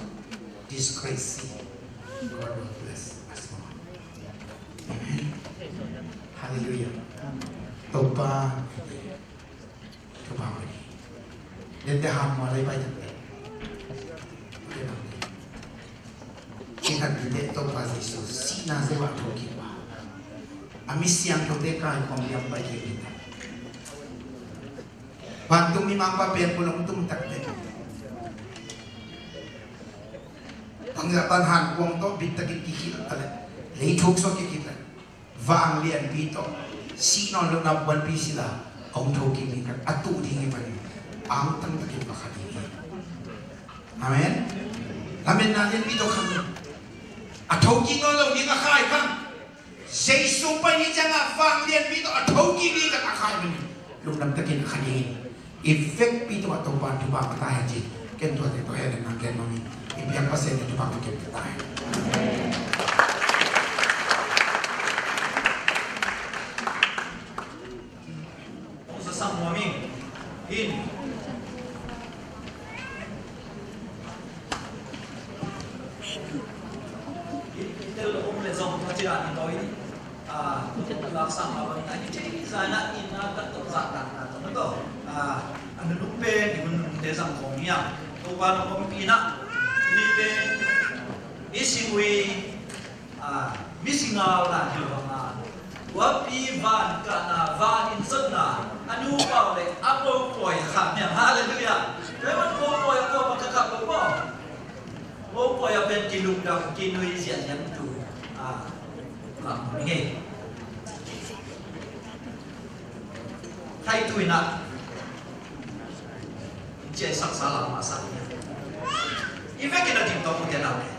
this great seed. God will bless us more. Amen. Hallelujah. Topa. Topa. Dette ham mo lai pai tak. Kita dite Topa Jesu sihna zia a thokik pa. A mi siangthote kaikhawm liam pai kik ding. Vantung mimangpa pen kulong tum takte. Bangzah pan han kuang tawh bit takin kikhilh ta leh, lei thuk sawh kikhilh ta leh, vanglianpi tawh sih nawn lo na buanpi sila hong thokik ding khat a tuh ding hi manin, angtang takin va kha ding hi. Amen. Lametna lianpi tawh khang, a thokik nawn lo ding a khai khang. Jesu pai ni ciangah vanglianpi tawh a thokik ding khat a khai manin, lungdam takin a kha ding hi. I vekpi tungah Topa in thupha pia ta hen ci. Ken tuate tawh hen nang ken mami. I biak Pasian in thupha pia ken pia ta hen. Hong sasang nuam ing. In. In, in tel lo om le zong Pasian in tawh in. Ah, laksang a bang na hi thei zai na in na ka tawh zah dan na tawh na tawh. Ah, a nunung pen i hun nunungte zang khawng hiam. Topa na kawmpi na ni pen i singui, ah, mi singal na hi lo bang a. Guapi van kahna, van in zotna, a nu pau le a mopawi kha niam. Halleluiah. Tua man mopawi a kawm a ka kap lo maw. Mopawi a pen kilungdam, kinui ziahziah tu, ah, lam hong hi. Khai tu in ah, in ciai saksa lam masa hi. I vekin a ding tawh mute nau le.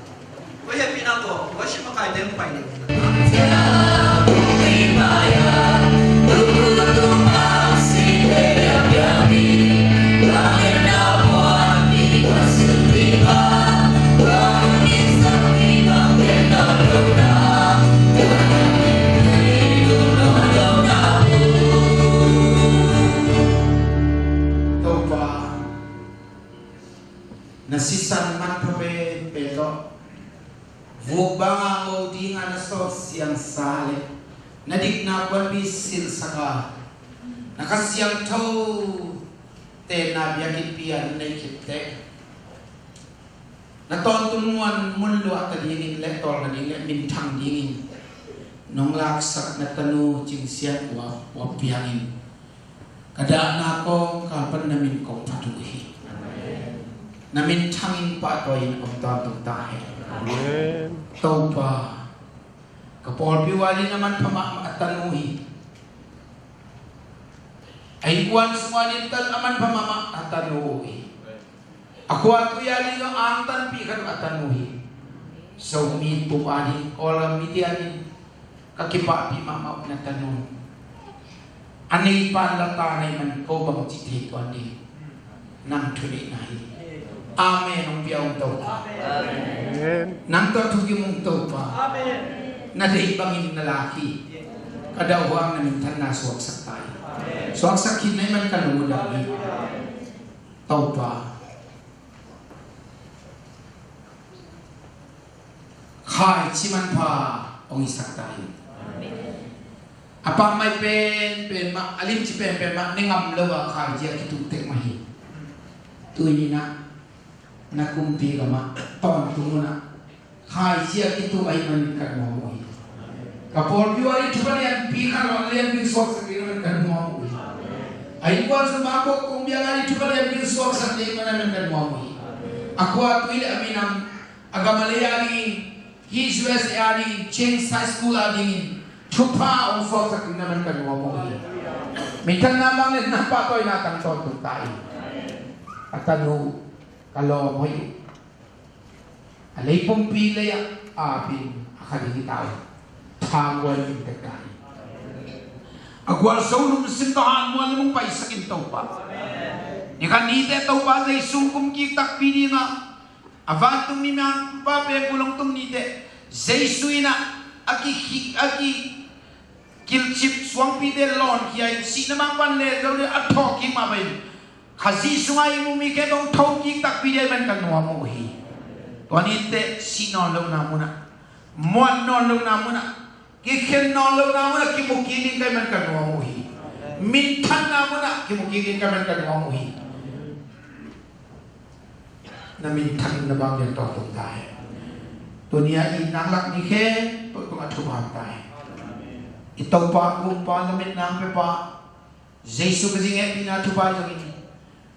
Koi happy na tawh, worship makai teng pai le. Topa, na sisan manpha pen pe tawh vuk banga ngo dinga na sawt siangsa le na dikna kuanpi silsaka na Kha Siangtho tenna biakinnpi a na nei khit teh, na tawntung muan mun luahta dingin le tawlna ding le minthang dingin Nong laksak na tanu Cing Sian Uap, Uap Piang in ka dahna kong kalpan na min kong phat uh hi. Na minthang in pahtawi in om tawntung ta hen. Amen. Topa, ka pawlpi uh a ding a manpha mahmah a tanu hi. A innkuan sung a ding tan a manpha mahmah a tanu uh hi. A khua tui a ding a angtanpih khat uh a tanu hi. Zomi pum a ding, Kawlgam mite a ding ka kipahpih mahmah uh na tanu. A neipa lata nei man ko bang ci thei tuan ding nang thuneihna hi. Amen. Hong pia ung Topa. Amen. Nang tawh thukim ung Topa. Amen. Na deih bangin na lak hi. Ka dauhuang na minthanna suaksak ta hi. Amen. Suaksak khin na hih man ka lungdam hi. Topa, khaici manpha hong hisak ta hi. A pammaih penpen mah, a limci penpen mah ne ngam lo a khaici a kitung tek mah hi. Tuni-in ah na kumpi gamah tawntung un ah khaici a kitung ahih manin ka nuam uh hi. Ka pawlpi uh a ding thupha lianpi khat hong lianpi suaksak ding ahih manin ka nuam uh hi. A innkuan sung bangkok kong biak a ding thupha lianpi suaksak ding ahih manin ka nuam uh hi. A khua tui le a minam, a gam a lei a dingin, hih U S A a dingin, James High School a dingin thupha hong suaksak ding ahih manin ka nuam uh hi. Minthanna bang le na pahtawina tang tawntung ta hi. A tanu ka lawm hoih uh. A lei pumpi lei-ah apin a kha ding hi ta uh. Thamuan in tek ta hi. A gualzo lungsim tawh hanmual lim hong paisak in Topa. Ni khat ni teh Topa Jesu kum kik takpi ding a, a vantung ni mangpa pengkul hong tung ni teh Jesu in ah a ki, a ki kilcip suangpite lawnkhia in sihna mangpan le zo ding a thawhkik mah bangin Khazih sungah i mu mi khempeuh hong thokik takpi ding ahih manin ka nuam uh hi. Tua ni teh sih nawn lohna munah, muan nawn lohna munah, kikhen nawn lohna munah kimu kik ding ka hih manin ka nuam uh hi. Minthanna munah kimu kik ding ka hih manin ka nuam uh hi. Na minthang in na bang lian tawh tung ta hen. Tuni-a i nang lak ni khempeuh tungah thupha ta hen. I Topa, Kumpa, lametna hong pia pa Jesu Khazih hehpihna thupha zongin,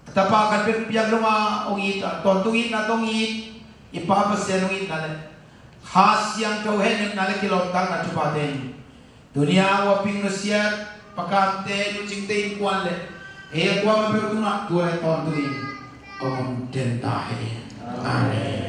a Tapa khat bek piak lo a hong it a, tawntung itna tawh hong it i Pa Pasian hong itna le Kha Siangtho hehnepna le kilawmtatna thupha teng, tuni-a Uaping nusiat Pa Kamte, Nu Cingte innkuan le ei a kuamah peuh tungah tu le tawntungin hong om den ta hen. Amen.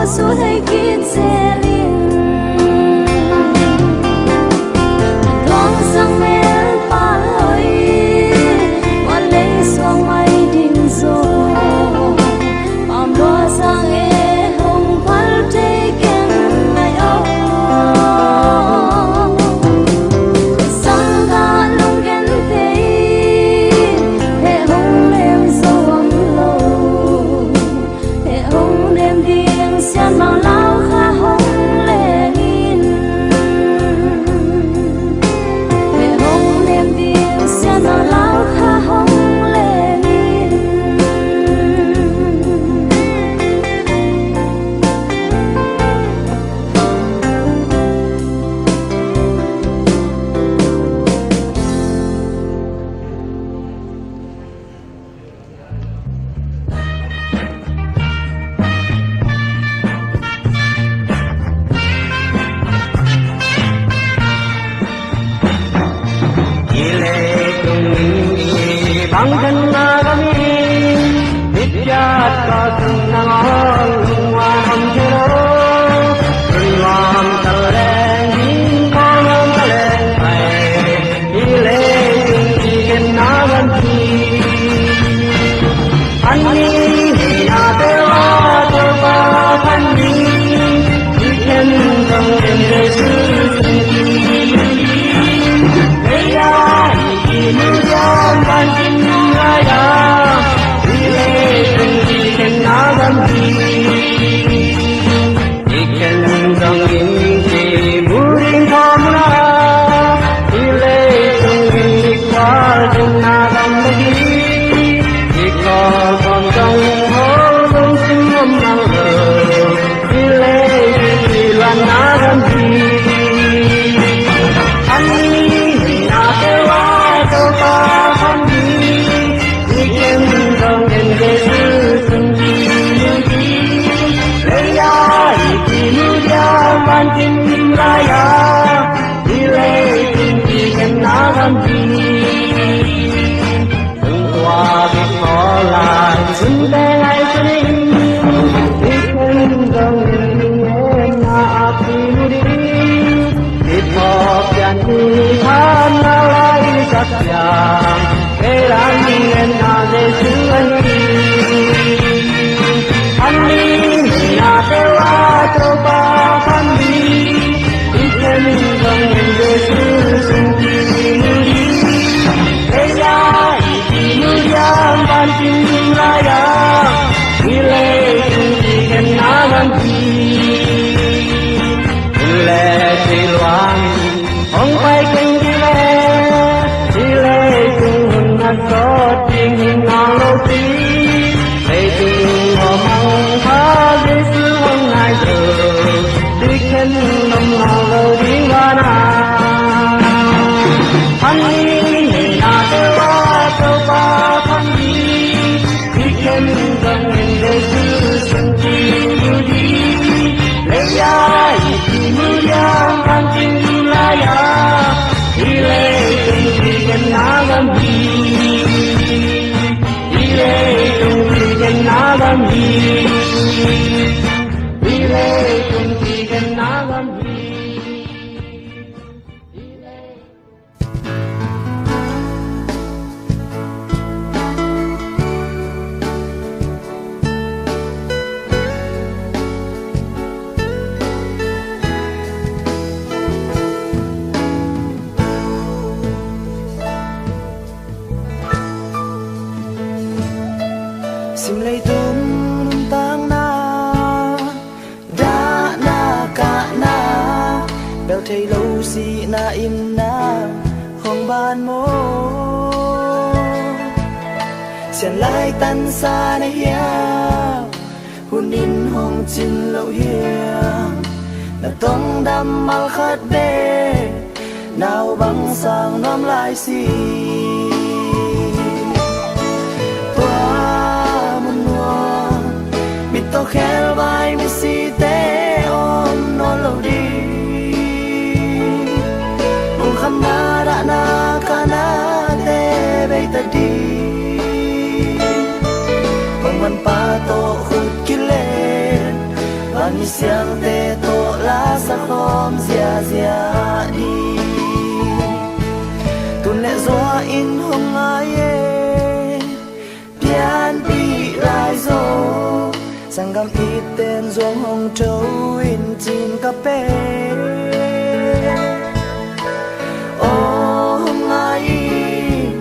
Jesu hei kit zelin, tuang sang mel pal hoih, wan lei suang mai ding zaw, pam lua sang e hong pal thei keng ngai aw. Sang ka lung ken thei, he hong lem zo om lo. Heh hong nem ding sian bang lau kha hong leng in. Heh hong nem ding sian bang lau kha hong leng in. I leitung i bang khen na gam hi, i piat ka tung nang ol lungwan om thei lo. Lungwan ta leng ding kong om ta leng pai. I leitung i khen na gam hi. An ni ni na te wa to pa pan ni. I khen dong en Jesu. Ei ya i ki nu ya man kin nu la ya. I leitung i khen na gam hi. I khen zongin kimu ding tawm na, i leitung i khual ding na gam bek hi. I khual khuam zong ho lungsim om nang lo, i leitung i luan na gam hi. An ni ni na te wa to pa pan ni. I khen zong en Jesu sung ki mu di. Lei ya i ki mu dia man kin lim la ya. I leitung i khen na gam hi. Tung tua bik khaw lai sun te lai sun in. I khen zong en na a ki mu di. Bit khaw pian ni khan na lai sak pian. Kei lam ning en na Jesu an hi. An ni ni na te wa to pa pan ni. I khen zong en Jesu sung ki mu di. Ei ya i ki mu dia man kin lim la ya. I leitung i khen na gam hi. Inn le thei luang hong pai keng hi ve. Hih leitung hun a sawt ding hi ngau lo ding. Leitung aw mangpha Jesu hong nai zo. Hih khen nom ngau lo ding van a. An ni ni na te wa to pa pan ni. I khen zong en Jesu sung ki mu di. Lei ya i ki mu dia man kin lim la ya. I leitung i khen na gam hi. I leitung i khen na gam hi. I leitung i khen na gam hi. Sim leitung nuntakna, dahna kahna, bel thei lo sihna in na hong ban maw? Sian lai tansa na hiam, hun in hong cin lo hiam? Na tong dam mal khat bek, nau bang sang nuam lai si. Tua mun nuam, mit tawh khelvai misite om nawn lo ding. Lungkhamna dahna kahnate bei ta ding. Hong manpa tawh khut kilen, va Misiangte tawh la sakhawm ziazia ding. Tun le zua in hong ngai e, pianpih lai zaw. Sanggam itten zuang hong tho in cin ka pe. Aw hong ngai in,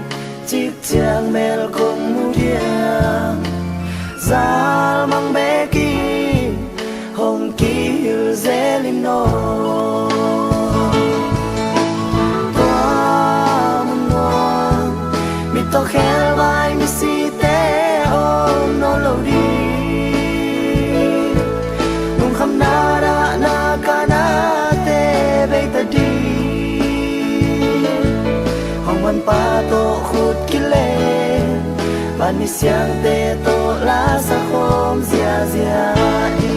cik ciang mel kong mu diam. Zal mang bekin hong kihil zel in aw. Tua mun nuam, mittaw khelvai misite om nawn lo ding. Lungkhamna dahna kanate beita ding. Hong manpa tawh khut kilen, van misiangte tawh la sakhawm ziazia ding.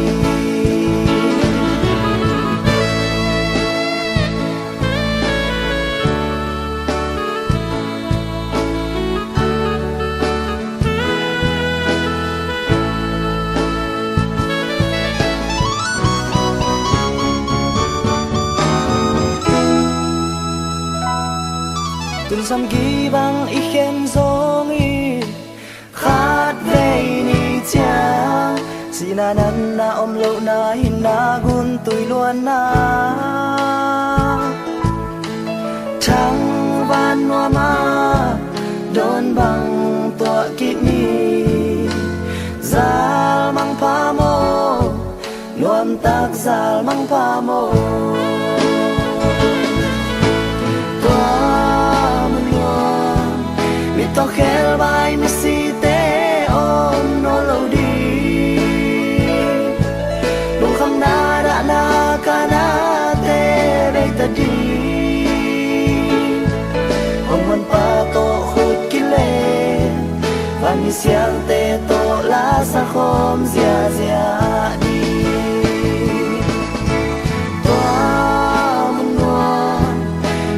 Tun samgi bang i khen zong in, khatvei ni ciang sihna natna om lohna, hinna guntui luanna, thangvan nuam a dawn bang tuah kik ni. Zal mang pha maw, nuamtak zal mang pha maw. Tua mun nuam, mittaw khelvai misite om nawn lo ding. Lungkhamna dahna kanate beita ding. Hong manpa tawh khut kilen, van misiangte tawh la sakhawm ziazia ding. Tua mun nuam,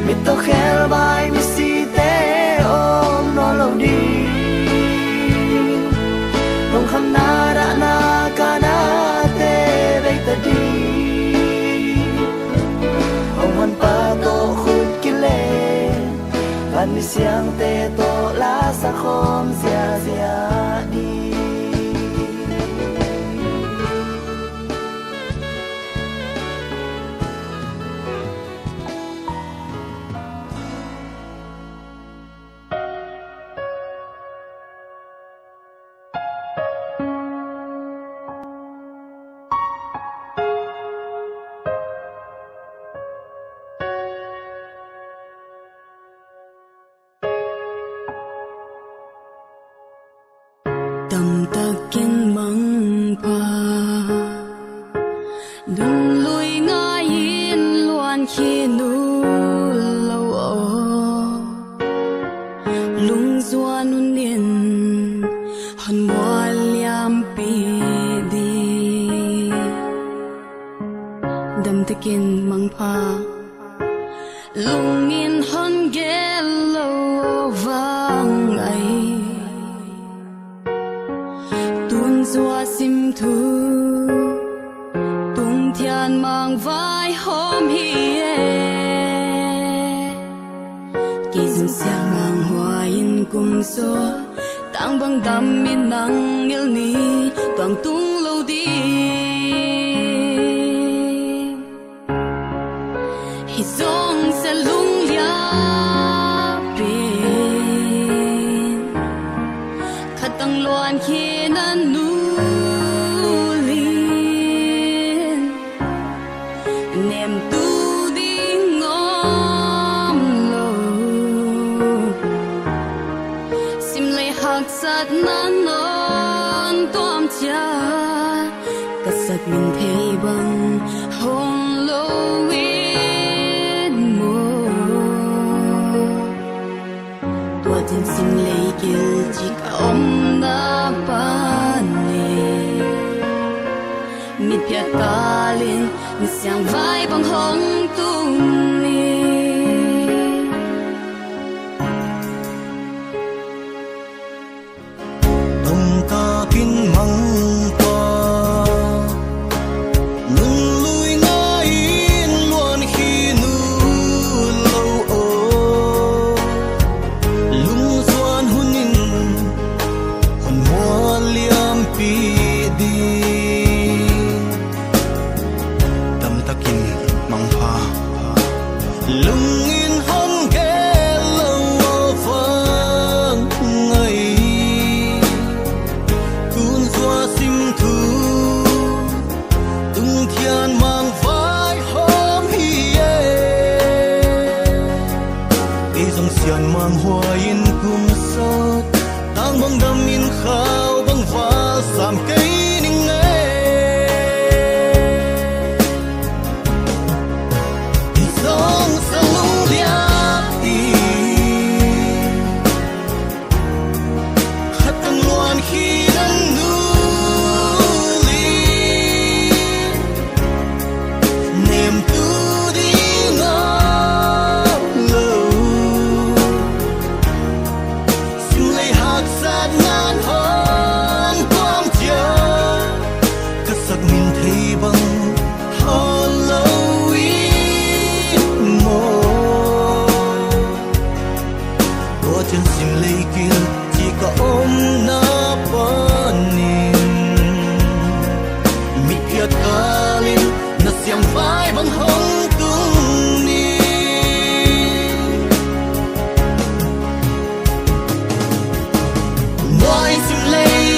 mittaw khelvai misite om nawn lo ding. Lungkhamna dahna kanate beita ding. Hong manpa tawh khut kilen, van misiangte tawh la sakhawm ziazia ding. Damtakin mangpha, dunlui ngai-in luankhin uh lo aw. Lungzuan un in hon mual liampih ding. Damtakin mangpha, lungin hon gel lo vang ai. Tun zua sim thu, tungthian mangvai hawm hi e. Kei zong siang mang hua in kum zaw, tangbang dam in nang ngel ni, tuang tung lo ding. Hi zong sa lungliap in, khatang luan khin a nulin, nemtu ding om lo. Sim lei haksatna nawn tuam ciat, ka sak min thei bang hong lo in maw. Tua cin sim lei gil cik a omna pan le, mitphiat kalin misiang vai bang hong tung ni. Tongtakin mangpha, Nan hong kuang ciang ka sak min thei bang thawn lo in maw? Tua ciang Simlei kil ci ka omna panin mitphiat kalin na siangpai bang hong tung ni. Muai Simlei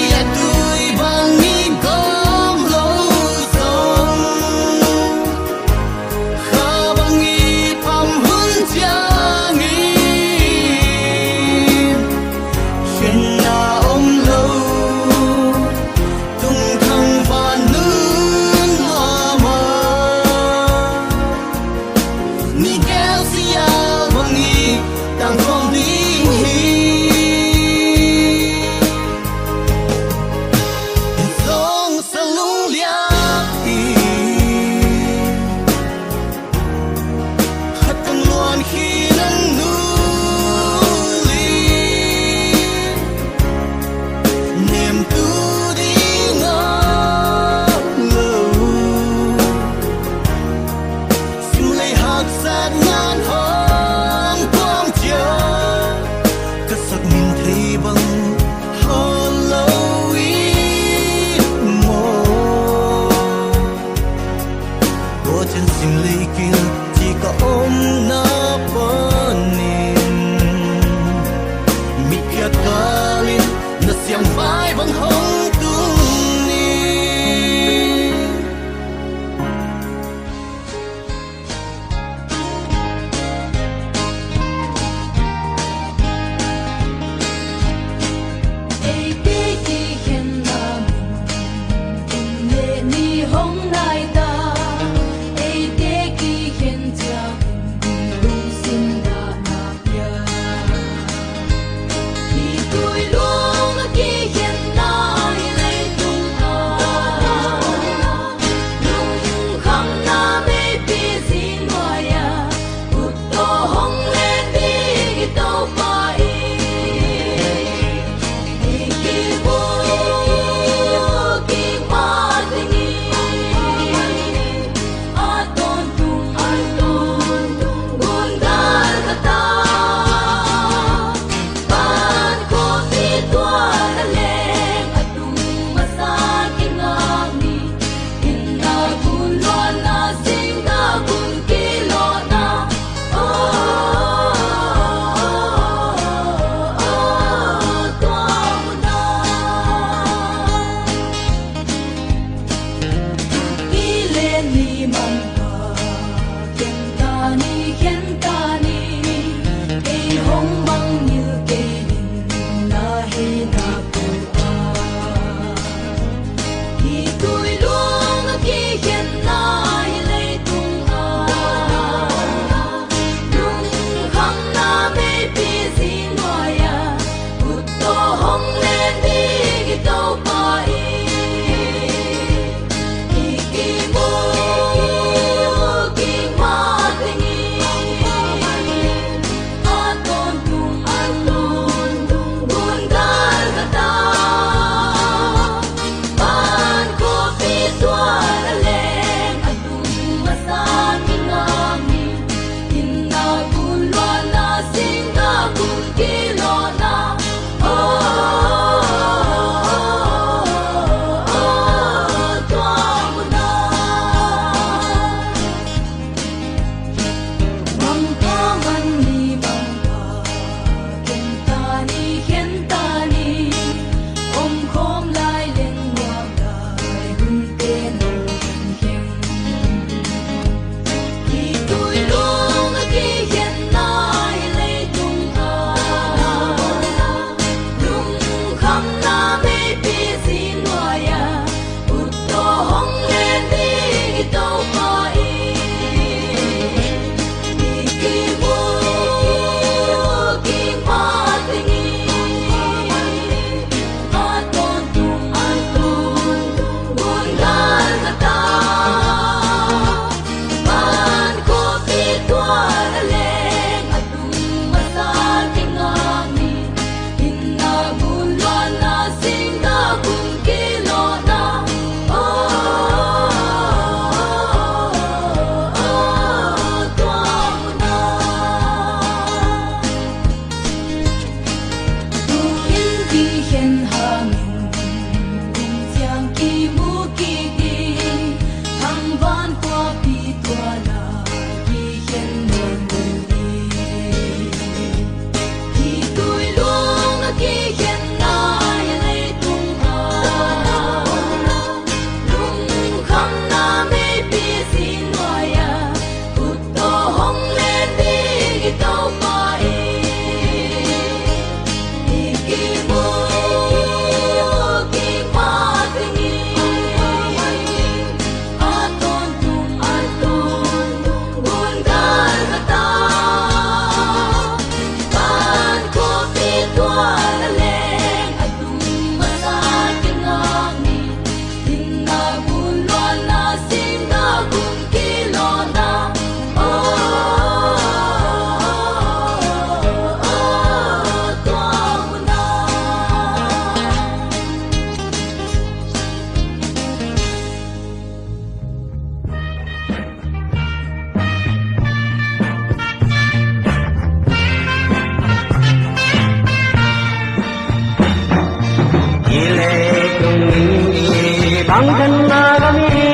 Ang khen na gam hi,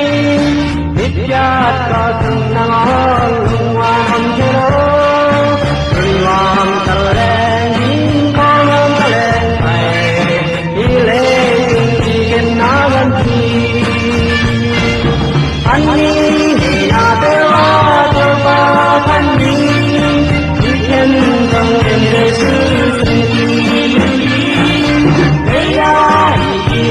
i piat ka sung nang aw lungwan om thei lo. Lungwan taleng, ding kawlom taleng pai, i leitung i khen na gam hi. An ni na te wa to pa pan ni, i khen zong en Jesu sung hi. Ei ya i